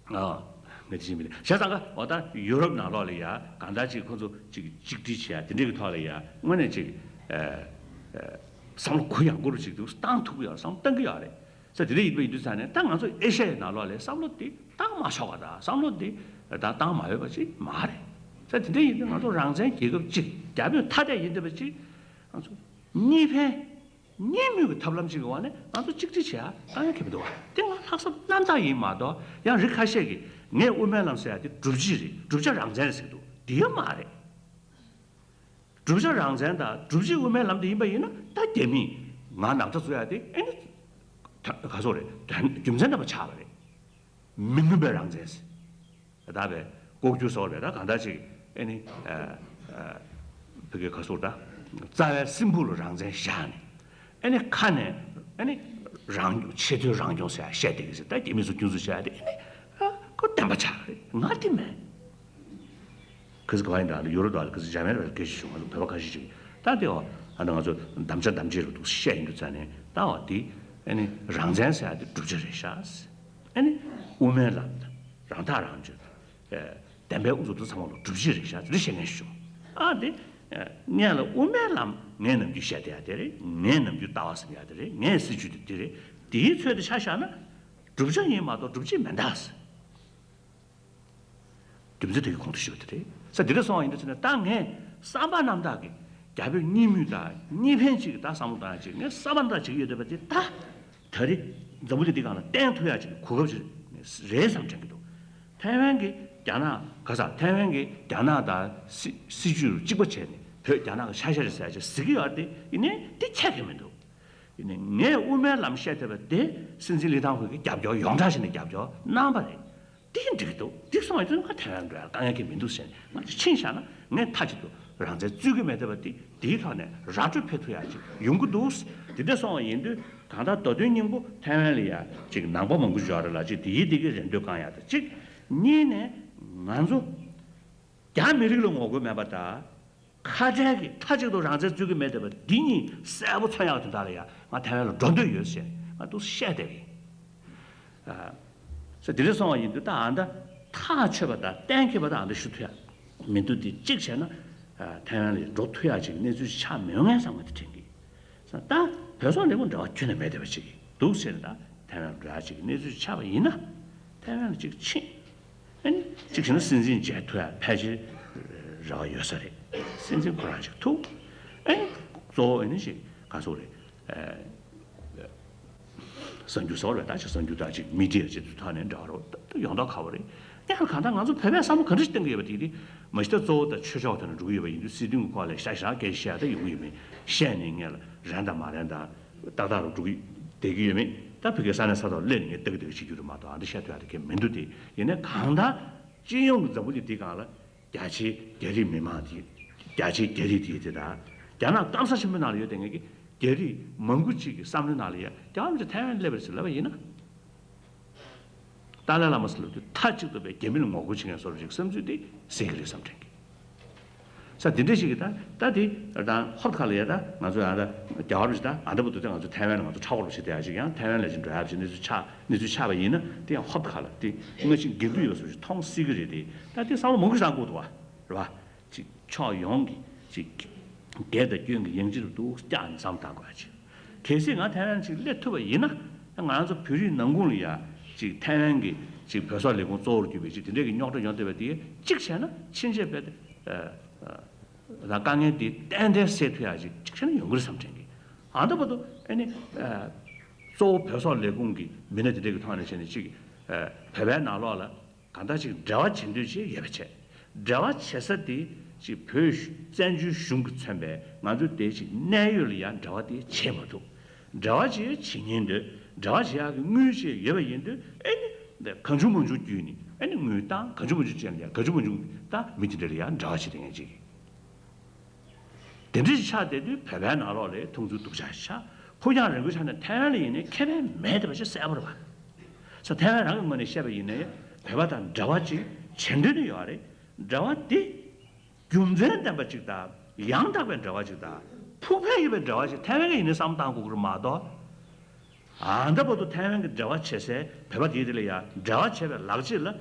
བ། ཨ། ངས་དེ་བཞིན་མི་ལས་བྱས་ཙང་ཀ་འོ་ད་ཡུ་རོབ་ནང་ལོགས་ལ་ཡ་གང་ལྟར་ཅིག་ཁོ་ཚོ་ཅིག་གཅིག་སྒྲིལ་བྱེད་ཡ་དེ་འདྲའི་གི་ཐོག་ལ་ཡ་དངོས་གནས་ཅིག་ཨ། ཨ། བསམ་བློ་གུ་ཡངས་གུ་རུ་ཅིག་འདུག་བཏང་ཐུབ་ཀྱི་ཡོད་བསམ་བཏང་གི་ཡོད་རེད། ས་དེ་འདྲ་ཡིན་པ་ཡིན་དུས་ཙང་ནས་ད་ང་ཚོ་ཨེ་ཤ་ཡའི་ནང་ལོགས་ལ་བསམ་བློ་དེ་བཏང་མ་ཆོག་པ་དང་བསམ་བློ་དེ་ད་བཏང་མ་འོས་པ་ཅིག་མ་རེད། ས་དེ་འདྲ་ཡིན་དུས་ང་ཚོ་རང་བཙན་རྒྱལ་ཁབ་ཅིག་རྒྱ་བོད་ཐ་དད་ཡིན་བསྡད་པ་ཅིག་ང་ཚོ་གཉིས་ཕན་གཉིས་མོས་ཀྱི་ཐབས་ལམ་ཅིག་གི་འོག་ནས་ང་ཚོ་གཅིག་སྒྲིལ་བྱེད་ཡ་དཀའ་ངལ་འཕྲད་ཀྱི་འདུག་བ། དེ་ང་ལྷག་བསམ་རྣམ་དག་ཡིན་མ་གཏོགས། ཡང་རིགས་ཁ་ཤས་ཀྱིས་ངས་དབུ་མའི་ལམ་ཟེར་ཡ་དེ་སྒྲུབ་བྱེད་རེད། བསྒྲུབ་བྱ་རང་བཙན་རེད་ཟེར་གྱི་འདུག་དེ་ཡང་མ་རེད། བསྒྲུབ་བྱ་རང་བཙན་དང་སྒྲུབ་བྱེད་དབུ་མའི་ལམ་དེ་ཡིན་པ་ཡིན་ན། ད་རྒྱ་མིས་ང་ནག་ཁྲ་བཟོ་ཡ་དེ་ཨེ་ནི་ད་ག་སོག་རེད། རྒྱུ་མཚན་ལྡན་པ་ཆགས་པ་རེད། མི་མངོན་པའི་རང་བཙན་ཟེར། ད་བས་ལྐོག་གྱུར་སོགས་རེད། ད་གང་ལྟར་ཅིག་ཨེ་ནི་ཨ་ཨ་ཕ་གི་ག་སོག་ད་རྩ་བའི་སྲིན་ཕུག་ལ་རང་བཙན་བཞག་ནས། ཨེ་ནི་ཁ་ནས་ཨེ་ནི་རང་སྐྱོང་། ཆེས་མཐོའི་རང་སྐྱོང་ཟེར་ཡ་བཤད་བསྡད་ཀྱི་ཟེར། ད་རྒྱ་མི་ཚོ་སྐྱོན་འཛུགས་བྱ་ཡ་དེ་ཨེ་ནི་ཨ་ཁོ་བདེན་པ་ཆགས་རེད། ང་དེ་མེད། ཁ་སི་ག་བ་ཡིན་ད་ལ་ཡུ་རོབ་དང་ཁ་སི་འཇར་མན་ལ་སྐད་ཆ་བྱུང་། ང་ཚོ་བོད་པ་ཁ་ཤས་ཅིག་ད་དེ་འོ་ཨ་ད་ང་ཚོ་དམ་བཅའ་དམ་བཅའ་རུ་འདུག་བཤད་ཡིན་དུས་ཙང་ནས། ད་འོ་དེ་ཨེ་ནི་རང་བཙན་ཟེར་ཡ་དེ་བསྒྲུབ་བྱ་རེད་ཤག་ཨེ་ནི་དབུ་མའི་ལམ་དང་རང་ཐག་རང་གཅོད། བདེན་པའི་དབུ་མཛད་དེ་ཚང་མ་ལ་སྒྲུབ་བྱེད་རེད་ཤག་དེ་འདྲ་བཤད་མཁན་ཞིག་བྱུང་། ཨ་དེ་ངས་ལ་དབུ་མའི་ལམ་ངས་ནམ་རྒྱུན་བཤད་བསྡད་ཡ་དེ་རེད། ངས་ནམ་རྒྱུན་ལྟ་བ་ཟིན་ཡ་དེ་རེད། ངའི་སྲིད་བྱུས་དེ་དེ་རེད། དེའི་ཚོད་དུ་ཆ་བཞག་ན་བསྒྲུབ་བྱ་ཡིན་མ་གཏོགས་སྒྲུབ་བྱེད་མིན་ད་ཟེར། རྒྱུ་མཚན་དེ་གི་གོང་དུ་ཞུས་པ་དེ་རེད། ས་དེ་འདྲ་སོང་བ་ཡིན་དུས་ཙང་ནས། ད་ངས་བསམ་པ་རྣམ་དག་གིས་རྒྱ་བོད་གཉིས་མོས་དང་གཉིས་ཕན་གཅིག་གི་ད་བསམ་བློ་བཏང་ཡ་ཅིག་ངས་བསམ་པ་རྣམ་དག་བྱེད་ཀྱི་ཡོད་བསྡད་པ་དེ། ད་ད་རེས་འཛམ་བུ་གླིང་འདི་སྒང་ལ་བསྟན་ཐུབ་ཡ་ཅིག་གི་གོ་སྐབས་ཅིག་རེད་བསམ་དྲན་གྱི་འདུག་ཐའེ་ཝན་གྱིས་རྒྱ་ནག་ག་ས་ཐའེ་ཝན་གྱིས་རྒྱ་ནག་དང་སྲིད་སྲིད་ཇུས་གཅིག་པ་བྱས་ནས་བོད་རྒྱ་ནག་གི་ཆ་ཤས་རེད་ཟེར་ཡ་ཅིག་ཟེར་གྱི་ཡོད་རེད། དེ་ཡིན་ནའི་དེ་ཁྱད་ཁྱད་མི་འདུག་ཡིན་ནའི་ངས་དབུ་མའི་ལམ་བཤད་བསྡད་པ་དེ་སྲིད་འཛིན་ལི་ཐང་ཧུའེ་གིས་རྒྱབ་སྐྱོར་ཡོངས་གྲགས་བྱས་ནས་རྒྱབ་སྐྱོར་གནང་བ་རེད། དེ་འགྲིག་གི་འདུག་འགྲིག་སོང་བ་ཡིན་ན་ང་ཐའེ་ཝན་འགྲོ་ཡ་དཀའ་ངལ་གྱི་མི་འདུག་ཟེར་ནས། ང་ཚོ་ཕྱིན་བཞག་ན་ངས་མཐའ་གཅིག་ཏུ་རང་བཙན་རྩོད་ཀྱི་མེད་བསྡད་པ་དེ། དེའི་ཐོག་ནས་ར་སྤྲོད་ཕེབས་ཐུབ་ཡ་ཅིག་ཡོང་གི་འདུག་དེ་འདྲ་སོང་བ་ཡིན་དུས་གང་ལྟར་མདོ་དོན་སྙིང་པོ་ཐའེ་ཝན་ལ་ཡ་ཅིག་ནང་པ་མང་པོ་ཡོད་རེད་ལ། ཅིག་དེའི་དེ་གི་རེ་འདོད་བསྐང་ཡ་དང་གཅིག་གཉིས་ནས་ང་ཚོ་རྒྱ་མི་རིགས་ལ་ངོ་རྒོལ་མེད་པ་དང་། ཁ་བྲལ་གྱིས་མཐའ་གཅིག་ཏུ་རང་བཙན་རྩོད་ཀྱི་མེད་བསྡད་པ་འདི་གཉིས་གསལ་པོ་མཚོན་ཡག་དོན་དག་ལ་ཡ་ང་ཐའེ་ཝན་ལ་འགྲོ་འདོད་ཡོད་ཟེར་ང་འདུག་བཤད་བསྡད་ཀྱི་ཡིན། ཨ། ས་དེ་འདྲ་སོང་བ་ཡིན་དུས་ད་ཨ་ད་ཐག་ཆོད་པ་དང་གཏན་འཁེལ་པ་དང་ཨ་ད་ཞུ་ཐུབ་ཡ་མི་འདུག་དེ་གཅིག་བྱས་ན་ཨ་ཐའེ་ཝན་ལ་འགྲོ་ཐུབ་ཡ་ཅིག་གནས་ཚུལ་ཆགས་མི་ཡོང་ངས་བསམ་གི་དེ་དྲན་གི། ས་ད་བོད་སོག་ལས་ཁུངས་འབྲེལ་བ་ཁྱོན་ནས་མེད་བསྡད་པ་ཅིག་འདུག་ཟེར་ད་ཐའེ་ཝན་འགྲོ་ཡ་ཅིག་གནས་ཚུལ་ཆགས་པ་ཡིན་ན། ཐའེ་ཝན་ལ་ཅིག་ཕྱིན། ཨ་ནི་གཅིག་བྱས་ན་སྲིད་འཛིན་མཇལ་ཐུབ་ཡ་ཕལ་ཆེར་རེ་བ་ཡོད་ས་རེད། སྲིད་འཛིན་ཁོ་རང་ཅིག་ཐུག་ཨ་ནི་གཙོ་བོ་ཨ་ནི་ཅིག་ག་སོག་རེད། ཨ་གསར་འགྱུར་སོགས་རེད། ད་ཅིག་གསར་འགྱུར་དང་ཅིག་མི་ཌི་ཡ་ཅིག་ཏུ་ཐོག་ནས་འདྲ་བ་རོ་ད་ཡོང་མདོག་ཁ་བོ་རེད། ཡང་གང་ལྟར་ང་ཚོ་བོད་པས་བསམ་བློ་ག་འདྲ་ཞིག་གཏོང་གི་ཡོད་པ་དེ་དེ་མ་གཞི་ད་གཙོ་བོ་ད་ཆོས་ཕྱོགས་ཐོག་ནས་འགྲོ་གི་ཡོད་པ་ཡིན་དུས། སྲིད་དོན་གྱི་སྐོར་ལ་ཤ་ཤ་སྐད་ཆ་བཤད་ད་ཡོང་གི་ཡོད་མེད་བཤད་ནས་ངས་ལ་རན་དང་མ་རན་དང་ཏག་ཏག་རུ་འགྲོ་གི་བསྡད་ཀྱི་ཡོད་མེད། ད་ཕ་གིའི་ས་གནས་ས་ཐོག་སླེབས་ནས་ངས་ཏག་ཏག་བྱེད་རྒྱུ་རེད་མ་གཏོགས། ཨ་འདི་བཤད་ཐུབ་ཡ་དེ་གས་མི་འདུག་དེ་ཡིན་ནའི་གང་ལྟར་སྤྱི་ཡོངས་ཀྱི་འཛམ་བུ་གླིང་འདི་སྒང་ལ་རྒྱ་ཆེའི་རྒྱ་རིགས་མི་མང་དེ། རྒྱ་ཆེའི་རྒྱ་རིགས་དེ་དེ་དང་རྒྱ་ནག་སྐམ་ས་ཆེན་པོའི་ནང་ལ་ཡོད་བསྡད་མཁན་གྱི་རྒྱ་རིགས་མང་པོ་ཅིག་གི་བསམ་བློའི་ནང་ལ་ཡ་རྒྱ་བོད་མི་ཚོ་ཐའེ་ཝན་སླེབས་པ་རེད་ཟེར་ལབ་པ་ཡིན་ན། ཏཱ་ལའི་བླ་མ་ཟེར་ལབ་དུས་མཐའ་གཅིག་ཏུ་བས་རྒྱ་མི་ལ་ངོ་རྒོལ་བྱེད་མཁན་བཟོ་འདྲ་ཅིག་བསམ་ཚུལ་དེ་གསལ་གི་རེད་བསམ་དྲན་གི། ས་དེ་འདྲ་ཞིག་གི་ད་ད་དེ་ད་ཧོབ་ཁ་ལ་ཡ་ད་ང་ཚོ་ཡ་ད་རྒྱ་གར་བ་ཞིག་ད་ཨ་ད་བུ་དུ་ད་ང་ཚོ་ཐའེ་ཝན་ལ་ང་ཚོ་ཁྲག་འཁོར་བ་ཞིག་དེ་ཡ་ཞིག་ཡང་ཐའེ་ཝན་ལ་ཞིག་འགྲོ་ཡ་ཞིག་གནས་ཚུལ་ཆགས་གནས་ཚུལ་ཆགས་པ་ཡིན་ན། དེ་ཡང་ཧོབ་ཁ་ལ་དེ་སྔ་ཕྱི་འགལ་འདུ་ཡོད་པ་བཟོ་ཞིག་མཐོང་སྲིད་གི་རེད། དེ་ད་དེ་བསམ་བློ་མང་པོ་ཞིག་བཏང་དགོས་འདུག་བ་རེད་བ། ཅིག་ཕྱོགས་ཡོངས་ཀྱི་ཅིག་སྒེར་དང་སྐྱོན་གྱི་ཡང་ཅིག་ཏུ་བཀྱག་ནས་བསམ་བཏང་དགོས་ཡ་ཅིག་གལ་སྲིད་ང་ཐའེ་ཝན་ཅིག་སླེབས་ཐུབ་པ་ཡིན་ན། ང་རང་ཚོ་བོད་རིགས་ནང་ཁུལ་ལ་ཡ་ཅིག་ཐའེ་ཝན་གྱི་ཅིག་བོད་སོག་ལས་ཁུངས་གཙོ་བོར་གྱུར་པའི་ཅིག་དེ་འདྲས་ཀྱི་རྙོག་དྲ་ཡོང་བསྡད་པ་དེ་གཅིག་བྱས་ན་ཕྱིན་ཆད་རྦད་དེ་ཨ་ཨ་དཀའ་ངལ་དེ་ཏན་ཏན་སེལ་ཐུབ་ཡ་ཅིག་གཅིག་བྱས་ན་ཡོང་གི་རེད་བསམ་དྲན་གི། ཨ་ད་བར་དུ་ཨ་ནི་ཨ་གཙོ་བོ་བོད་སོག་ལས་ཁུངས་ཀྱི་མི་སྣ་དེ་འདྲས་ཀྱི་ཐོག་ནས་བྱས་ནས་ཅིག་ཨ་བོད་པའི་ནང་ལོགས་ལ། གང་ལྟར་ཅིག་འབྲེལ་བ་བྱེད་འདོད་ཅིག་ཡོད་པ་བྱས། འབྲེལ་བ་བྱེད་ས་དེ་ཅིག་བོད་བཙན་བྱོལ་གཞུང་གིས་མཚོན་པའི་ང་ཚོ་དེ་ཅིག་གནད་ཡོད་ལ་ཡང་འབྲེལ་བ་དེ་བྱེད་མ་ཐུབ། འབྲེལ་བ་ཅིག་བྱེད་ཉེན་འདོད། འབྲེལ་བ་བྱེད་ཡག་གི་དངུལ་ཅིག་ཡོད་པ་ཡིན་དུས་ཨེ་ནི་འདི་གང་བྱུང་མང་བྱུང་བརྒྱུད་ནས་ཨེ་ནི་དངུལ་བཏང་། གང་བྱུང་མང་བྱུང་བྱས་ནས་ཡང་གང་བྱུང་མང་བྱུང་ད་མི་དེ་འདྲ་ལ་ཡང་འབྲེལ་བ་བྱེད་དེ་ངེས་ཅིག་དེ་འདྲ་ཞིག་ཆགས་བསྡད་དུས་བོད་པའི་ནང་ལོགས་ལ་མཐོང་ཚུལ་སྡུག་ཅག་ཆགས། ཕུགས་རྒྱང་རིང་པོའི་ཆ་ནས་ཐའེ་ཝན་ལ་ཡིན་ནའི་ཁེ་ཕན་མེད་བསྡད་པ་ཞིག་གསལ་པོ་རེད་པ། ས་ཐའེ་ཝན་རང་གི་ངོས་ནས་བཤད་པ་ཡིན་ནའི་བོད་པ་དང་འབྲེལ་བ་ཅིག་བྱེད་འདོད་ནི་ཡོད་རེད། འབྲེལ་བ་དེ་རྒྱུ་མཚན་ལྡན་པ་ཅིག་དང་ཡང་དག་པའི་འབྲེལ་བ་ཅིག་དང་ཕུགས་ཕན་ཡོད་པའི་འབྲེལ་བ་ཅིག་ཐའེ་ཝན་གྱིས་ཡིན་ནའི་བསམ་བློ་བཏང་དགོས་ཀྱི་རེད་མ་གཏོགས། ཨ་ད་བར་དུ་ཐའེ་ཝན་གྱི་འབྲེལ་བ་བྱེད་སའི་བོད་པ་དེའི་དེ་ལ་ཡང་འབྲེལ་བ་བྱེད་པའི་ལག་རྗེས་ལ།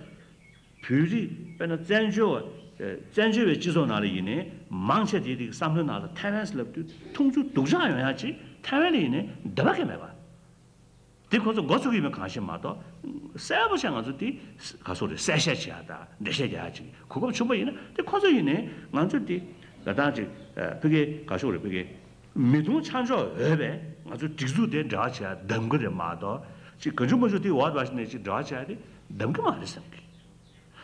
བོད་རིགས་དཔེར་ན་བཙན་བྱོལ་བ་བཙན་བྱོལ་བའི་སྤྱི་ཚོགས་ནང་ལ་ཡིན་ནའི་མང་ཆེ་དེའི་དེ་གི་བསམ་བློའི་ནང་ལ་ཐའེ་ཝན་ཟེར་ལབ་དུས་མཐོང་ཚུལ་སྡུག་ཅག་ཡོང་ཡ་ཅིག་ཐའེ་ཝན་ལ་ཡིན་ནའི་འདོད་པ་གང་མེད་པ། དེ་ཁོ་ཚོ་མགོ་ཚོས་ཀྱི་ཡོད་མེད་གང་ཤེས་མ་གཏོགས། གསལ་པོ་བྱས་ང་ཚོ་དེ་ག་སོག་རེད། གསལ་བཤད་བྱེད་ཡ་དང་འགྲེལ་བཤད་རྒྱག་ཡ་ཅིག་གོ་སྐབས་བྱུང་པ་ཡིན་ན། དེ་ཁོ་ཚོ་ཡིན་ནའི་ང་ཚོ་དེ་ད་ལྟ་ཅིག་ཕ་གི་ག་སོག་རེད། ཕ་གི་ མི་མཐུན་ཆ་འཇོག་འོས་པས་ང་ཚོ་སྒྲིག་འཛུགས་དེ་འབྲེལ་བ་བྱེད་ཡ་གདམ་གི་རེད་མ་གཏོགས་ཅིག་གང་བྱུང་མང་བྱུང་དེ་འོག་ཏུ་བྱས་ནས་ཅིག་འབྲེལ་བ་བྱེད་ཡ་དེ་གདམ་གི་མ་རེད་བསམ་གི།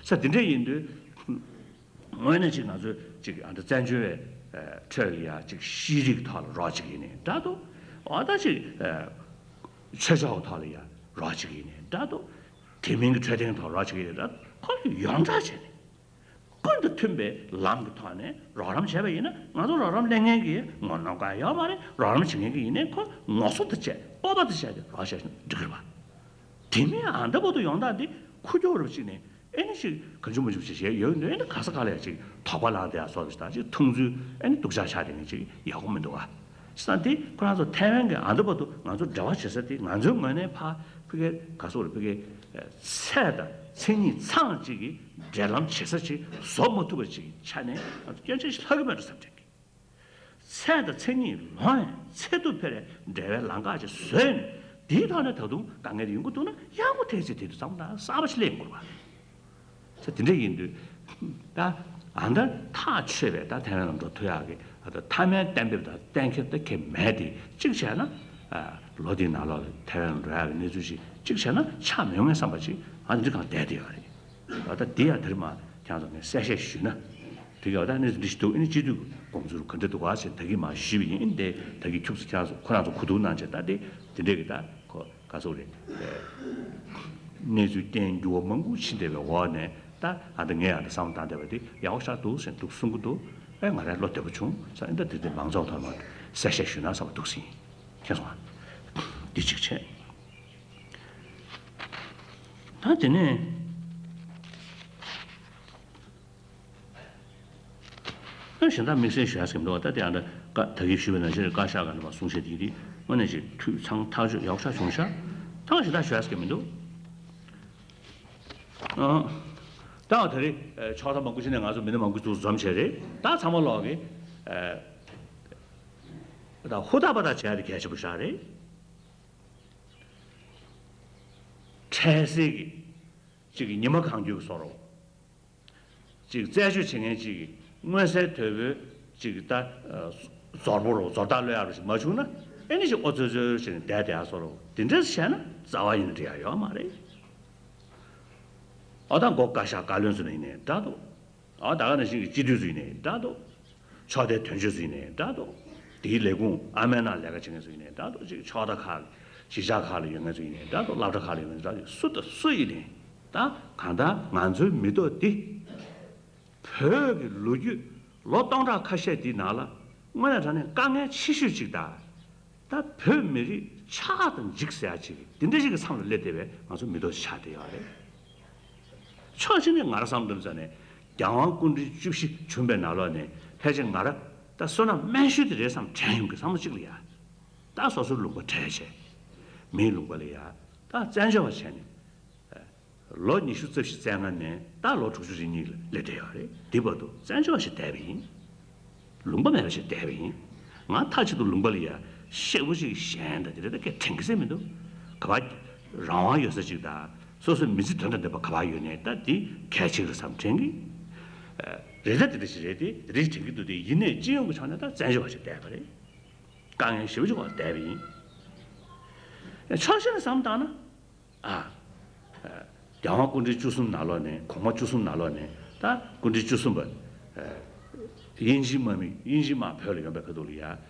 ས་དེ་འདྲ་ཡིན་དུས། དངོས་གནས་ཅིག་ང་ཚོས་ཅིག་ཨ་འདི་བཙན་བྱོལ་བའི་ཁྲོད་ལ་ཡ་ཅིག་ཤེས་རིག་ཐོག་ལ་རོགས་ཅིག་ཡིན་ནའི་འདྲ་འདུག་འོ་ད་ཅིག་ཆོས་ཕྱོགས་ཐོག་ལ་ཡ་རོགས་ཅིག་ཡིན་ནའི་འདྲ་འདུག་དེ་མིན་གྱི་འཕྲོད་བསྟེན་ཐོག་རོགས་ཅིག་ཡིན་ནའི་འདྲ་ཁོ་ཡོངས་གྲགས་བྱས་ནས་ཀུན་ཏུ་མཐུན་པའི་ལམ་གྱི་ཐོག་ནས་རོགས་རམ་བྱས་པ་ཡིན་ན་ང་ཚོ་རོགས་རམ་ལེན་མཁན་གྱི་ངོ་གནོང་ག་ཡོད་མ་རེད། རོགས་རམ་བྱེད་མཁན་གྱི་ཡིན་ནའི་ཁོ་ངོ་སོ་དང་བཅས་སྤོབས་པ་དང་བཅས་ཏེ་རོགས་བྱས་ན་འགྲིག་གི་རེད་པ། དེ་མིན་ཨ་འདི་བར་དུ་ཡོང་སྟངས་འདི་ཁུ་སྐྱོ་རུ་བཅུག་ནས་ཨེ་ནི་ཞིག་གང་བྱུང་མང་བྱུང་ཞིག་བྱས་ཡོད་འདུག་ཨེ་ནི་ག་ས་ག་ལ་ཡང་ཅིག་དོགས་པ་ལངས་བསྡད་ཡ་སོགས་ཞིག་དང་ཅིག་མཐོང་ཚུལ་ཨེ་ནི་སྡུག་ཅག་ཆགས་བསྡད་མཁན་ཅིག་ཡག་པོ་མི་འདུག་བ། བྱས་ཙང་འདི་ཁོ་རང་ཚོ་ཐའེ་ཝན་གྱི་ཨ་འདི་བར་དུ་ང་ཚོ་འབྲེལ་བ་བྱེད་ས་དེ་ང་ཚོའི་ངོས་ནས་ཕར་ཕ་གིར་ག་སོགས་རེད་ཕ་གིར་ཚད་དང་མཚན་ཉིད་ཚང་གཅིག་གི་འབྲེལ་ལམ་བྱེད་ས་ཅིག་བཟོ་མ་ཐུབ་པ་ཅིག་གི་ཆ་ནས་ང་ཚོ་སྐྱོན་ཆ་ཞིག་ལྷག་གི་མེད་འགྲོ་བསམ་དྲན་གི། ཚད་དང་མཚན་ཉིད་ལོངས་ཡང་ཚད་དུ་འཕེར་བའི་འབྲེལ་བའི་ལམ་ཁ་ཅིག་བཟོས་ནས་དེའི་ཐོག་ནས་ད་དུང་དཀའ་ངལ་ཡོང་གི་འདུག་ན་ཡག་པོ་ཐེག་ཚེ་དེ་དུས་ཙམ་ད་གསར་པ་ཞིག་སླེབས་དགོས་པ། ས་དེ་འདྲ་ཡིན་དུས་ད་ཨ་ད་ཐག་ཆོད་པའི་ད་ཐའེ་ཝན་ལ་འགྲོ་ཐུབ་ཡག་གི་ཨ་ད་མཐའ་མའི་གཏན་འབེབས་དང་གཏན་འཁེལ་ད་ཁེལ་མེད་དེ་གཅིག་བྱས་ན་ལོ་དེའི་ནང་ལོགས་ལ་ཐའེ་ཝན་ལ་འགྲོ་ཡག་གི་གནས་ཚུལ་ཞིག་གཅིག་བྱས་ན་ཆགས་མི་ཡོང་ངེས་བསམ་པ་ཅིག་ཨ་འདི་གང་བསྡད་དེ་ཡོད་རེད། ཨ་ད་འདི་ཡང་དེར་མ་ཁྱེད་ཚོ་ངས་གསལ་བཤད་ཞུས་ན། དེ་ག་ད་གནས་ཚུལ་འདི་ཞིག་འདུག་ཨ་ནི་སྤྱི་འཐུས་དགོངས་ཚུལ་ག་འདྲ་འདུག་ག་ཞེས་ད་གིན་མ་ཞུས་པ་ཡིན་ཨ་ནི་དེ་ད་གིན་ཁྱུག་ཙམ་ཁྱེད་ཚོ་ཁོ་རང་ཚོ་གོ་བསྡུར་གནང་བྱས་ད་དེ་དེ་འདྲས་ཀྱི་ད་ཁོ་ག་ཚོད་རེད། གནས་ཚུལ་བསྟན་འགྱུར་བ་མང་པོ་ཕྱིན་བསྡད་པའི་འོག་ནས་ད་ཨ་ད་ངས་ཡང་ད་བསམ་བློ་བཏང་བསྡད་པ་དེ་ཡག་པོ་ཞེ་དྲག་འདུག་ཟེར་འདུག་གསུང་གི་འདུག་ཨེ་ང་རང་བློ་བདེ་པོ་བྱུང་ས་ཨེ་ད་དེ་དེ་མང་ཚོགས་ཐོག་ལ་གསལ་བཤད་ཞུས་ན་བསམ་པ་འདུག་ཟིན་ཁྱེད་སོང་ཨ། འདི་གཅིག་བྱས། ད་དེ་ནས། ཨ་གཞན་དག་དམིགས་བསལ་ཞུ་ཡ་ཟེར་གྱི་མི་འདུག་ད་དེ་ཡང་ད་ད་གིན་ཞུས་པ་ནང་བཞིན་བཀའ་ཤག་ག་ནས་མ་གསུང་བཤད་དེ་དེ་དངོས་གནས་ཅིག་འཐུས་ཚང་ཐག་ཆོད་ཡག་ཤོས་བྱུང་ཤག་ད་གཞན་དག་ཞུ་ཡ་ཟེར་གྱི་མི་འདུག་ཨ་ད་ད་རེས་ཕྱོགས་མཐའ་མང་པོ་ཅིག་ནས་ང་ཚོ་མི་སྣ་མང་པོ་ཅིག་འཛོམས་བྱས་རེད། ད་ཚང་མ་ལོག་གི་ད་ཧུར་ཐག་པ་ཐག་བྱས་ཡ་དེ་གལ་ཆེན་པོ་ཞིག་རེད། འཕྲལ་སེལ་གྱི་ཅིག་གི་ཉི་མ་གང་འཁྱོལ་གྱི་བཟོ་འདྲ། ཅིག་རྩད་གཅོད་བྱེད་མཁན་ཅིག་གི་མངོན་གསལ་དོད་པོའི་ཅིག་གི་ད་ཟོར་པོ་རོ་ཟོར་ཐག་གློད་ཡག་རོ་ཞིག་མ་བྱུང་ན་ཨེ་ནི་ཞིག་ཨོ་ཙོ་ཙོ་ཞིག་ནས་བསྡད་བསྡད་ཡག་བཟོ་འདྲ་དེ་འདྲས་བྱས་ན་རྩ་བ་ཡིན་ན་འགྲིག་ཡག་ཡོད་མ་རེད། ཨོ་ད་མགོ་བཀའ་ཤག་བཀའ་བློན་ཚོ་ནས་ཡིན་ནའི་འདྲ་འདུག་ཨ་ད་ག་ནང་བཞིན་གྱི་སྤྱི་འཐུས་ཚོ་ཡིན་ནའི་འདྲ་འདུག་ཕྱོགས་དེ་དོན་གཅོད་ཚོ་ཡིན་ནའི་འདྲ་འདུག་དེའི་ལས་ཁུངས་ཨ་མའི་ནང་ལས་ཀ་བྱེད་མཁན་ཚོ་ཡིན་ནའི་འདྲ་འདུག་ཅིག་ཕྱོགས་མཐའ་ཁག་གཞིས་ཆགས་ཁག་ལ་ཡོད་མཁན་ཚོ་ཡིན་ནའི་འདྲ་འདུག་སློབ་གྲྭ་ཁག་ལ་ཡོད་མཁན་ཚོ་འདྲ་འདུག་སུ་དང་སུ་ཡིན་ནའི་ད་གང་ལྟར་ང་ཚོའི་མི་ཐོག་འདི་བོད་ཀྱི་ལོ་རྒྱུས་ལོ་སྟོང་ཕྲག་ཁ་ཤས་འདིའི་ནང་ལ་དངོས་གནས་དྲང་གནས་དཀའ་ངལ་ཆེ་ཤོས་ཅིག་དང་། ད་བོད་མི་རིགས་ཆགས་དང་འཇིག་ཟེར་ཡ་ཅིག་འདི་འདྲ་ཞིག་གི་མཚམས་ལ་སླེབས་བསྡད་པའི་ང་ཚོ་མི་ཐོག་ཆགས་བསྡད་ཡོད་རེད། ཕྱོགས་གཅིག་ནས་ང་རང་བསམ་བློ་བཏང་ནས་རྒྱལ་དབང་སྐུ་ཕྲེང་བཅུ་བཞི་བྱོན་པའི་ནང་ལོགས་ནས་ཕལ་ཆེར་ང་རང་ད་བསོད་ནམས་དམན་ཤོས་དེ་རེད་བསམ་དྲན་ཡོང་གི་བསམ་བློ་གཅིག་ལ་ཡ། ད་སོ་སོའི་ལུང་པ་བྲལ་བྱས། མིའི་ལུང་པ་ལ་ཡ། ད་བཙན་བྱོལ་བ་བྱས་ནས། ལོ་ཉི་ཤུ་རྩ་བཞི་རྩ་ལྔ་ནས་ད་ལོ་དྲུག་ཅུ་རེ་གཉིས་ལ་སླེབས་བསྡད་ཡོད་རེད། འདི་བར་དུ་བཙན་བྱོལ་བ་ཞིག་བསྡད་པ་ཡིན། ལུང་པ་མེད་པ་ཞིག་བསྡད་པ་ཡིན། ང་མཐའ་གཅིག་ཏུ་ལུང་པ་ལ་ཡ་ཤེད་པོ་ཞིག་ཞན་དང་དེ་འདྲ་ད་སྐད་དྲན་གི་སེ་མི་འདུག་ག་པར་རང་དབང་ཡོད་ས་ཅིག་དང་སོ་སོའི་མི་ཚེ་དོན་དང་ལྡན་པ་ག་པར་ཡོད་ནའི་ད་འདི་གལ་ཆེ་གི་རེད་བསམ་དྲན་གི། རེད་ད་དེ་འདྲ་ཞིག་རེད་དེ་དེ་འདྲ་ཞིག་དྲན་གི་འདུག་དེ་ཡིན་ནའི་སྤྱི་ཡོངས་ཀྱི་ཕྱོགས་ནས་ད་བཙན་བྱོལ་བ་ཞིག་བསྡད་པ་རེད། དཀའ་ངལ་ཞེ་པོ་ཅིག་འོག་ལ་བསྡད་པ་ཡིན། ཕྱོགས་གཞན་ནས་བསམ་བཏང་ན། ཨ། རྒྱལ་དབང་སྐུ་ཕྲེང་བཅུ་གསུམ་ནང་ལོགས་ནས་གོང་མ་བཅུ་གསུམ་ནང་ལོགས་ནས་ད་སྐུ་ཕྲེང་བཅུ་གསུམ་པ། དབྱིན་ཇིའི་དམག་མི་དབྱིན་ཇིའི་དམག་བོད་ལ་ཡོང་པའི་ཁ་ཐུག་ལ་ཡ་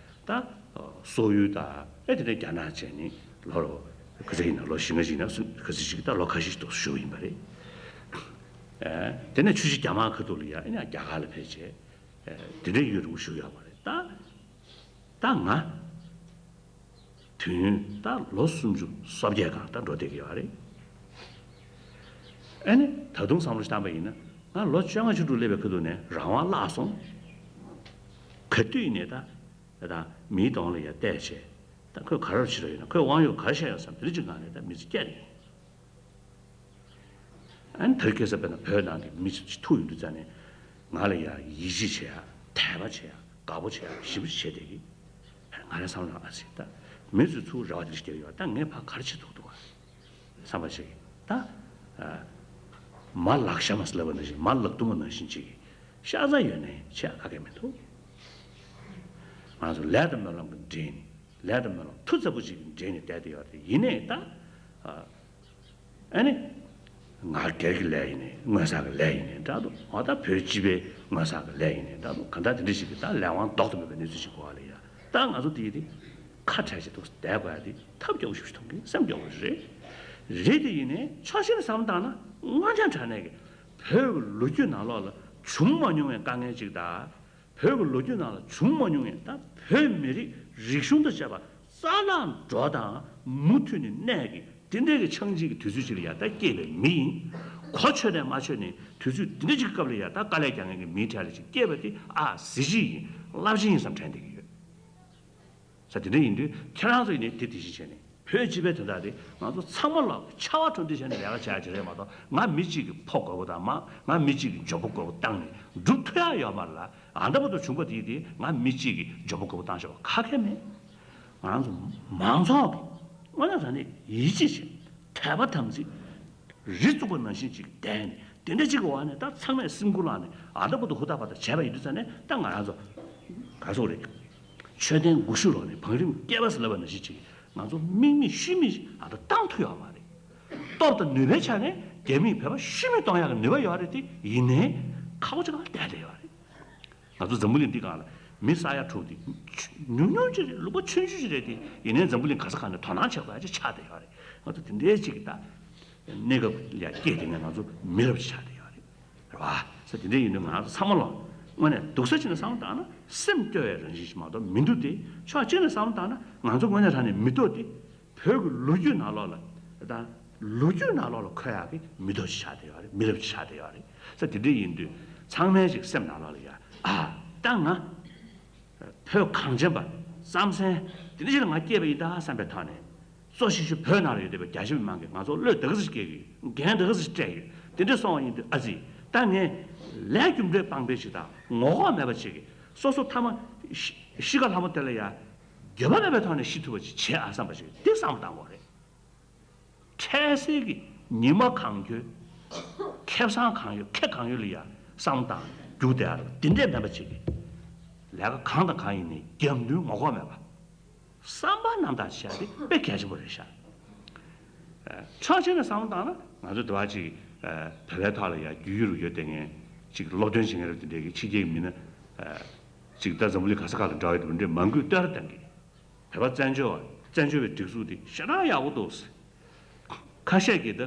ད་སོག་ཡུལ་དང་ཨེ་དེ་ནས་རྒྱ་ནག་བྱས་ནས་ལོ་ལོ་ག་ཚོད་ཡིན་ན་ལོ་བཞི་ལྔ་ཞིག་ན་ག་ཚོད་ཞིག་ད་ལོ་ཁ་ཤས་ཤིག་ཏུ་བཞུགས་ཡིན་པ་རེད། དེ་ནས་ཆུ་བཞི་རྒྱ་དམག་ཁ་ཐུག་ལ་ཡ་ཨེ་ནས་རྒྱ་གར་ལ་ཕེབས་བྱས། དེ་འདྲའི་ཡུན་རིང་པོ་བཞུགས་ཡོད་པ་རེད་ད། ད་ང་། དུས་ཡུན་ད་ལོ་སུམ་ཅུ་སོ་བརྒྱད་སྒང་ད་འགྲོ་བསྡད་ཀྱི་ཡོད་རེད། ཨ་ནི་ད་དུང་བསམ་བློ་བཏང་པ་ཡིན་ན་ང་ལོ་བཅོ་ལྔ་བཅུ་དྲུག་སླེབས་པའི་ཁ་ཐུག་ནས་རང་དབང་བརླག་སོང་། ག་དུས་ནས་ད་ད་མིའི་གདོང་ལ་ཡ་བལྟས་བྱས་ད་ཁོས་ག་རེ་བྱེད་རོགས་ཡོད་ན་ཁོས་དབང་ཡོད་ག་རེ་བཤད་ཡོད་བསམ་དེ་རིགས་ཀྱི་ངང་ནས་ད་མི་ཚེ་བསྐྱལ་ཡོད། ཨ་ནི་དེ་རིང་ཁ་སང་དཔེར་ན་བོད་ནང་གི་མི་ཅིག་ཐུག་ཡོང་དུས་ཙང་ནས་ང་ལ་ཡང་ཡིད་ཆེས་བྱེད་ཡ་དད་པ་བྱེད་ཡ་དགའ་པོ་བྱེད་ཡ་ཞེ་པོ་ཅིག་བྱས་བསྡད་ཀྱི། ང་རང་བསམ་བློ་ཨ་ཙི་ད་མི་ཚོས་ཚུར་རེ་བ་དེ་འདྲ་བསྐྱེད་ཡོད་ད་ངས་ཕར་ག་རེ་བྱེད་ཐུབ་འདུག་བ་བསམ་པ་ཞིག་ད། མ་ལག་ཤ་མ་ཟེར་ལབ་པ་ནང་བཞིན་མ་ལག་རྡུང་བ་ནང་བཞིན་ཅིག་ཤ་ཚ་ཡོད་ནའི་བྱེད་ཡ་ག་གེ་མི་འདུག་ང་ཚོ་ལས་དང་སྨོན་ལམ་གྱི་འབྲེལ་ནས་ལས་དང་སྨོན་ལམ་མཐུ་རྩལ་པོ་ཅིག་གི་འབྲེལ་ནས་བསྡད་དེ་ཡོད་རེད། ཡིན་ནའི་ད་ཨ་ཨ་ནི་ང་སྒེར་གྱི་ལས་ཡིན་ནའི་དངོས་ཟོག་གི་ལས་ཡིན་ནའི་འདྲ་འདུག་འོ་ད་བོད་སྤྱི་པའི་དངོས་ཟོག་གི་ལས་ཡིན་ནའི་འདྲ་འདུག་གང་ལྟར་དེ་འདྲ་ཞིག་གི་ད་ལས་དབང་ལྡོག་ཏུ་མེད་པའི་གནས་ཚུལ་ཞིག་གོ་བ་ལ་ཡ། ད་ང་ཚོ་དེ་དེ་ཁ་བྲལ་བྱེད་དུ་བསྡད་དགོས་ཡ་དེ་ཐབས་སྐྱོ་པོ་ཞིག་མཐོང་གི་སེམས་སྐྱོ་པོ་ཞིག་རེད། རེད་དེ་ཡིན་ནའི་ཕྱོགས་གཅིག་ནས་བསམ་བློ་བཏང་ན་དངོས་གནས་དྲང་གནས་ཀྱི་བོད་ཀྱི་ལོ་རྒྱུས་ནང་ལོགས་ལ་བྱུང་མ་མྱོང་བའི་དཀའ་ངལ་ཅིག་དང་། བོད་ཀྱི་ལོ་རྒྱུས་ནང་ལ་བྱུང་མ་མྱོང་བའི་ད་བོད་མི་རིགས་རིག་གཞུང་དང་བཅས་པ་རྩ་བརླག་འགྲོ་དང་མུ་མཐུད་ནས་གནས་ཀྱི་དེ་འདྲའི་གི་འཆང་ཆེན་གྱི་དུས་ཚོད་ཅིག་ལ་ཡ་ད་སྐྱེས་པའི་མི་ཡིན། གོ་ཆོད་ནས་མ་ཆོད་ནས་དུས་ཚོད་འདི་འདྲ་ཅིག་གི་སྐབས་ལ་ཡ་ད་དཀའ་ལས་རྒྱག་མཁན་གྱི་མིའི་གྲས་ལ་ཅིག་སྐྱེས་པ་དེ་ཨ་གཟི་བརྗིད་ཡིན་རླབས་ཆེན་ཡིན་བསམ་དྲན་བསྡད་ཀྱི་ཡོད། ས་དེ་འདྲ་ཡིན་དུས་ཁྱེད་རང་ཚོ་ཡིན་ནའི་དེ་དེ་བཞིན་བྱས་ནས་བོད་སྤྱི་པའི་དོན་དག་དེ་ང་ཚོ་ཚང་མ་ལ་ཆར་པ་དྲོ་འདི་བྱས་ནས་ལས་ཀ་བྱ་ཡ་ཅིག་རེད་མ་གཏོགས། ང་མི་གཅིག་གི་ཕོ་རྒོད་པོ་དང་མ་ང་མི་གཅིག་གི་མགྱོགས་པོ་རྒོད་པོ་བཏང་ནས་འགྲུབ་ཐུབ་ཡ་ཡོད་མ་རེད་ལ། ཨ་འདྲ་པོ་དུ་བྱུང་པ་དེ་དེ་ང་མི་གཅིག་གི་མགྱོགས་པོ་རྒོད་པོ་བཏང་ཤོག་ཁ་ཁེ་མེད། ང་རང་ཚོ་མང་ཚོགས་ཀྱི་དངོས་གནས་དྲང་གནས་ཡིད་ཆེས་བྱེད་དད་པ་དམ་ཚིག་རི་བཙུགས་པ་ནང་བཞིན་ཅིག་བསྡད་ནས་དེ་འདྲ་ཅིག་གི་འོག་ནས་ད་ཚང་མས་སེམས་ཁུར་བླངས་ནས་ཨ་འདྲ་པོ་དུ་ཧུར་ཐག་བར་ཐག་བྱས་པ་ཡིན་དུས་ཙང་ནས་ད་ང་རང་ཚོ་ག་ཚོད་རེད། མཆོད་རྟེན་དགུ་ཤུ་ལོག་ནས་བང་རིམ་བསྐལ་པ་ཟེར་ལབ་པ་ནང་བཞིན་ཅིག་ང་ཚོ་དམིགས་མེད་ཤུལ་མེད་ཅིག་ཨ་ད་བཏང་ཐུབ་ཡོད་མ་རེད། སྟོབས་དང་ནུས་པའི་ཆ་ནས་རྒྱ་མིས་བོད་པ་ཤུལ་མེད་གཏོང་ཡག་གི་ནུས་པ་ཡོད་རེད་དེ། ཡིན་ནའི་ཁག་པོ་ཅིག་གང་བསྡད་བསྡད་ཡོད་རེད། ང་ཚོ་འཛམ་བུ་གླིང་འདི་སྒང་ལ་མི་ས་ཡ་དྲུག་དེ་ཉུང་ཉུང་ཅིག་རེད། ལུང་པ་ཆུང་ཆུང་ཅིག་རེད་དེ། ཡིན་ནའི་འཛམ་བུ་གླིང་ག་ས་ག་ནས་དོ་སྣང་བྱེད་དགོས་ཡ་ཅིག་ཆགས་བསྡད་ཡོད་རེད། ང་ཚོ་དེ་འདྲའི་ཅིག་གི་ད་གནས་སྐབས་ལ་སྐྱེས་དེ་ནས་ང་ཚོ་མི་རབས་ཅིག་ཆགས་བསྡད་ཡོད་རེད། རེད་བ། ས་དེ་འདྲ་ཡིན་དུས་ང་རང་ཚོ་ཚང་མ་ལོ་དངོས་གནས་སྡུག་ས་ཅིག་ནས་བསམ་བློ་བཏང་ན་སེམས་སྐྱོ་བའི་རང་བཞིན་ཞིག་མ་གཏོགས་མི་འདུག་སྟེ། ཕྱོགས་གཅིག་ནས་བསམ་བློ་བཏང་ན་ང་ཚོ་དངོས་གནས་དྲང་གནས་མི་ཐོག་སྟེ། བོད་ཀྱི་ལོ་རྒྱུས་ནང་ལོགས་ལ་ད་ལོ་རྒྱུས་ནང་ལོགས་ལ་འཁོད་ཡག་གི་མི་ཐོག་ཅིག་ཆགས་བསྡད་ཡོད་རེད། མི་རབས་ཅིག་ཆགས་བསྡད་ཡོད་རེད། ས་དེ་འདྲ་ཡིན་དུས་ཚང་མའི་ཅིག་སེམས་ནང་ལོགས་ལ་ཡ་ཨ་ད་ང་བོད་གངས་ཅན་པ་རྩམ་ཟན་དེ་འདྲ་ཞིག་ལ་ང་སྐྱེས་པ་ཡིན་ད་བསམ་པའི་ཐོག་ནས། གཙོ་ཆེ་ཤོས་བོད་ནང་ལ་ཡོད་བསྡད་པའི་རྒྱ་ཆེ་མི་མང་གིས་ང་ཚོ་བློས་དེ་ག་ཚོད་ཅིག་བཀལ་གི་ཡོད། འགན་དེ་ག་ཚོད་ཅིག་སྤྲད་ཡོད། དེ་འདྲ་སོང་བ་ཡིན་དུས་ཨ་ཙི། ད་ངས་ལས་རྒྱུ་འབྲས་སྤངས་པའི་ཞིག་དང་ངོ་ལྐོག་མེད་པ་ཅིག་གིས་སོ་སོ་ཐ་མ་ཤི་ཤི་ཁ་ལྷ་མོ་དེ་ལ་ཡ་འགྱོད་པ་མེད་པའི་ཐོག་ནས་ཤི་ཐུབ་པ་ཅིག་བྱེད་ཨ་བསམ་པ་ཞིག་འདི་བསམ་བློ་བཏང་དགོས་རེད། འཕྲལ་སེལ་གྱི་ཉི་མ་གང་འཁྱོལ། ཁེ་བཟང་གང་ཡོད་ཁེ་གང་ཡོད་ལ་ཡ་བསམ་བློ་བཏང་རྒྱུགས་བསྡད་ཨ་རོ། དེ་འདྲས་མེད་པ་ཅིག་གིས་ལས་ཀ་གང་དང་གང་ཡིན་ནའི་རྒྱབ་མདུན་ངོ་ལྐོག་མེད་པ། བསམ་པ་རྣམ་དག་བྱས་ཏེ་དཔེ་གལ་ཆེན་པོ་རེད་ཤག་ཕྱོགས་གཅིག་ནས་བསམ་བློ་བཏང་ན་ང་ཚོ་འདི་བ་ཅིག་བོད་པའི་ཐོག་ལ་ཡ་རྒྱུས་ཡོད་རུ་ཡོད་དེ་ངས་ཅིག་སློབ་སྟོན་བྱེད་མཁན་རུ་དེ་འདྲའི་གི་ཕྱི་རྒྱལ་གྱི་མི་སྣ་ཅིག་ད་འཛམ་བུ་གླིང་ག་ས་ག་ལ་འདྲ་བའི་དེ་འདྲའི་མང་པོས་བསྟོད་ར་བཏང་གི། བོད་པ་བཙན་བྱོལ་བ་བཙན་བྱོལ་བའི་སྒྲིག་འཛུགས་དེ་ཞེ་དྲག་ཡག་པོ་འདུག་ཁ་ཤས་ཀྱིས་ད་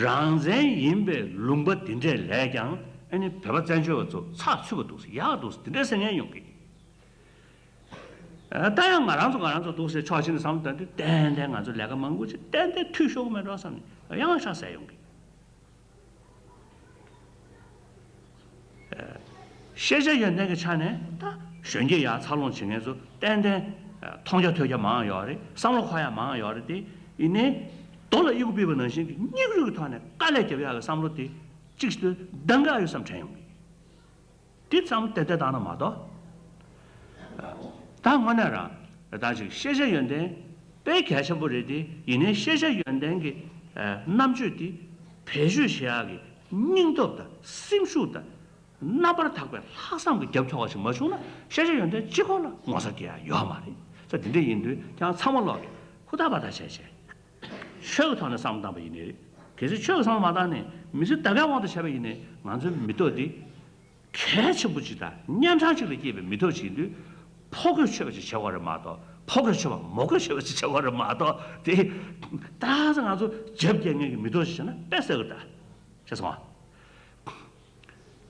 རང་བཙན་ཡིན་པའི་ལུང་པ་དེ་འདྲས་ལས་ཀྱང་ཨ་ནི་བོད་པ་བཙན་བྱོལ་བ་ཚོ་ཚགས་ཚུད་པ་འདུག་ཡག་འདུག་དེ་འདྲས་ཟེར་མཁན་ཡོང་གི། ད་ཡང་ང་རང་ཚོ་ང་རང་ཚོ་འདུག་ཟེར་ཕྱོགས་གཅིག་ནས་བསམ་བློ་བཏང་དུས་ཏན་ཏན་ང་ཚོ་ལས་ཀ་མང་པོ་ཅིག་ཏན་ཏན་འཐུས་ཤོར་གི་མེད་འགྲོ་བསམ་ནས་ཡང་ཤ་ཟ་ཡོང་གི། ཤེས་བྱ་ཡོན་ཏན་གྱི་ཆ་ནས་ད་གཞོན་སྐྱེས་ཡར་འཚར་ལོངས་བྱེད་མཁན་ཚོ་ཏན་ཏན་མཐོང་རྒྱ་ཐོས་རྒྱ་མང་ཡོད་རེད། བསམ་བློ་འཁོར་ཡ་མང་ཡོད་རེད་དེ། ཡིན་ནའི་རྡོ་ལ་ཨི་ཁུ་ཕུད་པ་ནང་བཞིན་གྱི་སྙིགས་རོ་གི་ཐོག་ནས་དཀའ་ལས་རྒྱབ་ཡག་གི་བསམ་བློ་དེ་གཅིག་ཏུ་འདང་ག་ཡོད་བསམ་དྲན་ཡོང་གི། དེ་ཙམ་ཏན་ཏན་བཏང་ན་མ་གཏོགས། ད་དངོས་གནས་རང་ད་ཅིག་ཤེས་བྱ་ཡོན་ཏན་དཔེ་གལ་ཆེན་པོ་རེད་དེ། ཡིན་ནའི་ཤེས་བྱ་ཡོན་ཏན་གྱི་རྣམ་དཔྱོད་དེ་བེད་སྤྱོད་བྱེད་ཡག་གི་སྙིང་སྟོབས་དང་སེམས་ཤུགས་དང་རྣམ་པར་དག་པའི་ལྷག་བསམ་གྱི་རྒྱབ་འཁྱོག་པ་ཞིག་མ་བྱུང་ན་ཤེས་བྱ་ཡོན་ཏན་གཅིག་པོ་ལ་ངོ་ཚ་སྐྱེ་ཡག་ཡོད་མ་རེད། ས་དེ་འདྲ་ཡིན་དུས་ཀྱང་ཚང་མ་ལོག་གི་ཧུར་ཐག་བར་ཐག་བྱས་བྱས། ཆོས་ཀྱི་ཐོག་ནས་བསམ་བློ་བཏང་པ་ཡིན་ནའི་རེད། གལ་སྲིད་ཆོས་ཀྱི་བསམ་བློ་མ་བཏང་ནས་མི་ཚེ་ད་གའི་དབང་དུ་བྱས་པ་ཡིན་ནའི་ང་ཚོའི་མི་ཐོག་འདི་གལ་ཆེན་པོ་ཅིག་དང་གཉན་འཕྲང་ཅིག་ལ་སྐྱེས་པའི་མི་ཐོག་ཅིག་ཡིན་དུས། ཕོ་རྒོད་ཆོད་པ་ཅིག་བྱེད་དགོས་རེད་མ་གཏོགས། ཕོ་རྒོད་ཆོད་པ་མོ་རྒོད་ཆོད་པ་ཅིག་བྱེད་དགོས་རེད་མ་གཏོགས་དེ། ད་ང་ཚོ་རྒྱབ་རྒྱག་མཁན་གྱི་མི་ཐོག་ཅིག་བྱས་ན་དཔེ་གསལ་པོ་རེད་ད། ཤེས་སོང་ཨ།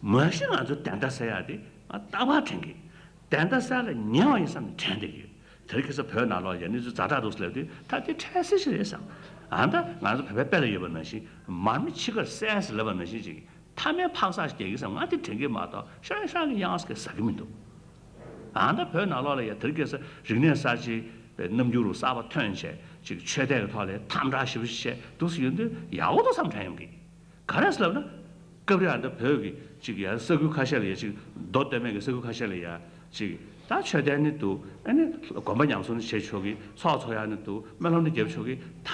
མ་གཞི་ང་ཚོ་བདེན་མཐའ་གསལ་ཡག་དེ་ང་རྟག་པར་དྲན་གི། བདེན་མཐའ་གསལ་ལ་ཉེ་བ་ཡིན་བསམ་ནས་དྲན་བསྡད་ཀྱི་ཡོད། དེ་རིང་ཁ་སང་བོད་ནང་ལོགས་ཡ་གནས་ཚུལ་ཛ་དྲག་འདུག་ཟེར་ལབ་དུས་ད་དེ་འཕྲལ་སེལ་ཞིག་རེད་བསམ། ཨ་ད་ང་ཚོ་བོད་པའི་དཔེ་ལ་ཡོད་པ་ནང་བཞིན་མར་མེ་འཆི་ཁར་སེལ་ཟེར་ལབ་པ་ནང་བཞིན་ཅིག་མཐའ་མའི་འཕག་འཚག་ཞིག་རྒྱག་གི་བསམ་ང་དེ་དྲན་གི་མ་གཏོགས་ཤང་ཤང་གི་གཡང་ས་གི་ཟ་གི་མི་འདུག་ཨ་ད་བོད་ནང་ལོགས་ལ་ཡ་དེ་རིང་ཁ་སང་རིག་གནས་གསར་བརྗེ་རྣམ་འགྱུར་གསར་པ་ཐོན་བྱས་ཅིག་ཆོས་དད་ཀྱི་ཐོག་ལ་དམ་དྲག་ཞེ་པོ་ཞིག་བྱས་འདུག་ཟེར་ཡོང་དུས་ཡག་པོ་འདུག་བསམ་དྲན་ཡོང་གི། ག་རེ་ཟེར་ལབ་ན། སྐབས་རེ་ཨ་འདྲ་བོད་ཀྱི་ཅིག་ཡ་ས་ཁུལ་ཁ་ཤས་ལ་ཡ་ཅིག་མདོ་སྟོད་སྨད་ཀྱི་ས་ཁུལ་ཁ་ཤས་ལ་ཡ་ཅིག་ད་ཆོས་དད་ནི་འདུག་ཨ་ནི་དགོན་པ་ཉམས་གསོ་ནི་བྱེད་ཆོག་གི། ཚོགས་འཚོགས་ཡ་ནི་འདུག་སྨོན་ལམ་ནི་རྒྱབ་ཆོག་གི། ད་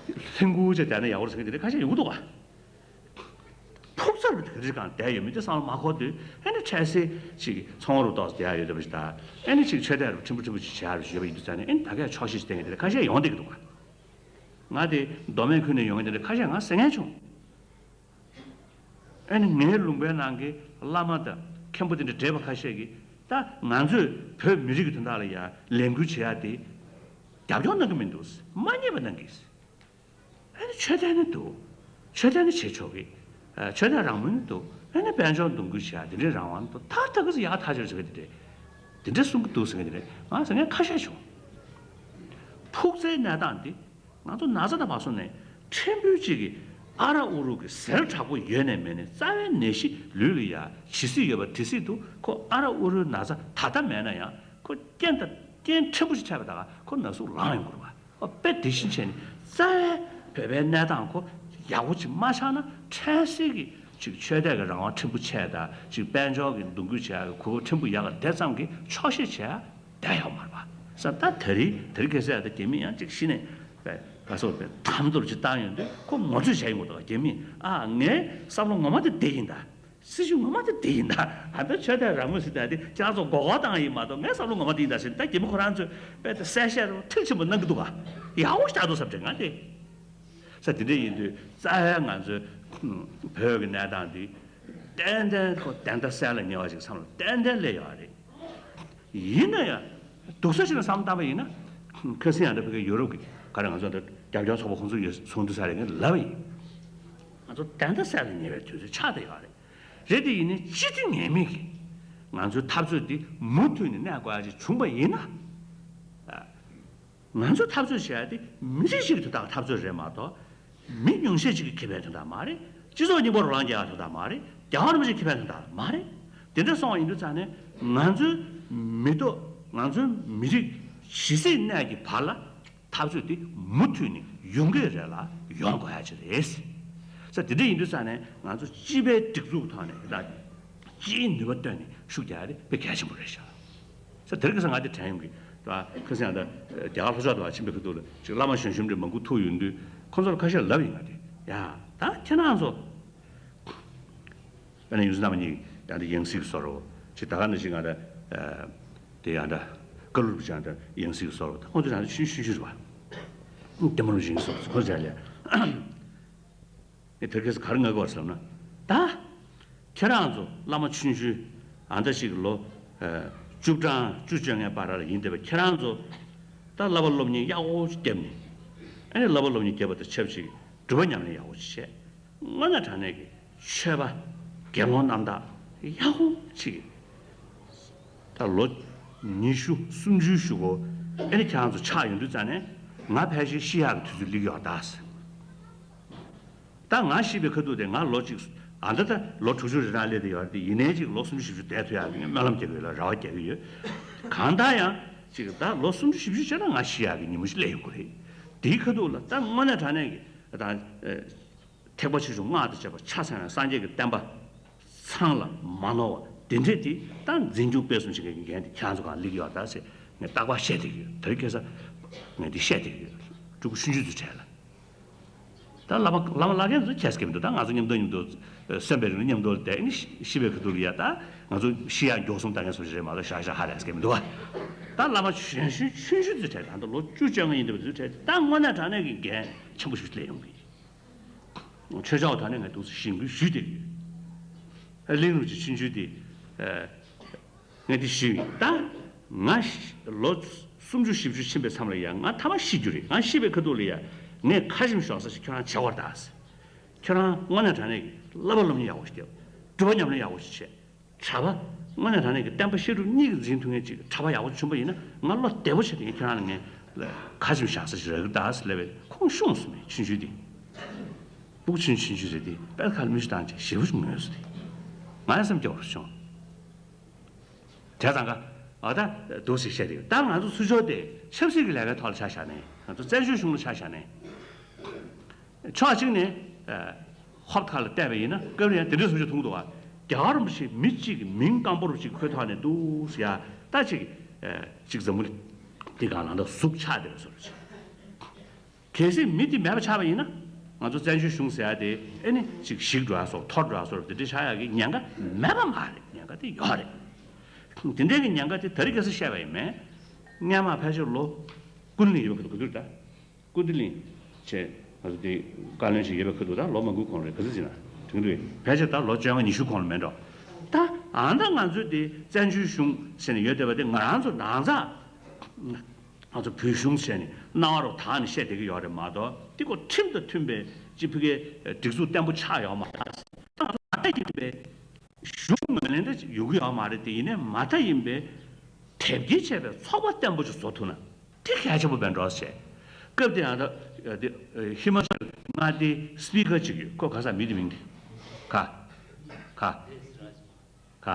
ལྷན་སྐུ་བྱས་བསྡད་ན་ཡག་པོ་རེད་ཟེར་མཁན་དེ་འདྲ་ཁ་ཤས་ཡོང་གི་འདུག་ག་ཕུགས་ རུ་དེ་འདྲའི་སྒང་བསྡད་ཡོད་མེད་དེ་བསམ་བློ་མ་འཁོར་དུས། ཨེ་ནི་འཕྲལ་སེལ་ཅིག་ཚོང་རུ་ཏོག་ཙམ་བསྡད་ཡོད་བསྡད་པ་ཞིག་དང་། ཨེ་ནི་ཅིག་ཆོས་དད་རུ་ཕྲན་བུ་ཕྲན་བུ་ཅིག་བྱས་རུ་ཡོད་པ་ཡིན་དུས་ཙང་ནས། ཨེ་ནི་ད་གས་ཆོག་ཤེས་ཅིག་བསྟན་མཁན་དེ་འདྲ་ཁ་ཤས་ཡོང་བསྡད་ཀྱི་འདུག་ག། ང་དེ་མདོ་སྨད་ཁུལ་ནས་ཡོང་མཁན་དེ་འདྲ་ཁ་ཤས་ང་ཟེར་མཁན་བྱུང་། ཨེ་ནི་ངའི་ལུང་པའི་ནང་གི་བླ་མ་དང་མཁན་པོ་དེ་འདྲ་བགྲེས་པ་ཁ་ཤས་ཀྱིས། ད་ང་ཚོས་བོད་མི་རིགས་ཀྱི་དོན་དག་ལ་ཡ་ལས་འགུལ་བྱེད་ཡ་དེ་རྒྱབ་སྐྱོར་གནང་གི་མི་འདུག། མ་ཉེས་པ་གནང་གི། ཨ་ནི་ཆོས་དད་ནི་འདུག། ཆོས་དད་ནི་བྱེད་ཆོག་གི། ཨ། ཆོས་དད་རང་མོས་ནི་འདུག། ཨ་ནི་དཔལ་འབྱོར་འདུ་འགོད་བྱེད་ཡ་དེ་འདྲའི་རང་དབང་འདུག། ཐག་ཐག་གི་ཡག་ཐག་ཆོད་ཟེར་གི་དེ་འདྲས། དེ་འདྲས་གསུང་གི་འདུག་ཟེར་གི་དེ་འདྲས་ང་ཟེར་མཁན་ཁ་ཤས་བྱུང་། ཕུགས་རྩལ་གནས་སྟངས་འདི་ང་ཚོ་ན་ཚ་དང་མ་སོང་ནས་ཕྲན་བུ་གཅིག་གི་ཨ་ར་ཨུ་རུ་གི་ཟེར་དྲག་པོ་ཡོད་ནས་མེད་ནས། རྩ་བའི་ནད་གཞི་ལུས་ལ་ཡ་ཇི་སྲིད་ཡོད་པ་དེ་སྲིད་དུ་ཁོ་ཨ་ར་ཨུ་རུའི་ན་ཚ་ད་ལྟ་མེད་ན་ཡང་ཁོ་རྐྱེན་དང་རྐྱེན་ཕྲན་བུ་ཞིག་འཕྲད་པ་ད་ག་ཁོ་ན་ཟུག་ལངས་ཡོང་གི་རེད་པ། ཨོ། དཔེ་དེ་བཞིན་བྱས་ནས་རྩ་བའི་བོད་པའི་གནས་སྟངས་ཁོ་ཡག་པོ་ཅིག་མ་ཆགས་ན། འཕྲལ་སེལ་གྱི་ཅིག་ཆོས་དད་ཀྱི་རང་དབང་ཕྲན་བུ་ཆད་དང་། ཅིག་དཔལ་འབྱོར་གྱི་འདུ་འགོད་བྱེད་ཡག་གི་གོ་སྐབས་ཕྲན་བུ་ཡག་ག་དེ་ཙམ་གྱིས་ཆོག་ཤེས་བྱེད་ཡ་བསྡད་ཡོད་མ་རེད་པ། ས་ད་དེ་རིང་དེ་རིང་ཁ་སང་ད་རྒྱ་མི་ཡང་ཅིག་གཞི་ནས་པའི་ག་སོགས་པའི་དམ་དུ་ཅིག་བཏང་ཡོང་དུས་ཁོ་ངོ་སྤྲོད་བྱས་ཡོང་གི་འདུག། རྒྱ་མིས། ཨ། ངའི་བསམ་བློ་ངོ་མ་དེ་འདི་ཡིན་ད། སྲིད་ཇུས་ངོ་མ་དེ་འདི་ཡིན་ད། ཨ། ད་ཆོས་དད་རང་མོས་ཟེར་ད་དེ་ཁྱེད་རང་ཚོ་མགོ་སྐོར་བཏང་ཡིན་མ་གཏོགས། ངའི་བསམ་བློ་ངོ་མ་འདི་ཡིན་ད་ཟེར། ད་རྒྱ་མི་ཁོ་རང་ཚོས་དཔེ་དེ་གསལ་བཤད་རུ་མཐིལ་ཕྱིན་པོ་གནང་གི་འདུག་ག། ཡག་པོ་ཞིག་ཆགས་འདུག་བསམ་དྲན་ང་དེ། ས་དེ་འདྲ་ཡིན་དུས་རྩ་བའི་ང་ཚོའི་བོད་ཀྱི་གནས་སྟངས་འདི་ཏན་ཏན་ཁོ་བདེན་མཐའ་གསལ་ལ་ཉེ་བ་ཞིག་བསམ་བློ་ཏན་ཏན་སླེབས་ཡོད་རེད། ཡིན་ན་ཡང་སྡུག་ས་ཞིག་ལ་བསམ་བཏང་པ་ཡིན་ན། ཁ་སང་ཡང་ད་ཕ་གི་ཡུ་རོབ་ཀྱི་ག་རེ་ང་ཚོ་འདི་རྒྱབ་སྐྱོར་ཚོགས་པ་ཁོང་ཚོ་ཡོད་ཚོགས་འདུ་ས་རེ་ངས་ལབ་པ་ཡིན། ང་ཚོ་བདེན་མཐའ་གསལ་ལ་ཉེ་བའི་དུས་ཚོད་ཆགས་བསྡད་ཡོད་རེད། རེད་དེ་ཡིན་ནའི་སྤྱི་འཐུས་ངེས་མེད་ཀྱི་ང་ཚོའི་འཐབ་རྩོད་འདི་མུ་མཐུད་ནས་གནས་དགོས་ཡ་ཅིག་བྱུང་པ་ཡིན་ན། ང་ཚོ་འཐབ་རྩོད་བྱེད་ཡ་དེ་མི་རིགས་ཤིག་གི་དོན་དག་འཐབ་རྩོད་རེད་མ་གཏོགས། མི་ཉུང་ཤས་ཅིག་གི་ཁེ་ཕན་དོན་དག་མ་རེད། སྤྱི་ཚོགས་རྙིང་པ་རོ་ལངས་རྒྱག་ཡ་དོན་དག་མ་རེད། རྒྱལ་བ་རིན་པོ་ཆེའི་ཁེ་ཕན་དོན་དག་མ་རེད། དེ་འདྲ་སོང་བ་ཡིན་དུས་ཙང་ནས་ང་ཚོའི་མི་ཐོག་ང་ཚོའི་མི་རིགས་ཇི་སྲིད་གནས་ཀྱི་བར་ལ་འཐབ་རྩོད་དེ་མུ་མཐུད་ནས་ཡོང་གི་རེད་ལ་ཡོང་དགོས་ཡ་ཅིག་རེད། ས་དེ་འདྲ་ཡིན་དུས་ཙང་ནས་ང་ཚོ་སྤྱི་པའི་སྒྲིག་འཛུགས་ཐོག་ནས་ད་སྤྱིའི་ནུས་པ་བཏོན་ནས་ཤུགས་རྒྱག་ཡ་དེ་དཔེ་གལ་ཆེན་པོ་རེད་ཤག། ས་དེར་ཁ་སང་ང་དེ་དྲན་ཡོང་གི། ད་ཁ་སང་ཡང་ད་རྒྱ་གར་ལྷོ་ཕྱོགས་དུ་བ་ཕྱིན་པའི་ཁ་ཐུག་ལ་ཅིག་བླ་མ་གཞོན་གཞོན་འདྲ་མང་པོ་ཐུག་ཡོང་དུས་ཁོང་ཚོར་ཁ་ཤས་ལབ་ཡིན། ང་དེ་ཡ་ད་ཁྱེད་རང་ཚོ་དཔེར་ན་ཡོངས་འཛིན་རྣམ་པ་གཉིས་ཡང་ད་ཡང་སྲིད་ཀྱི་བཟོ་འདྲ་ཅིག་ད་ག་ནང་བཞིན་ང་ད་དེ་ཡང་ད་བཀའ་སློབ་ཀྱི་ཡང་ད་ཡང་སྲིད་ཀྱི་བཟོ་འདྲ། ད་ཁོང་ཚོ་ཡང་ད་ཆུང་ཆུང་ཆུང་རེད་པ། ལྟད་མོ་རུ་བཞིན་བཟོ་ཁོང་ཚོ་ཡང་ལས། ངས་དེར་ཁ་སང་ག་རེ་ངག་གི་ཡོད་ཟེར་ན། ད་ཁྱེད་རང་ཚོ་བླ་མ་ཆུང་ཆུང་ཨ་འདྲ་ཞིག་ལོ་ཨ་བཅུ་གྲངས་བཅུ་བཅོ་ལྔའི་བར་ལ་ཡིན་བསྡད་པའི་ཁྱེད་རང་ཚོ་ད་བསླབ་པ་སློབ་གཉེར་ཡག་པོ་ཞིག་བརྒྱབ་ནས། ཨ་ནི་བསླབ་པ་སློབ་གཉེར་བརྒྱབ་པ་དང་ཆབས་ཅིག་སྒྲུབ་པ་ཉམས་ལེན་ཡག་པོ་ཞིག་བྱས། དངོས་གནས་དྲང་གནས་ཀྱི་ཆོས་པ་དགེ་སློང་རྣམ་དག་ཡག་པོ་ཅིག་ད་ལོ་ཉི་ཤུ་སུམ་ཅུའི་གཞུག་གུ་ཨེ་ནི་ཁྱེད་རང་ཚོ་ཆགས་ཡོང་དུས་ཙང་ནས་ང་ཕལ་ཆེར་ཤི་ཡག་གི་དུས་ཚོད་སླེབས་ཡོད་ད་ཟེར། ད་ང་ཤི་བའི་ཁ་ཐུག་དེ་ང་ལོ་གཅིག་ཨ་ད་ད་ལོ་དྲུག་ཅུ་རེ་གྲངས་སླེབས་བསྡད་ཡོད་རེད་དེ། ཡིན་ནའི་ཅིག་ལོ་སུམ་ཅུ་བཞི་བཅུ་བསྡད་ཐུབ་ཡག་གི་ངས་སྨོན་ལམ་རྒྱག་གི་ཡོད་ལ་རེ་བ་རྒྱག་གི་ཡོད། གང་ལྟར་ཡང་ཅིག་ད་ལོ་སུམ་ཅུ་བཞི་བཅུ་བྱས་ན་ང་ཤི་ཡག་གི་ཉིན་མོ་ཞིག་སླེབས་ཡོང་གི་རེད། དེའི་ཁ་ཐུག་ལ་ད་དངོས་གནས་དྲང་གནས་ཀྱི་ད། ཐེག་པ་ཆེ་ཆུང་སྔགས་དང་བཅས་པ་ཕྱག་འཚལ་ནས་སངས་རྒྱས་ཀྱི་བསྟན་པ་ཚང་ལ་མ་ནོར་བ་དེ་འདྲས་དེ་ད་འཛིན་སྐྱོང་སྤེལ་གསུམ་བྱེད་མཁན་གྱི་འགན་དེ་ཁྱེད་རང་ཚོ་སྒང་སླེབས་ཡོད་ད་ཟེར་ངས་རྟག་པར་བཤད་བསྡད་ཀྱི་ཡོད། དེ་རིང་ཁ་སང་ངས་འདི་བཤད་བསྡད་ཀྱི་ཡོད། ཕྲུ་གུ་ཆུང་ཆུང་ཚོའི་གྲས་ལ། ད་བླ་མ་བླ་མ་བླ་རྒན་ཚོ་ཁྱད་མཁས་མི་འདུག། ད་ང་ཚོ་མཉམ་དུ་མཉམ་དུ་གསོན་པའི་རིང་ལ་མཉམ་དུ་བསྡད་ནི་ཤི་ཤི་བའི་ཁ་ཐུག་ལ་ཡ་ད་ང་ཚོ་ཤི་ཡག་མགྱོགས་གསུམ་ལྟ་མཁན་ཚོ་རེད་མ་གཏོགས་ཞག་ཞག་ཧ་ལས་མཁས་མི་འདུག་བ། ད་བླ་མ་གཞོན་གཞོན་ཆུང་ཆུང་ཚོའི་གྲས་ད་ལྟ་ལོ་བཅུ་བཅོ་ལྔ་ཡིན་འདྲ་བ་ཚོའི་གྲས་ད་དངོས་གནས་དྲང་གནས་ཀྱི་འགན་ཆེན་པོ་ཞིག་སླེབས་ཡོང་གི། ཆོས་ཕྱོགས་ཐོག་ནས་ངས་འདུག་སེ་གཞེན་སྐུལ་ཞུས་ཏེ་ཡོད། གླིང་རུ་ཅིག་ཆུང་ཆུང་དེ། ངས་འདི་ཞུས་ཡིན། ད་ང་ལོ་སུམ་ཅུ་བཞི་བཅུ་ཕྱིན་པའི་མཚམས་ལ་ཡང་ང་ཐ་མ་ཤི་རྒྱུ་རེད། ང་ཤི་བའི་ཁ་ཐུག་ལ་ཡང་ངས་ཁ་ཞིམ་ཞོག་ས་ཞིག་ཁྱོད་རང་བྱེད་དགོས་རེད་ད། ཁྱོད་རང་དངོས་གནས་དྲང་གནས་ཀྱི་བསླབ་པ་སློབ་གཉེར་ཡག་པོ་ཞིག་བརྒྱབ། སྒྲུབ་པ་ཉམས་ལེན་ཡག་པོ་ཞིག་བྱས། གྲྭ་པ་དངོས་གནས་དྲང་གནས་ཀྱི་བསྟན་པ་བཤད་སྒྲུབ་གཉིས་ཀྱི་འཛིན་ཐུབ་མཁན་ཅིག་གྲྭ་པ་ཡག་པོ་བྱུང་པ་ཡིན་ན་ང་བློ་བདེ་པོ་བྱས་ཏེ་ངས་ཁྱོད་རང་ལ་ངས་ཁ་ཞིམ་བཞག་ས་ཞིག་རག་གི་ད་ཟེར་ལབ་པས་ཁོང་ཤོང་སོང་ནས་ཆུང་ཆུང་དེ། སྤུ་གུ་ཆུང་ཆུང་ཆུང་རེད་དེ་དཔེ་ཁ་ལ་མིག་ཆུ་བཏང་བྱས་ཞེ་པོ་ཅིག་ངུས་སོང་དེ། ང་ཡང་སེམས་སྐྱོ་བོ་བྱུང་། བྱས་ཙང་ཀ་ཨ་ད་འདུག་སེ་བཤད་དེ་ད་ང་ཚོ་ཚུར་ཕྱོགས་དེ་ཆབ་སྲིད་ཀྱི་ལས་ཀའི་ཐོག་ལ་ཆ་བཞག་ནས་ང་ཚོ་བཙན་བྱོལ་གཞུང་ལ་ཆ་བཞག་ནས། ཕྱོགས་གཅིག་ནས་ཧོབ་ཁ་ལ་བལྟས་པ་ཡིན་ན་སྐབས་རེ་ཡང་དེ་འདྲའི་བཟོ་ཅིག་མཐོང་འདུག་བ། རྒྱལ་བ་རིན་པོ་ཆེ་མི་གཅིག་གི་མིང་སྐམ་པོ་རུ་ཅིག་ཁོའི་ཐོག་ནས་འདུག་ཟེར་ཡ་ད་ཅིག་ཅིག་འཛམ་བུ་གླིང་འདི་སྒང་ལ་ད་ཟུག་ཆགས་བསྡད་པའི་བཟོ་འདྲ་ཅིག། གལ་སྲིད་མི་དེ་མེད་པ་ཆགས་པ་ཡིན་ན། ང་ཚོ་བཙན་བྱོལ་གཞུང་ཟེར་ཡ་དེ་ཨེ་ནི་ཅིག་ཞིག་འགྲོ་ཡ་སོགས་འཐོར་འགྲོ་ཡ་སོགས་དེ་འདྲ་ཆགས་ཡ་གི་ཉེན་ཁ་མེད་པ་མ་རེད། ཉེན་ཁ་དེ་ཡོད་རེད། དེ་འདྲའི་གི་ཉེན་ཁ་དེ་ད་རེས་ཁ་སང་བཤད་པ་ཡིན་མེད། སྔན་མ་ཕལ་ཆེར་ལོ་ཀུན་ལ་ཡོད་པ་གི་འདུག་ག་དུས་ད། ཀུན་ཏི་ལིན་བྱས་ང་ཚོ་དེ་བཀའ་བློན་ཞིག་ཡོད་པའི་ཁུལ་དུ་ད་ལོ་མང་པོའི་གོང་རེད། ག་ཚོད་ཟིན་ན་དྲན་གི་འདུག་ཕལ་ཆེར་ད་ལོ་བཅོ་ལྔ་ཉི་ཤུ་གོང་ལ་མེད་འགྲོ། ད་ཨ་ད་ང་ཚོས་དེ་བཙན་བྱོལ་གཞུང་ཟེར་ནས་ཡོད་བསྡད་པ་དེ་ང་རང་ཚོ་རང་ཚ་ང་ཚོ་བོད་གཞུང་ཟེར་ནས་རྣ་བ་རུ་དག་ནས་བཤད་བསྡད་ཀྱི་ཡོད་རེད་མ་གཏོགས། དེ་ཁོ་ཁྲིམས་དང་མཐུན་པའི་སྤྱི་ཕུགས་ཀྱི་སྒྲིག་འཛུགས་བརྟན་པོ་ཆགས་ཡོད་མ་རེད། ད་ང་ཚོ་ད་ལྟ་ཡིན་པའི་གཞུང་ངོས་ལེན་ད་ཡོང་གི་ཡོད་མ་རེད། དེ་ཡིན་ནའི་མ་མཐའ་ཡིན་པའི་དེབ་སྐྱེལ་བྱས་པའི་ཚོགས་པ་བརྟན་པོ་ཅིག་བཟོ་ཐུབ་ན། དེ་གལ་ཆེན་པོ་བས་འགྲོ་ཟེར། སྐབས་དེ་ཡང་ད་དེ་ཧི་མ་ཅལ་མངའ་སྡེའི་སི་པི་ཀར་ཅིག་ཡོད། ཁོ་ག་ས་མི་དེ་མིང་དེ་ག་ག་ག་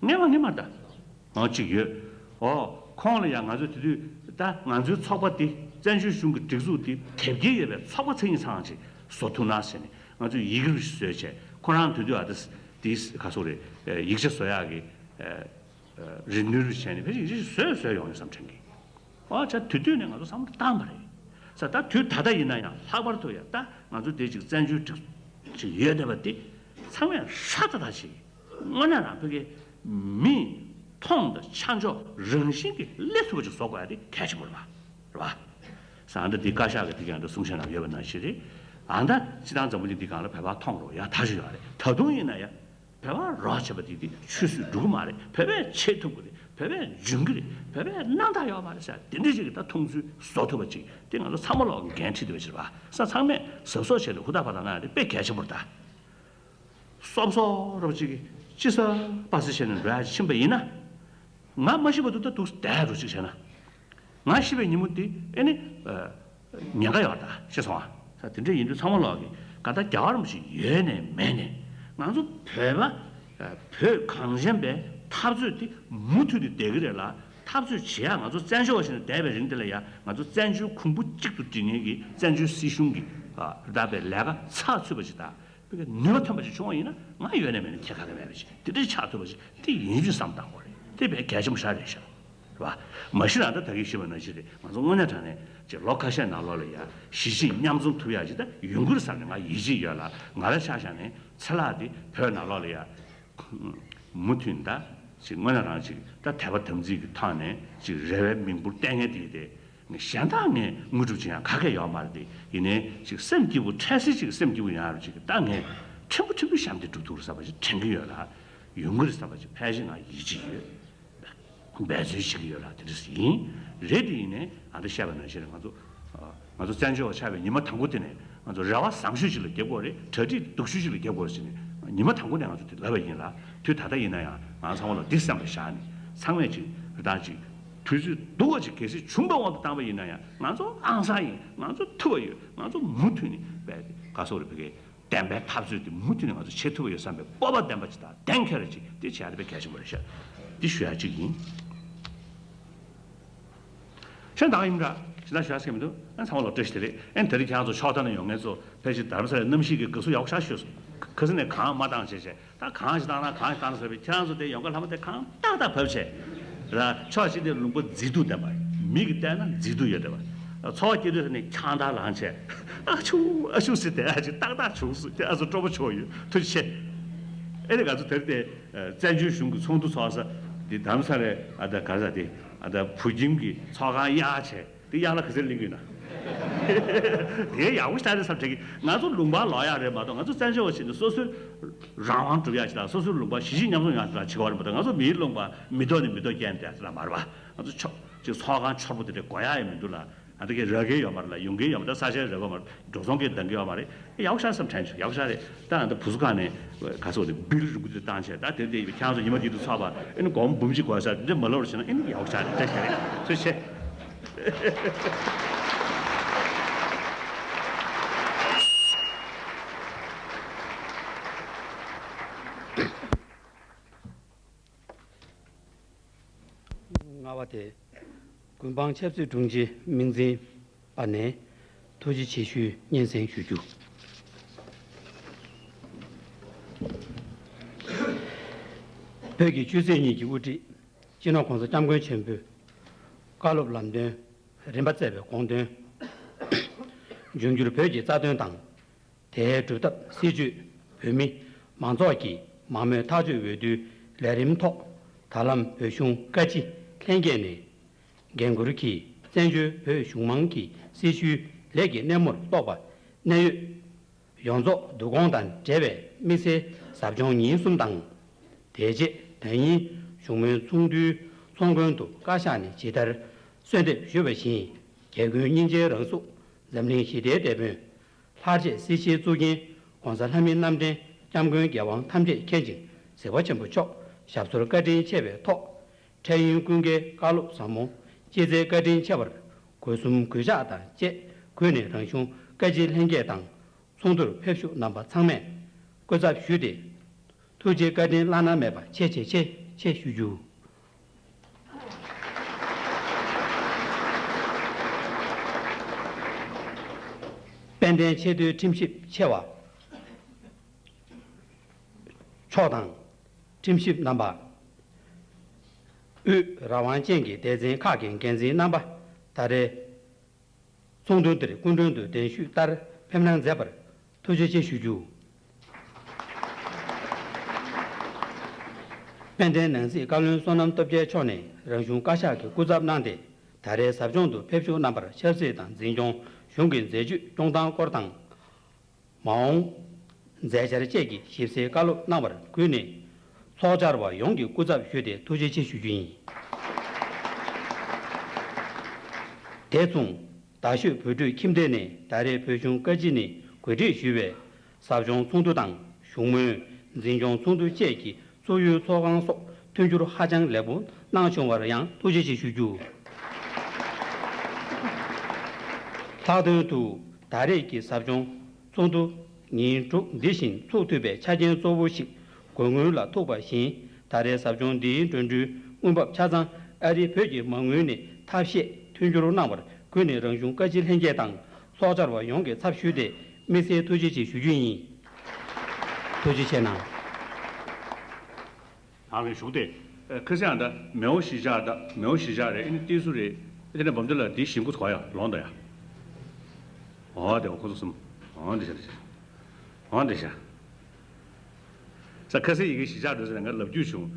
ངེས་མ་ངེས་མ་ད་འོ་ཅིག་ཡོད། འོ་ཁོང་ལ་ཡང་ང་ཚོ་དེ་དུས་ད་ང་ཚོའི་ཚོགས་པ་དེ་བཙན་བྱོལ་གཞུང་གི་སྒྲིག་འཛུགས་དེ་དེབ་སྐྱེལ་ཡོད་པའི་ཚོགས་པ་མཚན་ཉིད་ཚང་ཅིག་བཟོ་ཐུབ་ན་ཟེར་ནས་ང་ཚོས་ཡི་གེ་རུ་བཟོས་བྱས། ཁོ་རང་དེ་དུས་ཨ་ད་དེ་ག་སོག་རེད། ཡིག་ཆ་བཟོ་ཡག་གི་རེ་ནུས་རུ་བྱས་ནས་ཕལ་ཆེར་ཡིག་ཆ་བཟོས་བཟོས་ཡོང་ཡོད་བསམ་དྲན་གི། ཨོ་ཅག་དུས་དུས་ནས་ང་ཚོ་བསམ་བློ་བཏང་བ་རེད། ས་ད་དུས་ད་ལྟ་ཡིན་ན་ཡང་ལྷག་པར་དུ་ཡང་ད་ང་ཚོ་དེ་ཅིག་བཙན་བྱོལ་སྒྲིག་ཅིག་ཡོད་བསྡད་པ་དེ་ཚང་མས་ཧྲ་ཏག་ཏག་ཅིག་དངོས་གནས་རང་ཕ་གི་མི་མཐོང་དང་ཆ་འཇོག་རང་བཞིན་གྱིས་སླེབས་ཐུབ་པ་ཅིག་བཟོ་དགོས་ཡ་དེ་གལ་ཆེན་པོ་རེད་པ། རེད་པ། ས་ད་འདི་བཀའ་ཤག་གི་དེ་ག་འདྲ་གསུང་བཤད་གནང་ཡོད་པ་ནང་བཞིན་རེད། ཨ་ད་སྤྱི་བཏང་འཛམ་བུ་གླིང་འདི་སྒང་ལ་བོད་པ་མཐོང་རོགས་ཡ་ད་ཞུ་ཡོད་རེད། ད་དུང་ཡིན་ན་ཡང་། བོད་པ་རོགས་བྱས་པ་དེ་དེ་ཆུད་ཟོས་འགྲོ་གི་མ་རེད། བོད་པས་བྱེད་ཐུབ་ཀྱི་རེད། བོད་པས་འཇོན་གྱི་རེད། བོད་པས་སྣང་དག་ཡོད་མ་རེད་ཟེར་དེ་འདྲ་ཞིག་གི་ད་མཐོང་ཚུལ་བཟོ་ཐུབ་པ་ཅིག་དེ་ང་ཚོ་ཚང་མ་ལོག་འགན་འཁྲི་དེ་བ་ཕྱིར་བ་ས་ཚང་མས་གཟབ་གཟབ་བྱས་ནས་ཧུར་ཐག་པ་དང་གནང་ཡ་དེ་དཔེ་གལ་ཆེན་པོ་རེད་ད། སོབ་སོབ་རོབ་ཅིག་གིས་ཅི་ས་པ་སེ་བྱས་ནས་འགྲོ་ཡ་ཕྱིན་པ་ཡིན་ན། ང་མ་ཤི་བར་དུ་ད་འདུག་བསྡད་རོགས་ཅིག་བྱས་ན། ང་ཤི་བའི་ཉིན་མོ་དེ་ཨེ་ནི། ཉེན་ཁ་ཡོད་ད་ཤེས་སོང་ཨ། ས་དེ་འདྲ་ཡིན་དུས་ཚང་མ་ལོག་གི་ག་ད་རྒྱལ་བ་རིན་པོ་ཆེ་ཡོད་ནས་མེད་ནས་ང་ཚོ་བོད་པ། བོད་གངས་ཅན་པའི་འཐབ་རྩོད་དེ་མུ་མཐུད་དུ་བསྡད་ཀྱི་རེད་ལ། འཐབ་རྩོད་བྱེད་ཡ་ང་ཚོ་བཙན་བྱོལ་བ་ཞིག་ནས་བསྡད་པའི་རིང་དེ་ལ་ཡ་ང་ཚོ་བཙན་བྱོལ་གོང་བུ་གཅིག་ཏུ་སྒྲིལ་མཁན་གྱི་བཙན་བྱོལ་སྲིད་གཞུང་གི་རག་པའི་ལས་ཀ་ཚགས་ཚུད་པ་ཞིག་དང་། བོད་ཀྱི་ནུས་པ་ཐོན་པ་ཞིག་བྱུང་བ་ཡིན་ན་ང་ཡོད་ནས་མེད་ནས་ཁྱད་ཁ་ག་མེད་པ་ཞིག་དེ་འདྲའི་ཆགས་ཐུབ་པ་ཞིག་དེ་ཡིན་རྒྱུ་བསམ་བཏང་དགོས་རེད། དེ་བས་གལ་ཆེན་པོ་ཞིག་རེད་ཤག་རེད་བ། མ་གཞི་རང་ད་ད་གིན་ཞུས་པ་ནང་བཞིན་རེད། ང་ཚོ་དངོས་གནས་དྲང་གནས་ཅིག་ལོ་ཁ་ཤས་ནང་ལོགས་ལ་ཡ་གཞིས་བྱེས་མཉམ་འཛོམས་ཐུབ་ཡག་ཅིག་ད་ཡོང་གི་རེད་བསམ་ནས་ང་ཡིད་ཆེས་ཡོད་ལ། ང་རང་ཆ་བཞག་ནས་ཚེ་ལྷག་དེ་བོད་ནང་ལོགས་ལ་ཡ་མུ་མཐུད་ད་ཅིག་དངོས་གནས་རང་ཅིག་ད་དད་པ་དམ་ཚིག་གི་ཐོག་ནས་ཅིག་རེ་བའི་མིག་འབུར་གཏད་མཁན་དེ་དེ། ངས་གཞན་དག་ངས་དངོས་གྲུབ་ཅིག་ཡང་ག་གེ་ཡོད་མ་རེད་དེ། ཡིན་ནའི་ཅིག་སེམས་སྐྱིད་པོ་འཕྲལ་སེལ་ཅིག་སེམས་སྐྱིད་པོ་ཡོང་ཡ་རུ་ཅིག་ད་ངས་ཕྲན་བུ་ཕྲན་བུ་ཞབས་འདེགས་སྒྲུབ་ཐུབ་རེད་བསམ་པ་ཅིག་དྲན་གྱི་ཡོད་ལ། ཡོང་གི་རེད་བསམ་པ་ཅིག་ཕལ་ཆེར་ང་ཡིད་ཆེས་ཡོད། འབད་བརྩོན་བྱེད་ཀྱི་ཡོད་ལ་དེ་འདྲ་ཡིན། རེད་དེ་ཡིན་ནའི་ཨ་ད་བཤད་པ་ནང་བཞིན་རེད། ང་ཚོ་ང་ཚོ་བཙན་བྱོལ་བ་ཆགས་པའི་ཉི་མ་དང་པོ་དེ་ནས་ང་ཚོ་རེ་བ་བཟང་ཤོས་ཤིག་ལ་རྒྱབ་དགོས་རེད། གྲ་སྒྲིག་སྡུག་ཤོས་ཤིག་ལ་རྒྱབ་དགོས་རེད་ཟེར་ནས་ཉི་མ་དང་པོ་ནས་ང་ཚོ་དེ་ལབ་པ་ཡིན་ལ། དུས་ད་ལྟ་ཡིན་ན་ཡང་ང་ཚང་མ་ལ་འདི་བསམ་པ་བཞག་ནས་ཚང་མས་ཅིག་རེ་དང་ཅིག་དུས་ཚོད་སྡུག་པ་ཅིག་གལ་སྲིད་བྱུང་པའི་དབང་དུ་བཏང་པ་ཡིན་ན་ཡང་ང་ཚོ་ཨང་གསར་ཡིན། ང་ཚོ་ཐུབ་པ་ཡོད། ང་ཚོ་མུ་མཐུད་ནས་བས་ཏེ་ག་སོག་རེ་བི་ཀའི་བདེན་པའི་འཐབ་རྩོད་དེ་མུ་མཐུད་ནས་ང་ཚོ་བྱེད་ཐུབ་པ་ཡོད་བསམ་པའི་སྤོབས་པ་ལྡན་པ་ཅིག་དང་གདེང་འཁེལ་བ་ཅིག་དེ་བྱེད་ཡ་དེ་དཔེ་གལ་ཆེན་པོ་རེད་ཤག་འདི་ཞུ་ཡ་གཅིག་ཡིན། གཞན་དག་ཡིན་འདྲ་ཞེ་དྲག་ཞུ་ཡ་ཟེར་གྱི་མི་འདུག་ཨ་ཚང་མ་ལ་བཀྲ་ཤིས་བདེ་ལེགས། ཨ་ད་རེས་ཁྱེད་རང་ཚོ་ཕྱོགས་མཐའ་ནས་ཡོང་མཁན་ཚོ་ཕལ་ཆེར་རྡ་རམ་ས་ལའི་གནམ་གཤིས་ཀྱི་དགའ་བསུ་ཡག་པོ་ཞེ་དྲག་ཞུས་སོང་། ཁ་སང་ནས་གངས་མ་བཏང་བྱས་བྱས། ད་གངས་ཤིག་བཏང་ན་གངས་ཤིག་བཏང་ན་ཟེར་བས། ཁྱེད་རང་ཚོ་དེ་ཡོང་ཁ་ལྷག་མ་དེ་གངས་ཏག་ཏག་བབས་བྱས། ར་ཕྱོགས་གཅིག་དེ་ལུང་པ་མཛེས་སྡུག་ལྡན་པ། མིག་གིས་བལྟས་ན་མཛེས་སྡུག་ཡོད་བསྡད་པ། འཚོ་བ་སྐྱེལ་དུས་ནས་ཁྱང་ཐག་ལངས་བྱས། ཨ་ཆུ་ཨ་ཆུ་ཟེར་དེ་ཨ་ཅིག་ཏག་ཏག་བྱུང་སོང་། དེ་ཨ་ཚོ་སྤྲོ་པོ་བྱུང་ཡོད། ཐུགས་རྗེ་ཆེ། ཨེ་ནས་ང་ཚོ་དེར་དེ་བཙན་བྱོལ་གཞུང་གི་ཚོགས་འདུ་ཚོགས་ས་དེ་རྡ་རམ་ས་ལའི་ཨ་ད་ག་ས་དེ་ཨ་ད་བུ་ཁྱིམ་གྱི་ཚོགས་ཁང་གཡར་བྱས། དེ་གཡང་ལ་ག་ཚོད་ལེན་གྱི་ཡོད་ན། དེ་ཡག་པོ་ཞིག་རེད་བསམ་དྲན་གྱི། ང་ཚོ་ལུང་པར་ལོག་ཡག་རེད་མ་གཏོགས། ང་ཚོ་བཙན་བྱོལ་བ་ཞིག་ནས་སོ་སོའི་རང་དབང་སྒྲུབ་ཡག་ཅིག་དང་། སོ་སོའི་ལུང་པ་གཞིས་བྱེས་མཉམ་འཛོམས་ཡག་ཅིག་དང་བྱེད་དགོས་རེད་མ་གཏོགས། ང་ཚོ་མིའི་ལུང་པ་མི་ཐོག་ནས་མི་ཐོག་བསྐྱལ་ནས་བསྡད་ཡག་ཅིག་ལ་མ་རེད་པ། ང་ཚོ་ཕྱོགས་ཅིག་ཚོགས་ཁང་ཆོར་པོ་དེ་འདྲ་དགོས་ཡག་ཡང་མི་འདུག་ལ། ང་ཚོ་གི་རག་གི་ཡོད་མ་རེད་ལ། ཡོང་གི་ཡོད་མ་རེད། ས་ཆའི་རེ་བ་མ་རེད། འགྲོ་སོང་གི་འདང་གི་ཡོད་མ་རེད། ཡག་པོ་ཞིག་རེད་བསམ་དྲན་བྱུང་། ཡག་པོ་ཞིག་རེད། ད་ང་ཚོ་བུ་གསོ་ཁང་ནས་ག་ཚོད་དེ་བིལ་རིན་པོ་ཆེ་བཏང་བྱས། ད་དེ་དེ་ཁྱེད་རང་ཚོ་ཉི་མ་དེ་དུས་ཚོགས་པ་ཨེ་ནི་སྒོར་མོ་འབུམ་གཅིག་དགོས་ས་དེ་འདྲ་མ་ལོག་རེ་བྱས་ན་ཨེ་ནི་ཡག་པོ་ཞིག་རེད། བཀྲ་ཤིས་བདེ་ལེགས། ཐུགས་རྗེ་ཆེ། ལྔ་པ་དེ། ཀུན་སྤངས་ཆབ་སྲིད་དྲུང་ཆེ་དམིགས་འཛིན་པ་ནས་ཐུགས་རྗེ་ཆེ་ཞུའི་སྙན་སེང་ཞུ་རྒྱུ། བོད་ཀྱི་ཆོས་སྲིད་གཉིས་ཀྱི་དབུ་ཁྲིད་སྤྱི་ནོར་༸གོང་ས་༸སྐྱབས་མགོན་ཆེན་པོས་བཀའ་སློབ་ལམ་སྟོན་རིམ་པ་བསྩལ་བའི་དགོངས་དོན། འབྱུང་འགྱུར་བོད་ཀྱི་རྩ་དོན་དང་། དེའི་སྒྲུབ་ཐབས་སྲིད་བྱུས། བོད་མི་མང་ཚོགས་ཀྱི་མང་མོས་ཐག་གཅོད་འོས་བསྡུའི་ལས་རིམ་ཐོག་ད་ལམ་བོད་གཞུང་བཀའ་སྤྱི་ལྷན་རྒྱས་ནས། འགན་འཁུར་གྱིས་བཙན་བྱོལ་བོད་གཞུང་མང་གི་སྲི་ཞུའི་ལས་ཀྱི་སྣེ་མོར་གཏོགས་པ་གནད་ཡོད་ཡོངས་རྫོགས་བསྡུ་སྐོང་དང་འབྲེལ་བའི་དམིགས་བསལ་ཟབ་སྦྱོང་ཉིན་གསུམ་དང་། དེ་རྗེས་ད་ཉིན་བཞུགས་མོལ་ཚོགས་འདུའི་ཚོགས་མགོན་དུ་བཀའ་ཤག་ནས་ཇི་ལྟར་གསོལ་འདེབས་ཞུས་པ་བཞིན། རྒྱལ་ཀུན་སྙིང་རྗེའི་རང་གཟུགས། འཛམ་གླིང་ཞི་བདེའི་དེད་དཔོན། ལྷར་བཅས་སྲིད་ཞིའི་གཙུག་རྒྱན། ༸གོང་ས་ལྷ་མིའི་རྣམ་འདྲེན། སྐྱབས་མགོན་རྒྱལ་དབང་ཐམས་ཅད་མཁྱེན་ཅིང་གཟིགས་པ་ཆེན་པོ་མཆོག་ཞབས་སོར་བཀའ་དྲིན་ཆེ་བའི་ཐོག་འཕྲལ་ཡུན་ཀུན་དགའི་བཀའ་སློབ་ཟབ་མོ། ཅི་བྱས་བཀའ་དྲིན་ཆེ་བར་གུས་གསུམ་གུས་ཕྱག་དང་བཅས་གུས་ནས་རང་གཞུང་བཀའ་སྤྱི་ལྷན་རྒྱས་དང་། ཚོགས་འདུར་ཕེབས་བཞུགས་རྣམ་པ་ཚང་མས་སྐུ་ཚབ་ཞུས་ཏེ། ཐུགས་རྗེ་བཀའ་དྲིན་བླ་ན་མེད་པ་ཆེ་ཆེ་ཆེ་ཆེ་ཞུ་རྒྱུ། དཔལ་ལྡན་ཆེས་མཐོའི་ཁྲིམས་ཞིབ་ཆེ་བ་མཆོག་དང་། ཁྲིམས་ཞིབ་རྣམ་པ། དབུས་རང་དབང་ཅན་གྱི་སྡེ་ཚན་ཁག་གི་འགན་འཛིན་རྣམ་པ། ད་རེས་ཚོགས་འདུ་འདིར་སྐུ་མགྲོན་དུ་གདན་ཞུས་ལྟར་ཕེབས་གནང་མཛད་པར་ཐུགས་རྗེ་ཆེ་ཞུ་རྒྱུ། དཔལ་ལྡན་ནང་སྲིད་བཀའ་བློན་བསོད་ནམས་སྟོབས་རྒྱལ་མཆོག་ནས་རང་གཞུང་བཀའ་ཤག་གི་སྐུ་ཚབ་གནང་སྟེ། ད་རེས་ཟབ་སྦྱོང་དུ་ཕེབས་བཞུགས་རྣམ་པར་ཆབ་སྲིད་དང་འཛིན་སྐྱོང་གཞུང་གི་མཛད་ཇུས་སྐྱོང་སྟངས་སྐོར་དང་། མ་འོངས་མཛད་འཆར་བཅས་ཀྱི་ཞིབ་གསལ་བཀའ་སློབ་གནང་བར་གུས་ནས། ཚོགས་བཅར་བ་ཡོངས་ཀྱི་སྐུ་ཚབ་ཞུས་ཏེ་ཐུགས་རྗེ་ཆེ་ཞུ་རྒྱུ་ཡིན། དེ་མཚུངས། རྡ་ཤོད་བོད་ཕྲུག་ཁྱིམ་སྡེ་ནས་ད་རེས་བོད་གཞུང་བཀའ་སྤྱི་ནས་གོ་སྒྲིག་ཞུས་པའི་ཟབ་སྦྱོང་ཚོགས་འདུ་དང་བཞུགས་མོལ། འཛིན་སྐྱོང་ཚོགས་འདུ་བཅས་ཀྱི་ཚོགས་ཡུལ་ཚོགས་ཁང་སོགས་མཐུན་འགྱུར་ཧ་ཅང་ལེགས་པོ་གནང་བྱུང་བར་ཡང་ཐུགས་རྗེ་ཆེ་ཞུ་རྒྱུ། ལྷག་དོན་དུ་ད་རེས་ཀྱི་ཟབ་སྦྱོང་ཚོགས་འདུ་ཉིན་དྲུག་འདི་བཞིན་ཚུགས་ཐུབ་པའི་ཆ་རྐྱེན་གཙོ་བོ་ཞིག་དགོས་ངེས་ལ་ཐུག་པ་བཞིན། ད་རེས་ཟབ་སྦྱོང་འདིའི་འགྲོ་གྲོན་དངུལ་འབབ་ཆ་ཚང་ཨ་རིའི་བོད་ཀྱི་མ་དངུལ་ནས་ཐབས་ཤེས་མཐུན་འགྱུར་གནང་བར་གུས་ནས་རང་གཞུང་བཀའ་སྤྱི་ལྷན་རྒྱས་དང་ཚོགས་བཅར་བ་ཡོངས་ཀྱི་ཚབ་ཞུས་ཏེ་དམིགས་བསལ་ཐུགས་རྗེ་ཆེ་ཞུ་རྒྱུ་ཡིན། ཐུགས་རྗེ་ཆེ་གནང་། ནང་ལ་བཞུགས་ཏེ། ཁ་སང་ད་མེའོ་གཞིས་ཆགས་ད་མེའོ་གཞིས་ཆགས་རེད། ཨ་ནི་ཏི་སུ་རེད། དེ་ནས་འབུམ་སྡེ་ལ་དེའི་ཞིང་ཁུ་གོ་ཡ་ལོང་ད་ཡ། འོ་དེ་འོ་ཁོ་ཚོ་གསུམ། འོ་འདི་ཤ་འདི་ཤ། འོ་འདི་ཤ། ས་ཁ་སང་ཡི་གེ་གཞིས་ཆགས་འགྲོ་ཟེར་ནས་ང་ལབ་རྒྱུ་བྱུང་།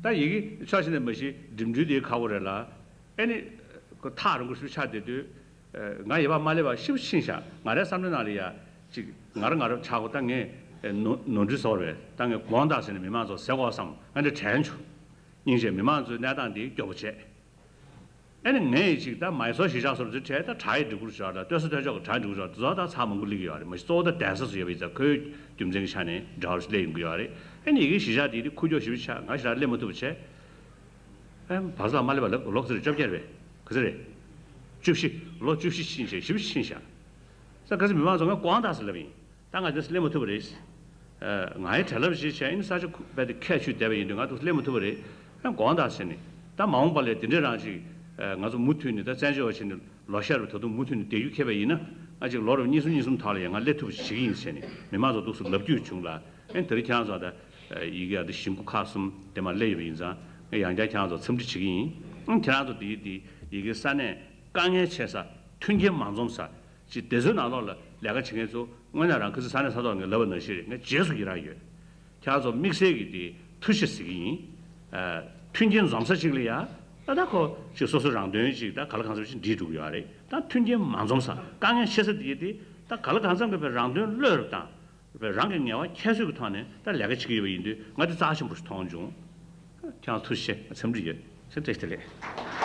ད་ཡི་གེ་ཕྱོགས་ཞིག་ནས་མ་གཞི་འགྲིམ་འགྲུལ་དེའི་ཁག་པོ་རེད་ལ། ཨེ་ནི། ཁོ་ཐག་རིང་པོ་ཞིག་ཆགས་བསྡད་དུས། ང་ཡིད་པ་མ་སླེབས་པ་ཞིབ་ཕྱིན་ཤག་ང་རའི་བསམ་བློའི་ནང་ལ་ཡ། ཅིག་ང་ར་ང་ར་ཆག་གོ་ད་ངས་ནོར་ནོར་འཁྲུལ་བཟོ་བ་རེད། ད་ངས་དགོངས་དག་ཟེར་ནས་མི་མང་ཚོ་ཟེར་དགོས་བསམ་ང་འདྲ་དྲན་བྱུང་། སྙིང་རྗེ་མི་མང་ཚོའི་གནས་སྟངས་འདི་སྐྱོ་པོ་བྱས། ཨེ་ནི་ངས་ཅིག་ད་མའི་སོར་གཞིས་ཆགས་སོར་ཚུར་བྲལ་ད་བྲག་ཡི་སྒྲིག་བཀུར་ཞོར་ད་སྟོད་སོ་སྟོད་ཕྱོགས་ཀྱི་བྲག་སྒྲིག་བཀུར་ཞོར་དུ་ཚོ་ད་ཚ་མང་པོ་སླེབས་ཀྱི་ཡོད་རེད། མ་གཞི་གཙོ་བོ་ད་གདན་ས་སུ་ཡོད་པ་ཡིན་ཙང་ཁོའི་རྒྱུ་མཚན་གྱི་ཆ་ནས་འབྲེལ་བ་སླེབས་ཡོང་གི་ཡོད་རེད། ཨེ་ནི་ཡི་གེ་གཞིས་ཆགས་འདི་འདི་ཁུག་ཀྱོག་ཞིབ་ཆགས་ང་ཞིག་ད་སླེབས་མ་ཐུབ་པ་བྱས། ཨེ་བར་སྐབས་མ་སླེབས་པ་ལོ་ལོ་ག་ཚོད་རེད། བཅོ་བརྒྱད་རེད། ག་ཚོད་རེད། བཅུ་བཞི། ལོ་བཅུ་བཞི་ཕྱིན་བྱས་བཞི་བཅུ་ཕྱིན་བཞག་ས་ག་ཚོད་མི་མང་ཚོ་ང་དགོངས་དག་ཟེར་ལབ་ཡིན། ད་ང་དེ་སླེབས་མ་ཐུབ་པ་རེད། ང་ཡི་བྲེལ་ལབ་ཞིག་བྱས་ཡིན་ས་ཆ་ཁུ་བས་དེ་ཁས་ཆུད་བསྡད་པ་ཡིན་དུས་ང་དུ་སླེབས་མ་ཐུབ་པ་རེད། ཨ་དགོངས་དག་བྱས་ནས་ད་མ་འོངས་པ་ལས་དེ་འདྲའི་རང་ཅིག་ང་ཚོ་མུ་མཐུད་ནས་ད་བཙན་བྱོལ་བ་བྱས་ནས་ལོ་ཤར་བའི་ད་དུང་མུ་མཐུད་ནས་བསྡད་རྒྱུ་ཁེལ་བ་ཡིན་ན། ང་ཅིག་ལོ་རབས་གཉིས་གསུམ་གཉིས་གསུམ་ཐོག་ལ་ཡང་ང་སླེབས་ཐུབ་པ་ཞིག་བྱེད་ཀྱི་ཡིན་ཟེར་ནས་མི་མང་ཚོ་འདུག་སེ་ལབ་རྒྱུ་བྱུང་ལ། ཨེ་དེ་རིང་ཁྱེད་རང་ཚོ་ད་ཡི་གེ་ཡག་ད་ཞིང་ཁུ་ཁག་གསུམ་དེ་མ་སླེབས་ཡོད་པ་ཡིན་ཙང་ངས་ཡང་བསྐྱར་ཁྱེད་རང་ཚོ་འཚམས་འདྲི་བྱེད་ཀྱི་ཡིན། ཨང་ཁྱེད་རང་ཚོ་དེའི་དེ་ཡི་གེ་ས་གནས་དཀའ་ངལ་ཆེ་ས་མཐུན་རྐྱེན་མ་འཛོམས་ས་ཅིག་དེ་ཚོའི་ནང་ལོགས་ལ་ལས་ཀ་བྱེད་མཁན་ཚོ་དངོས་གནས་རང་ཁ་སང་ས་གནས་ས་ཐོག་ངས་ལབ་པ་ནང་བཞིན་རེད། ངས་རྗེས་སུ་ཡི་རངས་ཡོད། ཁྱེད་རང་ཚོ་དམིགས་བསལ་གྱི་དེ་ཐུགས་རྗེ་ཟེར་གྱི་ཡིན། མཐུན་རྐྱེན་འཛོམས་ས་ཅིག་ལ་ཡ་ད་ད་ཁོ་ཅིག་སོ་སོ་རང་དོན་ཅིག་ད་ག་ལ་གང་འཚམ་ཅིག་འགྲིག་འགྲོ་གི་ཡོད་རེད། ད་མཐུན་རྐྱེན་མ་འཛོམས་ས་དཀའ་ངལ་ཆེ་ས་དེ་དེ་ད་ག་ལ་གང་འཚམ་གྱི་བའི་རང་དོན་བློས་རབ་དང་། རང་གི་ངལ་བ་ཁྱད་གསོད་ཀྱི་ཐོག་ནས་ད་ལས་ཀ་བྱེད་ཀྱི་ཡོད་པ་ཡིན་དུས་ང་དེ་རྩ་ཆེན་པོ་ཞིག་མཐོང་བྱུང་། ཁྱེད་རང་ཐུགས་རྗེ་ཆེ། འཚམས་འདྲི་ཡོད། ཞེས་བཀྲ་ཤིས་བདེ་ལེགས།